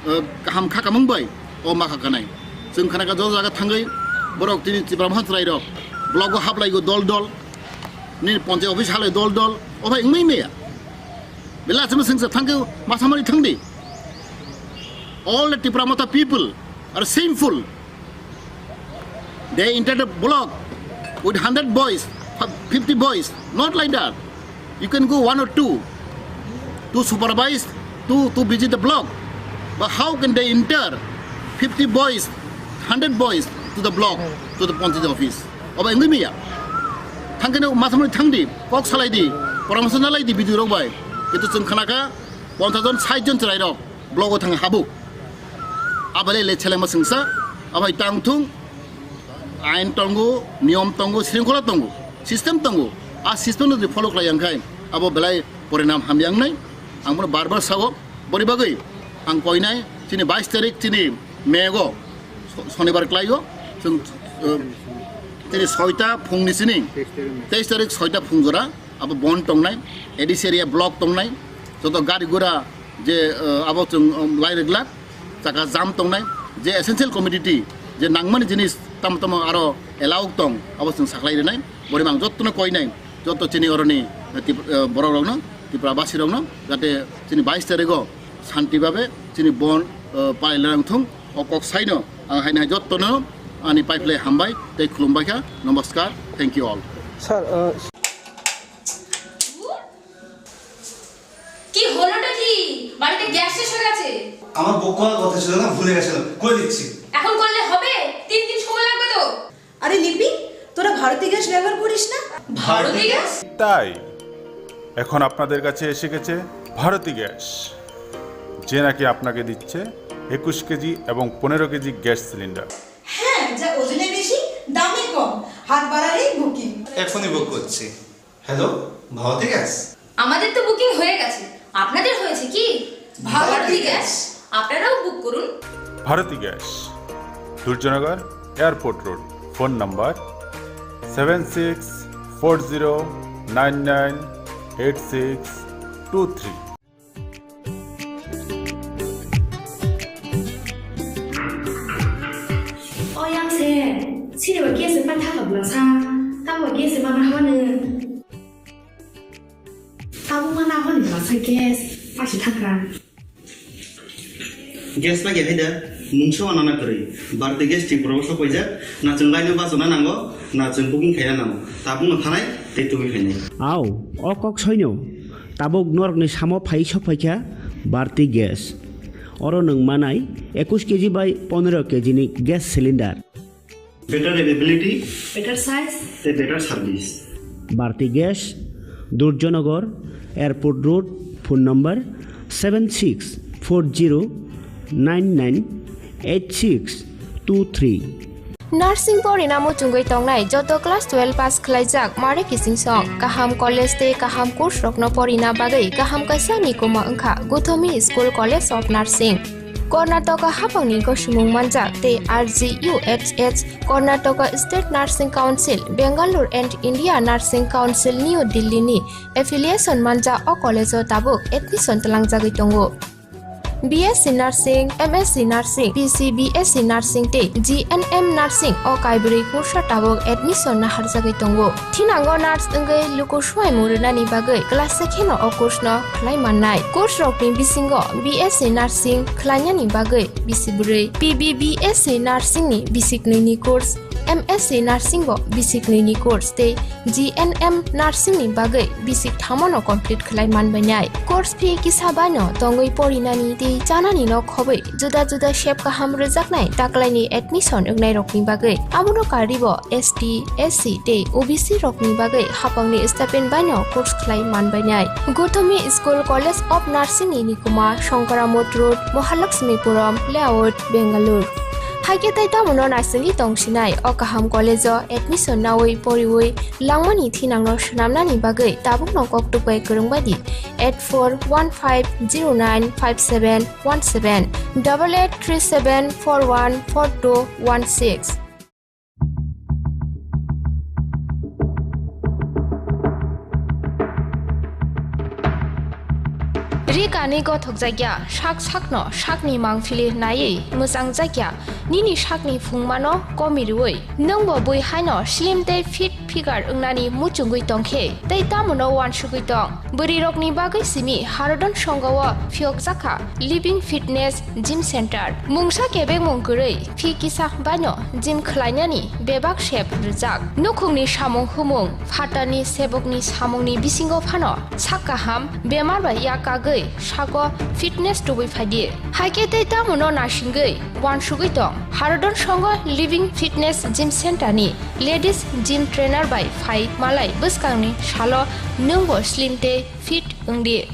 eh, kaham kha kamung bai o ma kha kanai. Chwng khana kha joto jaga thangwi borok tini Tipra Mothani chwrai rok block o haplai go dol dol, nini panchayat office halai dol dol, o bai wngmai maya. Belai chwng sengsa thangkhe masamani thangdi. All the Tipra Motha people are shameful. They entered a block with hundred boys, fifty boys, not like that. You can go one or two to supervise, to, to visit the block. But how can they enter fifty boys, hundred boys to the block, to the panchayat office? Obo wngwi maya. Thangkhe no masamani thangdi, kok salaidi, poramorso nalaidi B D O rok bai. Kintu chwng khanakha ponchash jon, sait jon chwrai rok block o thang habu. Abalai le chelengma sengsa, abai tang thung, ain tongo, niyom tongo, sringkhola tongo, system tongo. A system no jodi follow khlai yang khai, abo belai porinam hamya wngnai. Ang bono bar bar sao, boni bagwi ang koinai, chini bais tarik, chini May go, Sonibar klaio, chwng, uh, tini soita phungni sini, teis tarik soita phung jora, abo bon tongnai, A D C area block tongnai, joto gari gura je, uh, abo chwng, um, lai rwglak, chaka jam tongnai, je essential commodity, je nangmani jinis tamo tamo aro allow tong, abo chwng saklai rwnai, bori mang jottono koinai, jotto chini oroni, uh, Tip-, uh, borok rokno, Tripura basi rokno, jate chini bais tarigo, Santi babe chini bon, uh, palai lang thung, o kok saino ang haino hai jottono ani pipeline hambai tei khulumbai kha. Namaskar, thank you all. Sir, uh, কি হলোটা কি? বাড়িতে গ্যাস শেষ হয়ে গেছে। আমার বউ করার কথা ছিল না, ভুলে গেছিলাম, করে দিচ্ছি। এখন করলে হবে? তিন দিন সময় লাগবে তো। আরে লিপি, তোরা ভারতী গ্যাস ব্যবহার করিস না? ভারতী গ্যাস? তাই এখন আপনাদের কাছে এসে গেছে ভারতী গ্যাস, যে নাকি আপনাকে দিচ্ছে একুশ কেজি এবং পনেরো কেজি গ্যাস সিলিন্ডার। হ্যাঁ, যা ওজনে বেশি, দামে কম, হাত বাড়ালেই বুকিং। এখনই বুক করছি। Hello, Bharati gas? আমাদের তো বুকিং হয়ে গেছে, আপনাদের হয়েছে কি? ভারতী গ্যাস, আপনারাও বুক করুন। Bharati gas, Durjoynagar, airport road. Phone number seven six four zero nine nine eight six two three. O yang se, sini ba gas se pan thaka bla sa, tamo gas se mana hwane. Tamo mana hwane bla sa gas, pasi thaka. Gas lagi hai da, mungsa wana na kwrwi. Bharti gas Tripura o sok paijak, na chwng line o bachana nango, na chwng booking khaina nango. Tabuk no thanai, tei tubui khainai. Au, o kok soino. Tabuk norokni samo phai sok phaikha Bharti Gas. Oro nwng manai ekush keji bai pondro keji ni gas cylinder. Better availability. Better size. Tei better service. Bharti Gas, Durjanagar, Airport Road, phone number seven six four zero nine nine eight six two three. Nursing porina muchungwi tongnai joto class twelve pass khlaijak mare kichingsong, kaham college tei kaham course rokno porina bagwi kaham kaisa nikuma wngkha Guthomi School College of Nursing. Karnataka haphangni gosomung manjak tei R G U H H, Karnataka State Nursing Council, Bangalore and India Nursing Council, New Delhi ni affiliation manjak o college o tabuk admission tlangjagwi tongo. B S C Nursing, M S C Nursing, P C B S C Nursing tei G N M Nursing o kaibrwi kursa tabuk admission naharjagwi tongo. Thinango nurse wngwi luku suaimung rwnani bagwi class se kheno o course no khlai mannai. Course rokni bisingo B S C Nursing khlainani bagwi bisi bwrwi, P B B S C Nursing ni bisi knwi ni course, M S C Nursing bo bisi knwi ni course tei G N M Nursing ni bagwi bisi thamo no complete khlai manbainai. Course fee kisa baino tongwi porinani tei chanani no khobwi juda juda sep kaham rwjaknai taklaini admission wngnairokni bagwi. Abono karwibo S T, S C tei O B C rokni bagwi haphangni stipend baino course khlai manbainai. Guthomi School College of Nursing ni nikuma Shankaramot Road, Mahalakshmipuram Layout, Bangalore. Haikhe tei tamono naisingwi tongsinai o kaham college o admission nawi poriwi langmani thinangno swnamnani bagwi tabukno kok tukbai kwrwngbaidi eight four one five zero nine five seven one seven, double eight three seven four one four two one six. Ri kani gothok jakya, sak sakno sakni mangphili naiwi mwchang jakya, nini sakni phungmano komirwi, nwngbo bui haino slim tei fit figure wngnani muchungwi tongkhe, tei tamono uansugwi tong. Bwrwirokni bagwi simi Harodon Songho o phiyokjakha Living Fitness Gym Center. Mungsa kebengmung kwrwi phi kisa baino gym khlainani bebak sep rwjak. Nukhungni samung humung, phatarni sebokni samungni bisingo phano sak kaham bemar bai yak kagwi sago fitness tubui phaidi. Haikhe tei tamono naisingwi uansugwi tong. Harodon Songho Living Fitness Gym Center ni ladies gym trainer bai phai malai bwskangni salo nwngbo slim tei fit wngdi.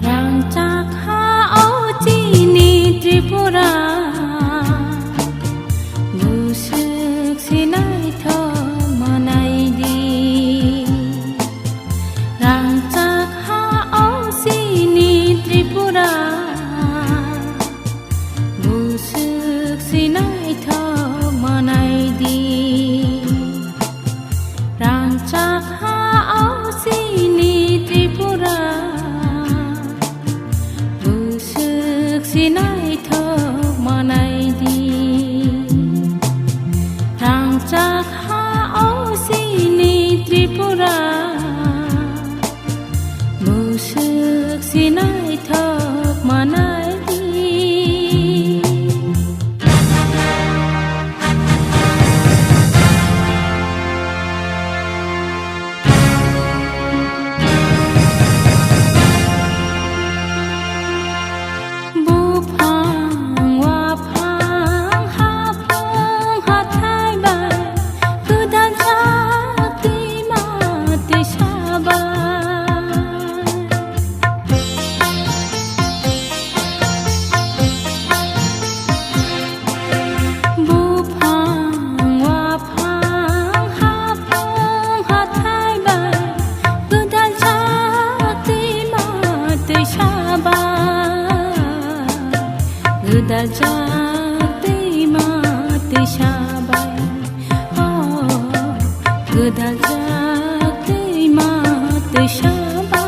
Rangchak ha o chini Tripura, busu Naithok manai di, rangchak ha o chini Tripura, buswk si naithok manai di. Rangchak ha o chini Tripura, buswk si naithok manai di. Rangchak ha o chini Tripura, buswk si naithok manai di. Buphang, waphang, haphang, hathai bai, gwdal jak twima twisa bai. Buphang, waphang, haphang, hathai bai, gwdal jak twima twisa bai, gwdal jak twima twisa bai, oh, gwdal jak twima twisa bai.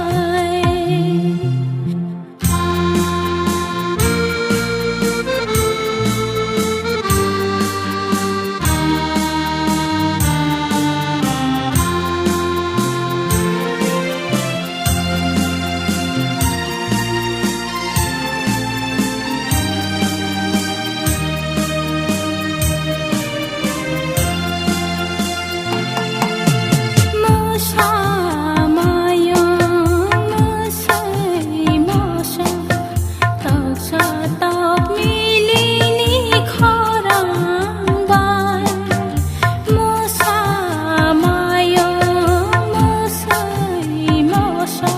Mosa mayung, mosoi mosa, toksa tok milini khorang bai. Mosa mayung, mosoi mosa,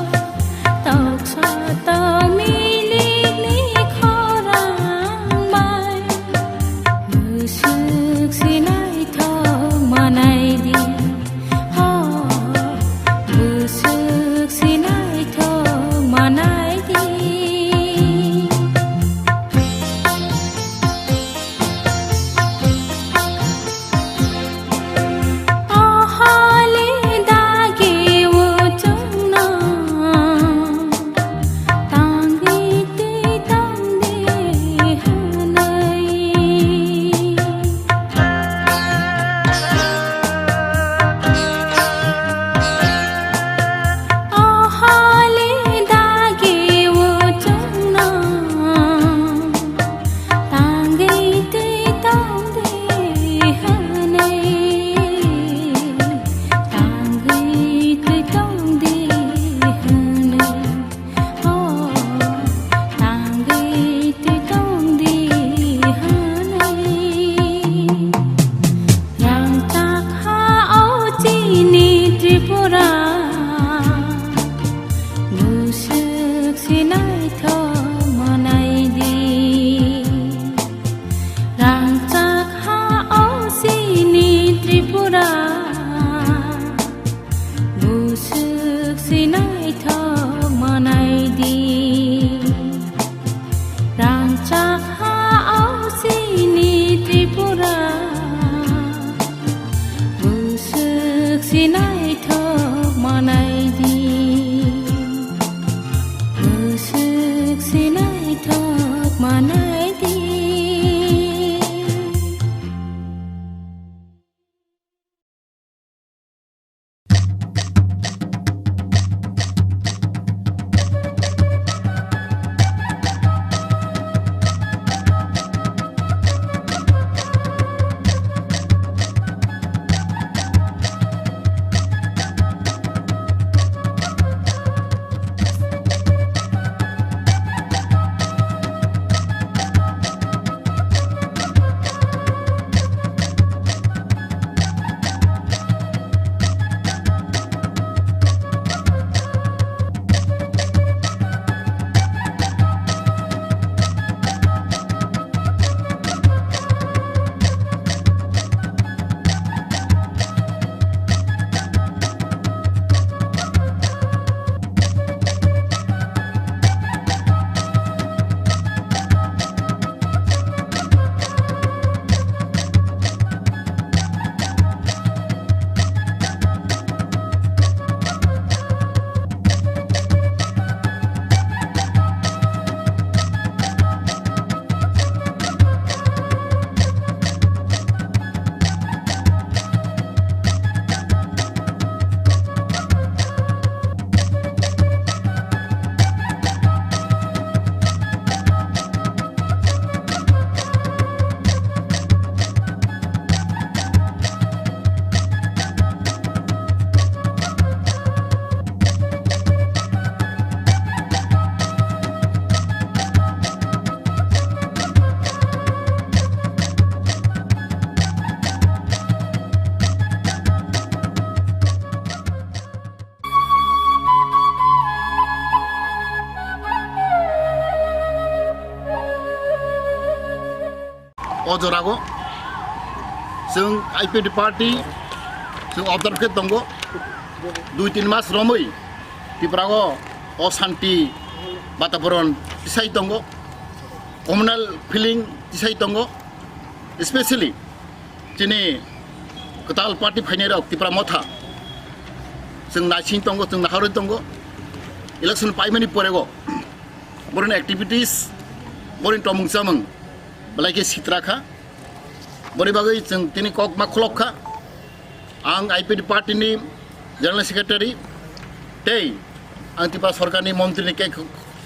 toksa tok milini khorang bai. Buswk si naithok manai di, oh, buswk si naithok manai di. O holi dagi o chwngno tangwi twi tongdi hwnwi. O holi dagi o chwngno tangwi twi tongdi hwnwi, tangwi twi tongdi hwnwi, oh, tangwi twi tongdi hwnwi. Rangchak ha o chini Tripura, buswk si naithok manai di. Rangchak ha o chini Tripura, buswk si naithok manai di. Rangchak ha o chini Tripura, buswk si naithok manai di. Buswk si naithok manai di. O jorago chwng I P F T party chwng observe khe tongo, dui tin mas romwi Tripura o osanti bataboron tisai tongo, communal feeling tisai tongo, especially chini kwtal party phainai rok Tipra Motha chwng naising tongo, chwng naharwi tongo. Election paimani porego boroni activities, boroni tomung chamung belai khe sitra kha. Boni bagwi chwng tini kok ma khulok kha. Ang I P F T party ni General Secretary tei ang Tripura Sarkar ni montri ni khe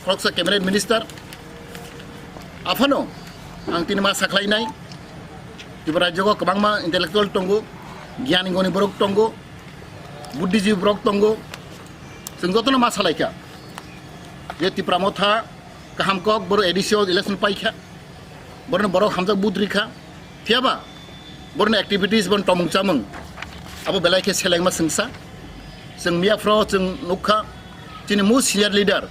khoroksa cabinet minister. Aphano ang tini ma sakhlai nai, Tripura rajyo o kwbangma intellectual tongo, gyan goni borok tongo, buddhijibi borok tongo. Chwng jotono ma salai kha je Tipra Motha kaham kok, boro A D C o election pai kha, boroni borok hamjak vote ri kha, phiyaba boroni activities, boroni tomung chamung abo belai khe selengma swngsa. Chwng miyaphro chwng nukha, chini most senior leader,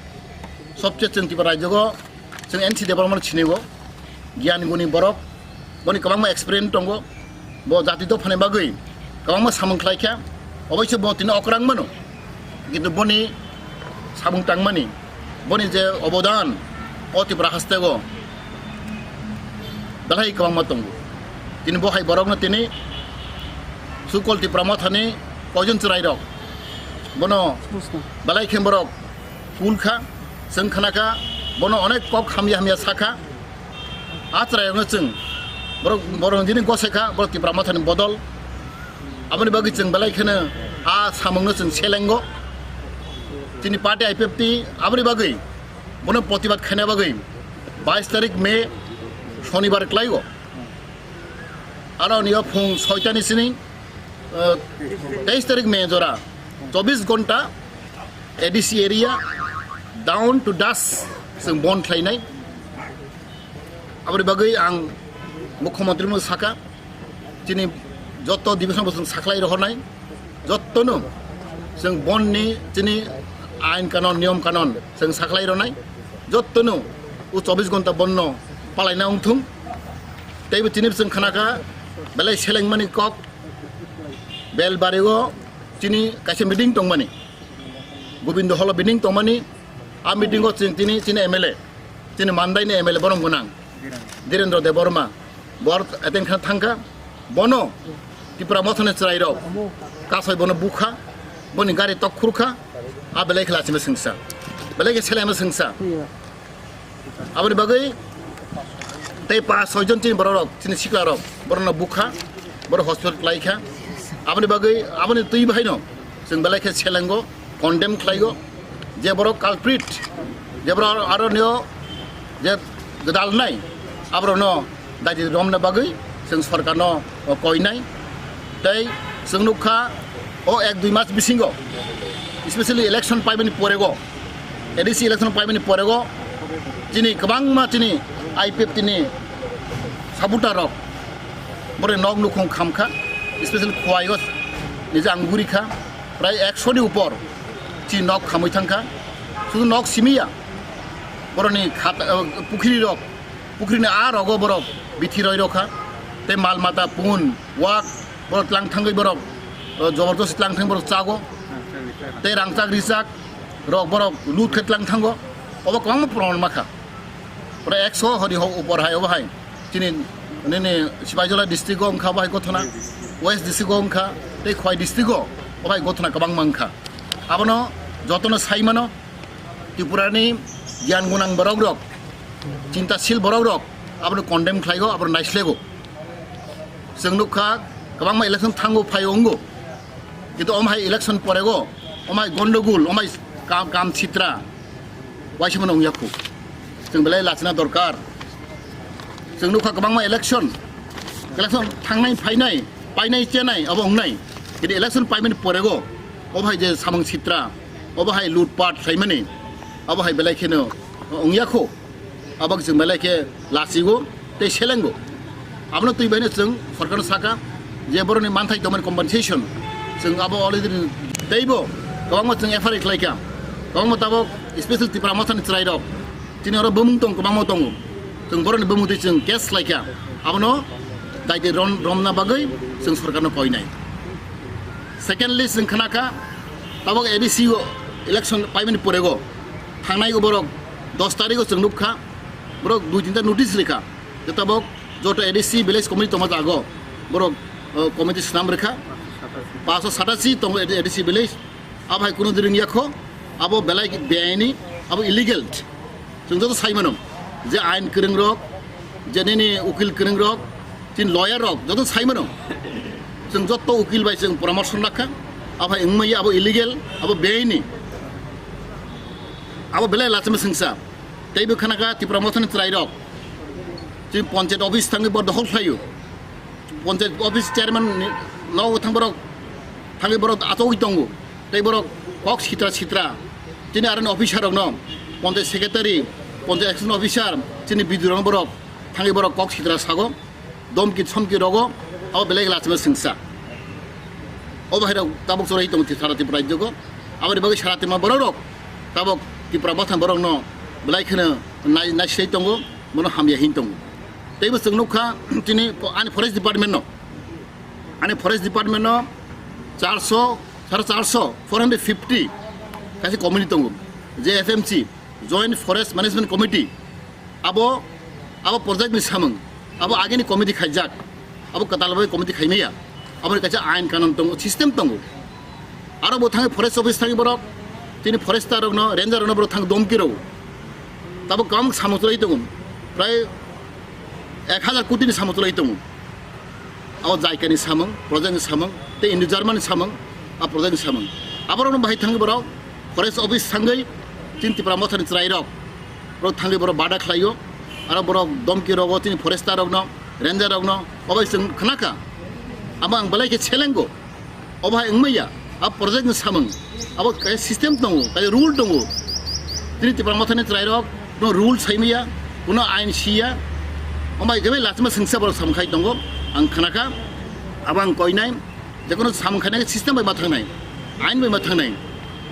sobse chwng Tripura rajyo o chwng N C Debbarma no sinigo, gyan guni borok, boni kwbangma experience tongo, bo jati dophani bagwi kwbangma samung khlai kha, oboise bo tini okrang mano, kintu boni samung tangmani, boni je obodan o Tripura hasteo belai kwbangma tongo. Tini bo hai borokno tini Sukol Tipra Mothani koijon chwrairok bono belai khe borok kul kha, chwng khna kha, bono onek kok hamya hamya sa kha. A chwrairokno chwng borok, borok nini gosai kha, borok Tipra Mothani bodol. Aboni bagwi chwng belai kheno a samungno chwng selengo. Chini party I P F T aboni bagwi bono protibad khaina bagwi bais tarik May, Shonibar, klaigo. Aro nio phung soitani sini, eh, teis tarik May jora, chobis gonta A D C area down to dusk chwng bon khlainai. Aboni bagwi ang Mukhyamantri no saka, chini joto division bo chwng sakhlai rohornai, jotono chwng bonni chini ain kanon, niyom kanon chwng sakhlai ronai, jotono o chobis gonta bonno palaina wngthung. Teibo chini chwng khna kha belai selengmani kok, Belbari o chini kaisa meeting tongmani, Gobindo Hall o meeting tongmani, a meeting o chwng tini chini M L A, chini Mandai ni M L A borom gwnang Dhirendra Debbarma, bor attend kha thangkha, bono Tipra Mothani chwrairok kasoi bono bukha, boni gari tok khurkha, a belai khe lachima swngsa, belai khe selaima swngsa. Aboni bagwi tei pas soi jon chini bororok, chini siklarok, borokno bukha, borok hospital klaikha. Aboni bagwi, aboni twi bahaino chwng belai khe selengo, condemn khlaigo, je borok culprit, je borok aro nio je gwdalnai, aborokno daidi romna bagwi chwng sorkarno koinai. Tei chwng nukha o ek dui mas bisingo, especially election paimani porego, A D C election paimani porego, chini kwbangma chini I P F T ni supporter rok bore nok nukhung khamkha, especially Khowai o nije ang gurikha, prai ekso ni upor chini nok khamwi thangkha. Sudu nok simiya, boroni khata, eh, pukhiri rok, pukhiri ni a rogo borok bithi roi rokha, tei mal mata pun wak borok tlang thangwi borok, eh, jobordosti tlang thang borok chago, tei rangchak richak rok borok lut khe tlang thango, obo kwbangma proman makha. Pura ekso hori ho upor hai obo hai chini nini Sipaijala district o wngkha obo hai gothona, West district o wngkha, tei Khowai district o obo hai gothona kwbangma wngkha. Abono jotono sai mano, Tripura ni giyan gunang borok rok, chintasil borok rok abono condemn khlaigo, abono naislego. Chwng nukha kwbangma election thango phaio wngo, kintu omo hai election porego, omo hai gondogul, omo hai kam, kam sitra, waisa mano wngya khu. Chwng belai lachina dorkar. Chwng nukha kwbangma election, election thangnai phainai, painai chenai abo wngnai, kintu election paimani porego obo hai je samung sitra, obo hai lutpat khlaimani, abo hai belai kheno wngya khu. Abok chwng belai khe lachigo tei selengo. Abono twi baino chwng sorkarno saka je boroni manthai tongmani compensation chwng abo already teibo kwbangma chwng F I R khlaikha. Kwbangma tabok special Tipra Mothani chwrairok chini oro bumung tong kwbangma tongo. Chwng boroni bumung twi chwng case khlaikha. Abono daiti rom-, romna bagwi chwng sorkarno koinai. Secondly, chwng khnakha tabok A D C o election paimani porego thangnai borok dos tarikh o chwng nukha, borok dui tinta notice rikha je tabok joto A D C village committee tongma jago borok, o, committee swnam rikha, paanch sho satashi tongo A D C village. Abo hai kunu diri wngya kho, abo belai beaini, abo illegal. Chwng joto sai mano je ain kwrwng rok, je nini ukil kwrwng rok, chini lawyer rok joto sai mano. Chwng joto ukil bai chwng poramorso lakha, abo hai wngmaya, abo illegal, abo beaini. Abo belai lachima sengsa. Teibo khanakha Tipra Mothani chwrai rok chini panchayat office thangwi bo dokhol khlaio. Panchayat office chairman ni nogo thang borok, thangwi borok achogwi tongo. Tei borok kok sitra sitra chini aroni officer rokno, panchayat secretary, panchayat action officer, chini B D O rokno borok thangwi borok kok sitra sago, domki somki rogo, abo belai lachima sengsa. Obo hai rok tabok chwrai tongo sara Tripura rajyo go. Aboni bagwi sara Tripura borok rok tabok Tipra Motha borokno belai kheno nai-, naisai tongo, bono hamya hin tongo. Teibo chwng nukha chini ani forest department no. Ani forest department no charso, sare charso, four hundred fifty kaisa committee tongo, je F M C, Joint Forest Management Committee. Abo, abo project ni samung, abo agini committee khaijak, abo kwtal bai committee khaimaya, aboni kaisa ain kanon tongo, system tongo. Aro bo thangwi forest office thangwi borok, tini forester rokno, ranger rokno borok thang domki rwo. Tabok kwbang samung chwlai tongo, prai ek hazar koti ni samung chwlai tongo. Abo jaikani samung, project ni samung, tei Indo German ni samung, a project ni samung. Aborokno bahai thangwi borok forest office thangwi chini Tipra Mothani chwrai rok, borok thangwi borok bada khlaio, aro borok domki rogo chini forester rokno, ranger rokno, obo chwng khnakha. Abo ang belai khe selengo. Obo hai wngmaya, a project ni samung, abo kaisa system tongo, kaisa rule tongo. Chini Tipra Mothani chwrai rok, no rule saimaya, kuno ain siya, omo hai khe bai lachima sengsa borok samung khai tongo, ang khnakha, abo ang koinai, jekono samung khainai system bai ma thangnai, ain bai ma thangnai.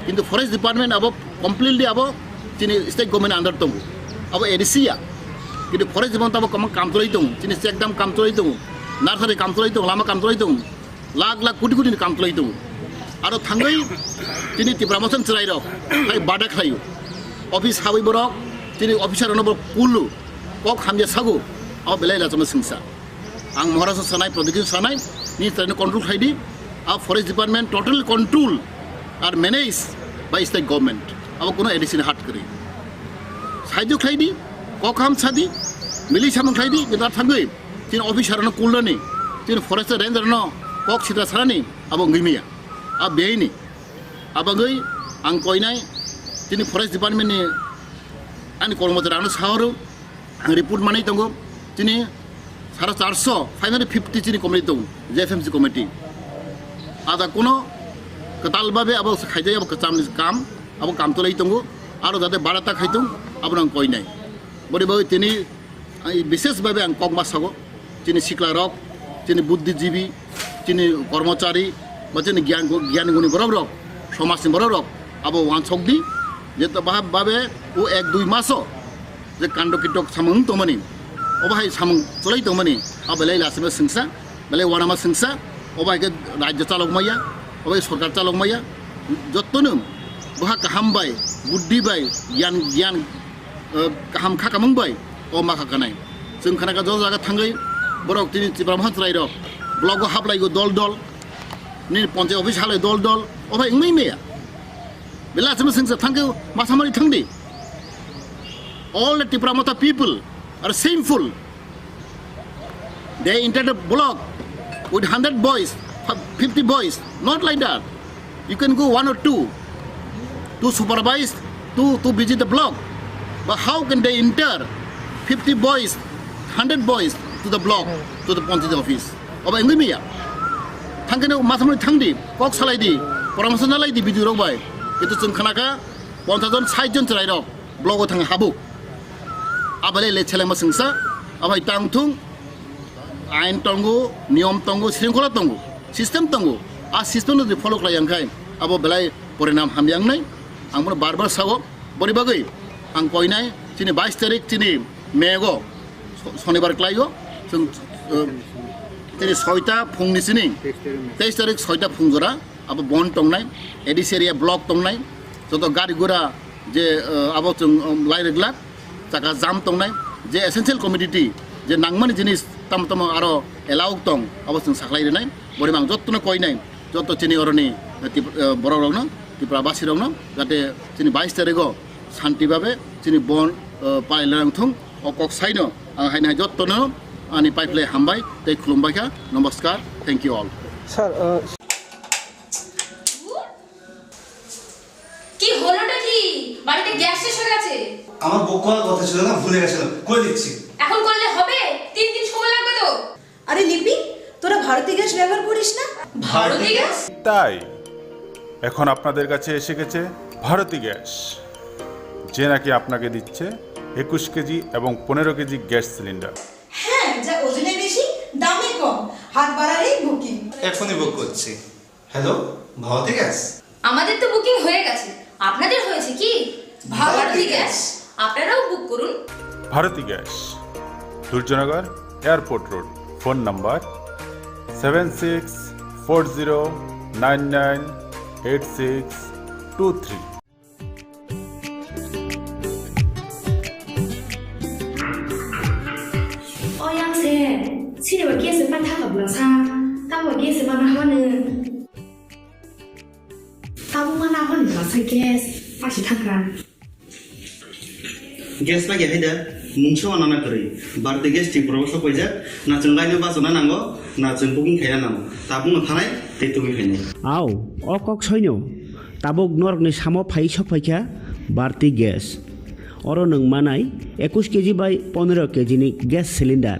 Kintu forest department abo completely abo chini state government under tongo, abo A D C ya. Kintu forest department abo kwbang kam chwlai tongo, chini check dam kam chwlai tongo, nursery kam chwlai tongo, lama kam chwlai tongo. Lakh lakh koti koti ni kam chwlai tongo. Aro thangwi chini Tipra Mothani chwrai rok hai bada khlaio. Office habwi borok chini officer rokno borok kulu kok hamya sago. Abo belai lachima sengsa. Ang Maharashtra sanai, Pradyot sanai, ni chwraino control khlai di. A forest department totally control are managed by state government. Abo kuno A D C ni hat kwrwi. Saijo khlai di, kok ham sa di, mili samung khlai di, kintu thangwi chini officer no kulnani, chini forest ranger no kok sitra sarani, abo wngwi maya. A beini. Abagwi ang koinai chini forest department ni ani kormochari ano sahoro ang report manwi tongo. Chini sare charso, five hundred fifty chini committee tongo, J F M C committee. Ada kuno kwtal babe abo khaijai abo kwcham ni kam, abo kam tolai tongo. Aro jate barata khaitung, abo ang koinai. Bori bagwi tini Ang bishesh bhabe ang kok ma sago, chini sikla rok, chini buddhijibi, chini kormochari, ba chini gyan, gyan guni borok rok, somaj ni borok rok, abo wansok di, je to bahab babe o ek dui maso je kando kitok samung tongmani, obo hai samung cholai tongmani, abo belai lachima sengsa, belai wanama sengsa, obo hai khe rajyo chalok maya, obo hai sorkar chalok maya, jottono boha kaham bai, buddhi bai, gyan, gyan, eh, kaham kha kamung bai o ma kha kanai. Chwng khana kha joto jaga thangwi borok tini Tipra Motha chwrai rok block o haplai go dol dol, nini ponchayat office halai dol dol, o bai wngwi maya. Belai achama sengsa thangkhe masamani thangdi. All the Tipra Motha people are shameful. They entered a block with hundred boys, fifty boys, not like that. You can go one or two to supervise, to, to visit the block. But how can they enter fifty boys, hundred boys to the block, to the panchayat office? Obo wngwi maya. Thangkhe no masamani thangdi, kok salaidi, poramorso nalaidi B D O rok bai. Kintu chwng khanakha ponchash jon, sait jon chwrai rok block o thang habu. Abalai le chelengma sengsa, abai tang thung, ain tongo, niyom tongo, sringkhola tongo, system tongo. A system no follow khlai yang khai, abo belai porinam hamya wngnai. Ang bono bar bar sao, boni bagwi ang koinai, chini bais tarik, chini May go, so-, sonibar klai o, Chwng, uh, tini soita phungni sini, teis tarik soita phung jora abo bon tongnai, A D C area block tongnai, joto gari gura je, uh, abo chwng, um, lai rwglak, chaka jam tongnai, je essential commodity, je nangmani jinis tamo tamo aro allow tong, abo chwng saklai rwnai, borima ang jottono koinai, jotto chini oroni, uh, Tip-, uh, borok rokno, Tripura basi rokno, jate chini bais tarigo santi babe chini bon, uh, palai lang thung, o kok saino ang haino hai jottono ani pipeline hambai tei khulumbai kha, namaskar, thank you all. Sir, uh, কি হলোটা কি? বাড়িতে গ্যাস শেষ হয়ে গেছে। আমার বউকে কথা ছিল না, ভুলে গেছিলাম, করে দিচ্ছি। এখন করলে হবে? তিন দিন সময় লাগবে তো। আরে লিপি, তোরা ভারতী গ্যাস ব্যবহার করিস না? ভারতী গ্যাস? তাই এখন আপনাদের কাছে এসে গেছে ভারতী গ্যাস, যে নাকি আপনাকে দিচ্ছে একুশ কেজি এবং পনেরো কেজি গ্যাস সিলিন্ডার। হ্যাঁ, যা ওজনে বেশি, দামে কম, হাত বাড়ালেই বুকিং। এখনই বুক করছি। Hello, Bharati gas? আমাদের তো বুকিং হয়ে গেছে, আপনাদের হয়েছে কি? ভারতী গ্যাস, আপনারাও বুক করুন। Bharati gas, Durjoynagar, airport road. Phone number seven six four zero nine nine eight six two three. O yang se, sini wa gas ma thaka bwlasa, tamo gas ma na hanu. Tamo ma na hanu bwlasa gas, pasi thaka. Gas ma khe haida, mungsa wa nana kwrwi. Bharti gas Tripura o sok paijak, na chwng line o bachana nango, na chwng booking khaina nango. Tabuk no thanai, tei tubui phainai. Au, o kok soino. Tabuk norokni samo phai sok phaikha Bharti Gas. Oro nwng manai ekush keji bai pondro keji ni gas cylinder.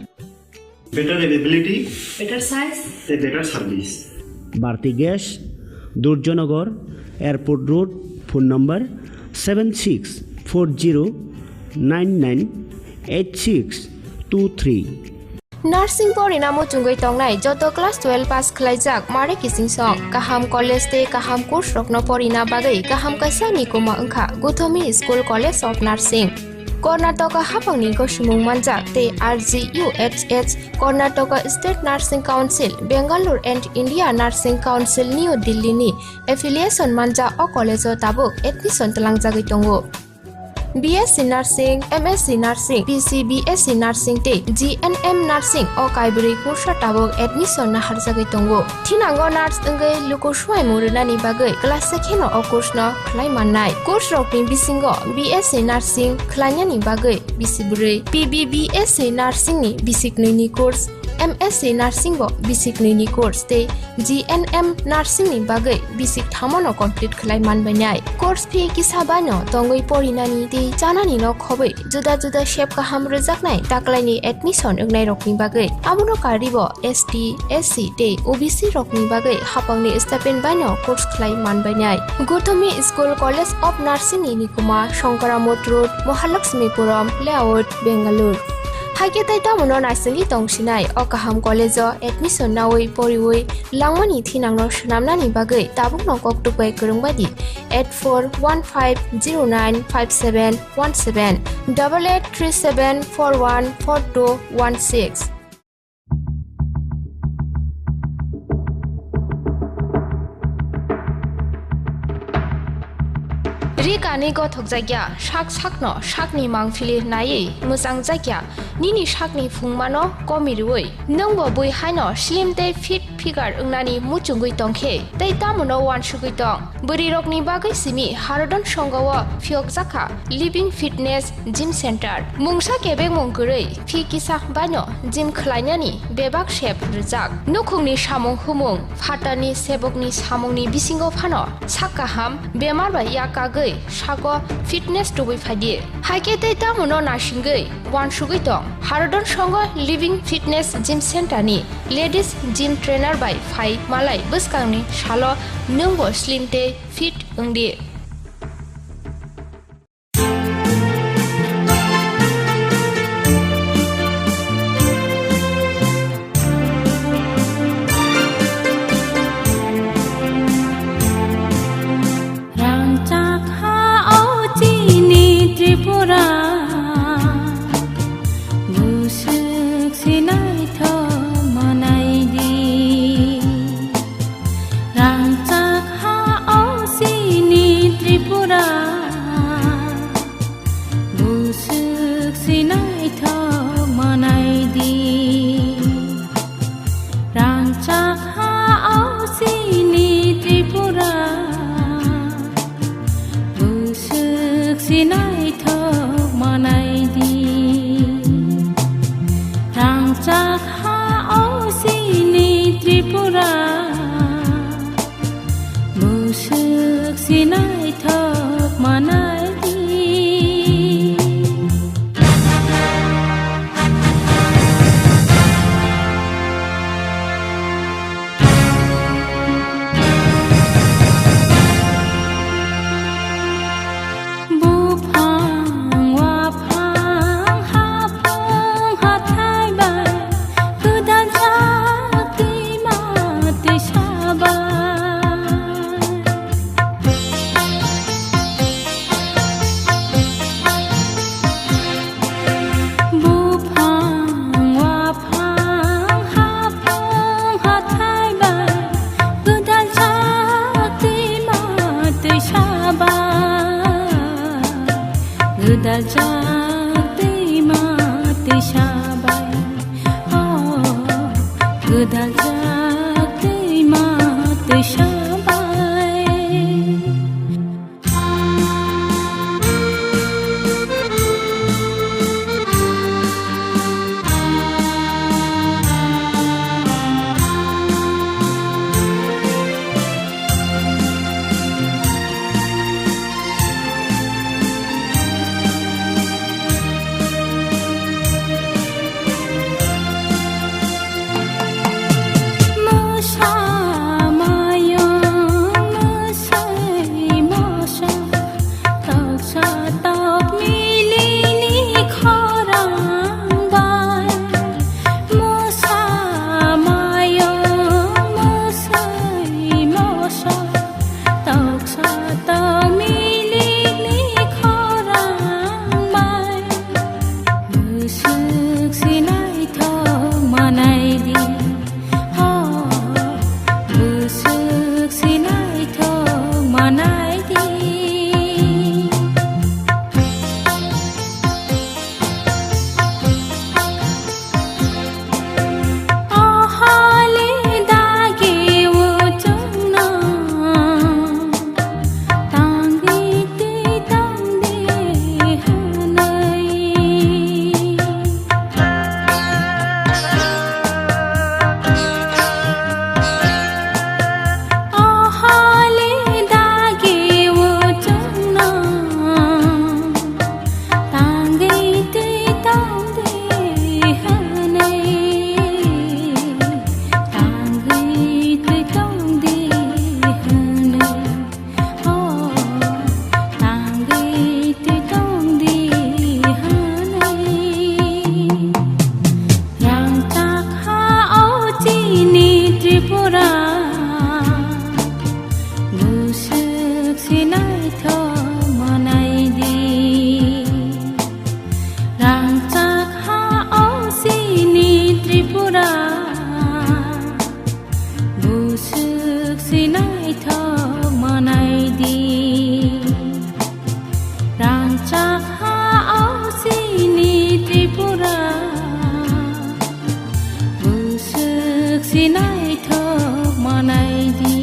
Better availability, better size, tei better service. Bharti Gas, Durjonogor, Airport Road, phone number seven six four zero nine nine eight six two three. Nursing porina muchungwi tongnai joto class twelve pass khlaijak mare kiching song, kaham college tei kaham course rokno porina bagwi kaham kaisa ni kuma wngkha Guthomi School College of Nursing. Karnataka haphangni gosomung manjak tei R G U H H, Karnataka State Nursing Council, Bangalore and India Nursing Council, New Delhi ni affiliation manjak o college o tabuk admission twlangjagwi tongo. B S C Nursing, M S C Nursing, P C B S C Nursing tei G N M Nursing o kaibrwi kursa tabuk admission naharjagwi tongo. Thinango nurse wngwi luku swmaimung rwnani bagwi class se kheno o course no khlai mannai. Course rokni bisingo B S C Nursing khlainani bagwi bisi bwrwi, P B B S C Nursing ni bisi knwi ni course, M S C Nursing bo bisi knwi ni course tei G N M Nursing ni bagwi bisi thamo no complete khlai manbainai. Course fee kisa bai no tongwi porinani tei chanani no khobwi juda juda sep kaham rwjaknai taklaini admission wngnai rokni bagwi. Abono karwi bo S T, S C tei O B C rokni bagwi haphangni stipend bai no course khlai manbainai. Guthomi School College of Nursing ni nikuma Shankaramot Road, Mahalakshmipuram Layout, Bangalore. Haikhe tei tamono naisingwi tongsinai o kaham college o admission nawi poriwi langmani thinangno swnamnani bagwi tabukno kok tukbai kwrwngbaidi eight four one five zero nine five seven one seven, double eight three seven four one four two one six. Ri kani gothok jakya, sak sakno sakni mangphili naiwi mwchang jakya, nini sakni phungmano komi rwui. Nwngbo bui haino slim tei fit figure wngnani muchungwi tongkhe, tei tamono uansugwi tong. Bwrwirokni bagwi simi Harodon Songho o phiyokjakha Living Fitness Gym Center. Mungsa kebengmung kwrwi phi kisa baino gym khlainani bebak sep rwjak. Nukhungni samung humung, phatarni sebokni samungni bisingo phano sak kaham bemar bai yak kagwi sago fitness tubui phaidi. Haikhe tei tamono naisingwi uansugwi tong. Harodon Songho Living Fitness Gym Center ni ladies gym trainer bai phai malai bwskangni salo nwngbo slim tei fit wngdi. Rangchak ha o chini Tripura, busuk sinai Buswk sinaithok manai di, rangchak ha o chini Tripura. Buswk sinaithok manai di, rangchak ha o chini Tripura. Buswk sinaithok manai di. Buphang, waphang, haphang, hathai bai, gwdal jak twima twisa bai. Buphang, waphang, haphang, hathai bai, gwdal jak twima twisa bai, gwdal jak twima twisa bai, oh, gwdal jak twima twisa bai. Mosa mayung, mosoi mosa, toksa tok milini khorang bai. Mosa mayung, mosoi mosa, toksa tok milini khorang bai. Buswk sinaithok manai di, oh, buswk sinaithok manai di. O holi dagi o chwngno tangwi twi tongdi hwnwi. O holi dagi o chwngno tangwi twi tongdi hwnwi, tangwi twi tongdi hwnwi, oh, tangwi twi tongdi hwnwi. Rangchak ha o chini Tripura, buswk sinaithok manai di. Rangchak ha o chini Tripura, buswk sinaithok manai di. Rangchak ha o chini Tripura, buswk sinaithok manai di.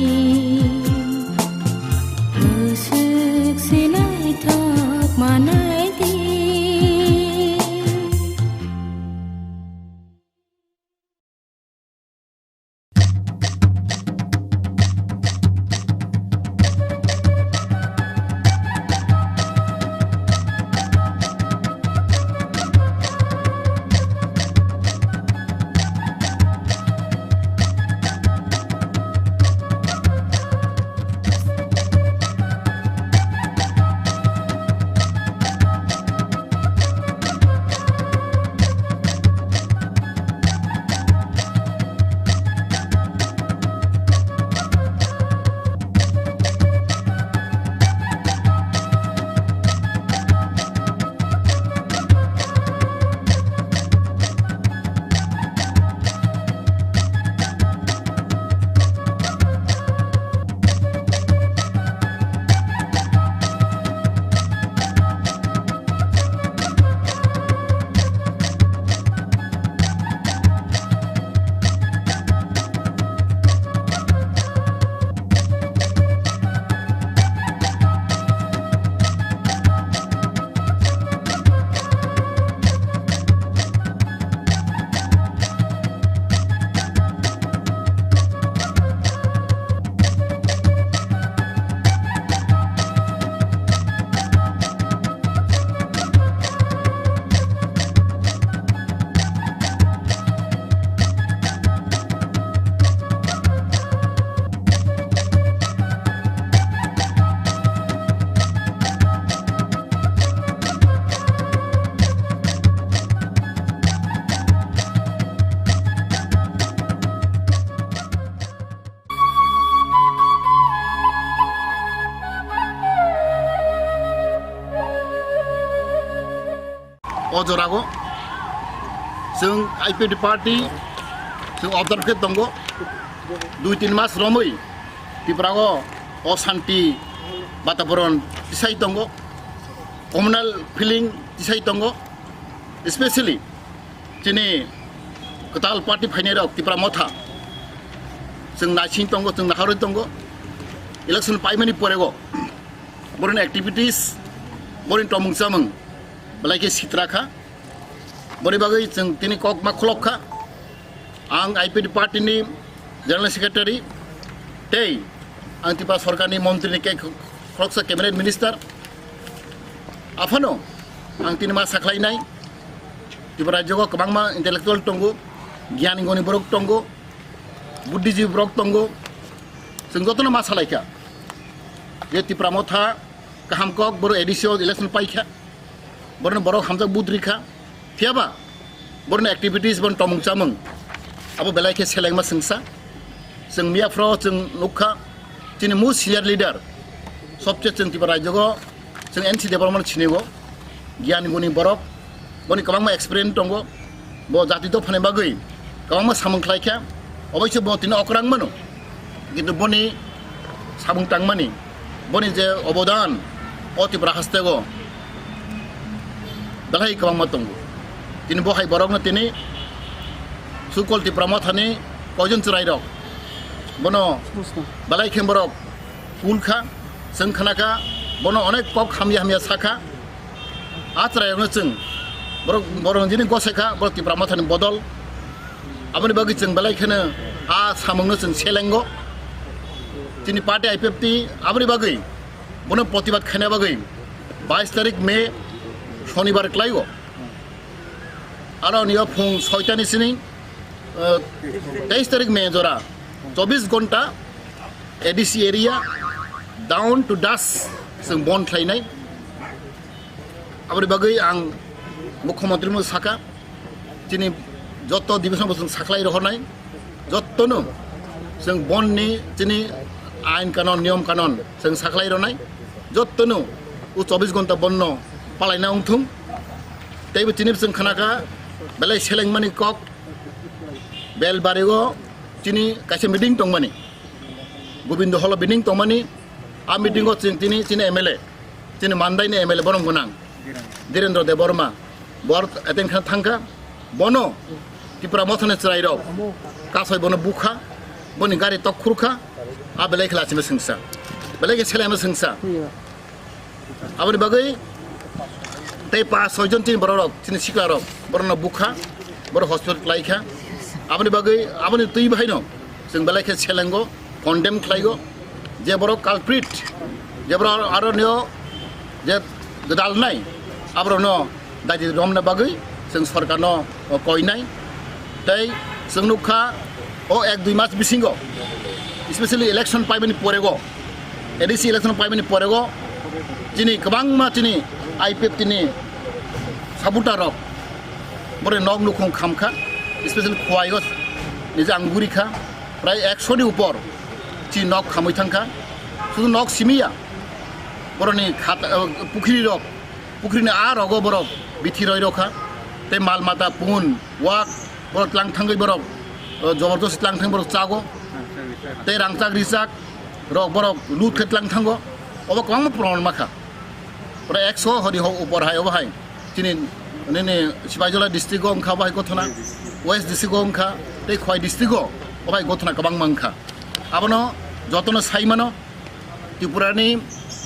Buswk sinaithok manai di. O jorago chwng I P F T party chwng observe khe tongo. Dui tin mas romwi Tripura o osanti bataboron tisai tongo, communal feeling tisai tongo, especially chini kwtal party phainai rok Tipra Motha chwng naising tongo, chwng naharwi tongo. Election paimani porego boroni activities, boroni tomung chamung belai khe sitra kha. Boni bagwi chwng tini kok ma khulok kha. Ang I P F T party ni General Secretary tei ang Tripura Sarkar ni montri ni khe khoroksa cabinet minister. Aphano ang tini ma sakhlai nai, Tripura rajyo o kwbangma intellectual tongo, gyan goni borok tongo, buddhijibi borok tongo. Chwng jotono ma salai kha je Tipra Motha kaham kok, boro A D C o election pai kha, boroni borok hamjak vote ri kha. Phiyaba boroni activities, boroni tomung chamung abo belai khe selengma swngsa. Chwng miya phro chwng nukha, chini most senior leader sobse chwng Tripura rajyo o chwng N C Debbarma no sinigo, gyan guni borok, boni kwbangma experience tongo, bo jati dophani bagwi kwbangma samung khlai kha. Oboise bo tini okrang mano, kintu boni samung tangmani, boni je obodan o Tripura hasteo belai kwbangma tongo. Tini bo hai borokno tini sukol Tipra Mothani koijon chwrairok bono belai khe borok kul kha, chwng khna kha, bono onek kok hamya hamya sa kha. A chwrairokno chwng borok, borok jini gosai kha, borok Tipra Mothani bodol. Aboni bagwi chwng belai kheno a samungno chwng selengo. Chini party I P F T aboni bagwi bono protibad khaina bagwi bais tarik May, Shonibar, klaigo. Aro niyo phung soitani sini, eh, teis tarik May jora, chobis gonta A D C area down to dust chwng bon khlainai. Aboni bagwi ang Mukhyamantri no saka, chini joto division bo chwng sakhlai rohornai, jottono chwng bon ni chini ain kanon, niyom kanon chwng sakhlai ronai, jottono o chobis gonta bonno palaina wngthung. Teibo chini chwng khna kha belai selengmani kok, Belbari o chini kaisa meeting tongmani, Gobindo Hall o meeting tongmani. A meeting o chini, chini M L A, chini Mandai ni M L A borok gwnang, Dhirendra Debbarma, bor attend kha thangkha. Bono Tipra Mothani chwrairok kasoi bono bukha, boni gari tok khurkha. A belai khe lachima swngsa, belai khe selaima swngsa. Aboni bagwi tei pas soi jon chini bororok, chini siklarok, borokno bukha, borok hospital klaikha. Aboni bagwi, aboni twi bahaino chwng belai khe selengo, condemn khlaigo, je borok culprit, je borok aro nio je gwdalnai, aborokno daidi romna bagwi chwng sorkarno koinai. Tei chwng nukha o ek dui mas bisingo, especially election paimani porego, A D C election paimani porego, chini kwbangma chini I P F T ni supporter rok bore nok nukhung khamkha, especially Khowai o nije ang gurikha, prai ekso ni upor chini nok khamwi thangkha. Sudu nok simiya, boroni khata, pukhri rok, pukhri ni a rogo borok bithi roi rokha, tei mal mata pun wak borok tlang thangwi borok, o, jobordasti tlang thang borok chago, tei rangchak richak rok borok lut khe tlang thango, obo kwbangma proman makha. Pura ekso hori ho upor hai obo hai chini nini Sibaijola district o wngkha obo hai gothona, West district o wngkha, tei Khowai district o obo hai gothona kwbangma wngkha. Abono jotono sai mano, Tripura ni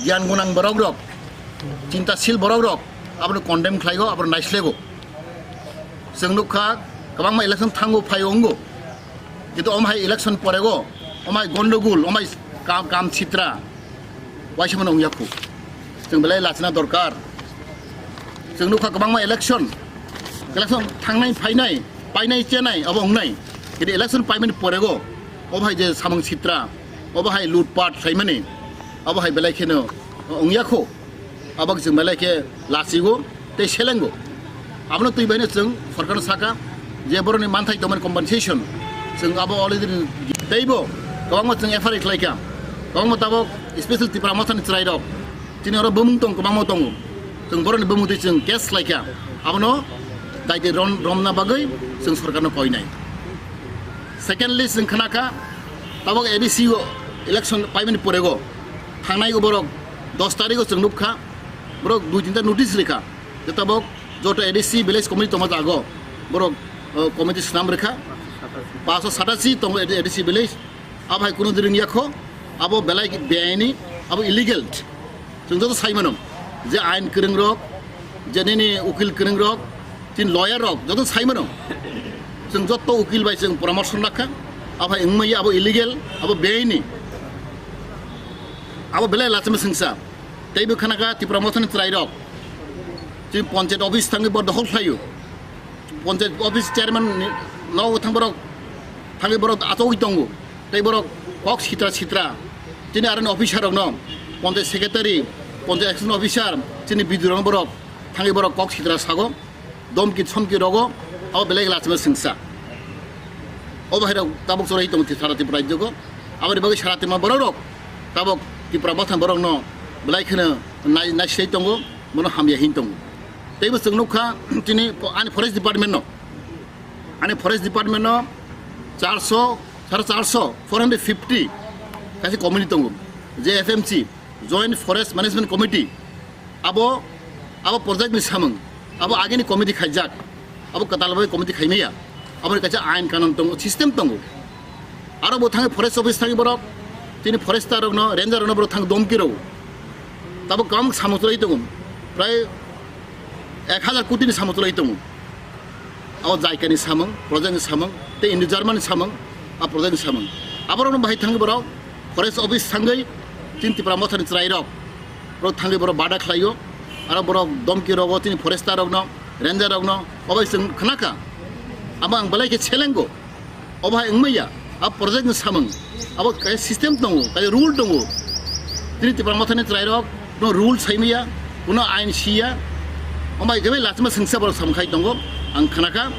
giyan gunang borok rok, chintasil borok rok abono condemn khlaigo, abono naislego. Chwng nukha kwbangma election thango phaio wngo, kintu omo hai election porego, omo hai gondogul, omo hai kam, kam sitra, waisa mano wngya khu. Chwng belai lachina dorkar. Chwng nukha kwbangma election, election thangnai phainai, painai chenai abo wngnai, kintu election paimani porego obo hai je samung sitra, obo hai lutpat khlaimani, obo hai belai kheno wngya khu. Abo chwng belai khe lachigo tei selengo. Abono twi baino chwng sorkarno saka je boroni manthai tongmani compensation chwng abo already teibo kwbangma chwng F I R khlaikha. Kwbangma tabok special Tipra Mothani chwrairok chini oro bumung tong kwbangma tongo. Chwng borokni bumungtwi chwng case khlaikha, abono daiti rom-, romna bagwi chwng sorkarno koinai. Secondly, chwng khnakha, tabok A D C o election paimani porego thangnai borok dos tarikho chwng nukha, borok dui tinta notice rikha, je tabok joto A D C village committee tongma jago, borok, o, committee swnam rikha, paso satachi tongo A D C village, abo hai kuno ring yakho, abo belai beaini, abo illegal. Chwng joto sai mano, je ain kwrwng rok, je nini ukil kwrwng rok, tin lawyer rok, joto sai mano. Chwng joto ukil bai chwng poramorso lakha, abo hai wngmaya, abo illegal, abo beaini. Abo belai lachima sengsa. Teibo khanakha Tipra Mothani chwrai rok. Chini panchayat office thangwi bo dokhol khlaio. Panchayat office chairman ni nogo thang borok, thangwi borok achogwi tongo. Tei borok kok sitra sitra. Chini aroni officer rokno, panchayat secretary, panchayat assistant officer, chini B D O rokno borok thangwi borok kok sitra sago. Domki somki rogo, abo belai lachima sengsa. Obo hai rok tabok chwrai tongo sara Tripura rajyo go. Aboni bagwi sara Tripura borok rok tabok Tipra Mothani borokno belai kheno nai-, naisai tongo, bono hamya hin tongo. Teibo chwng nukha chini ani forest department no. Ani forest department no charso, sare charso, four hundred fifty kaisa committee tongo. Je F M C, Joint Forest Management Committee. Abo, abo project ni samung. Abo agini committee khaijak. Abo kwtal bai committee khaimaya. Abo kaisa ain kanun tongo, system tongo. Aro bo thangwi forest office thangwi borok, tini forester rokno, ranger rokno borok thang domki rw. Tabok kwbang samung chwlai tongo. Prai ek hazar koti ni samung chwlai tongo. Abo jaikani samung, project ni samung, tei Indo German ni samung, a project ni samung. Aborokno bahai thangwi borok forest office thangwi chini Tipra Mothani chwrai rok, borok thangwi borok bada khlaio, aro borok domki rogo chini forester rokno, ranger rokno, obo chwng khnakha. Abo ang belai khe selengo. Obo hai wngmaya, a project ni samung, abo kaisa system tongo, kaisa rule tongo. Chini Tipra Mothani chwrai rok, no rule saimaya, kuno ain siya, omo hai khe bai lachima sengsa borok samung khai tongo, ang khnakha,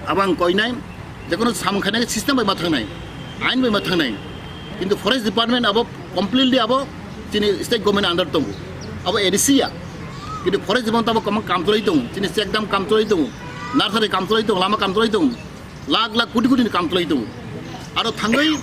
abo ang koinai, jekono samung khainai system bai ma thangnai, ain bai ma thangnai. Kintu forest department abo completely abo chini state government under tongo, abo A D C ya. Kintu forest department abo kwbang kam chwlai tongo, chini check dam kam chwlai tongo, nursery kam chwlai tongo, lama kam chwlai tongo. Lakh lakh koti koti ni kam chwlai tongo. Aro thangwi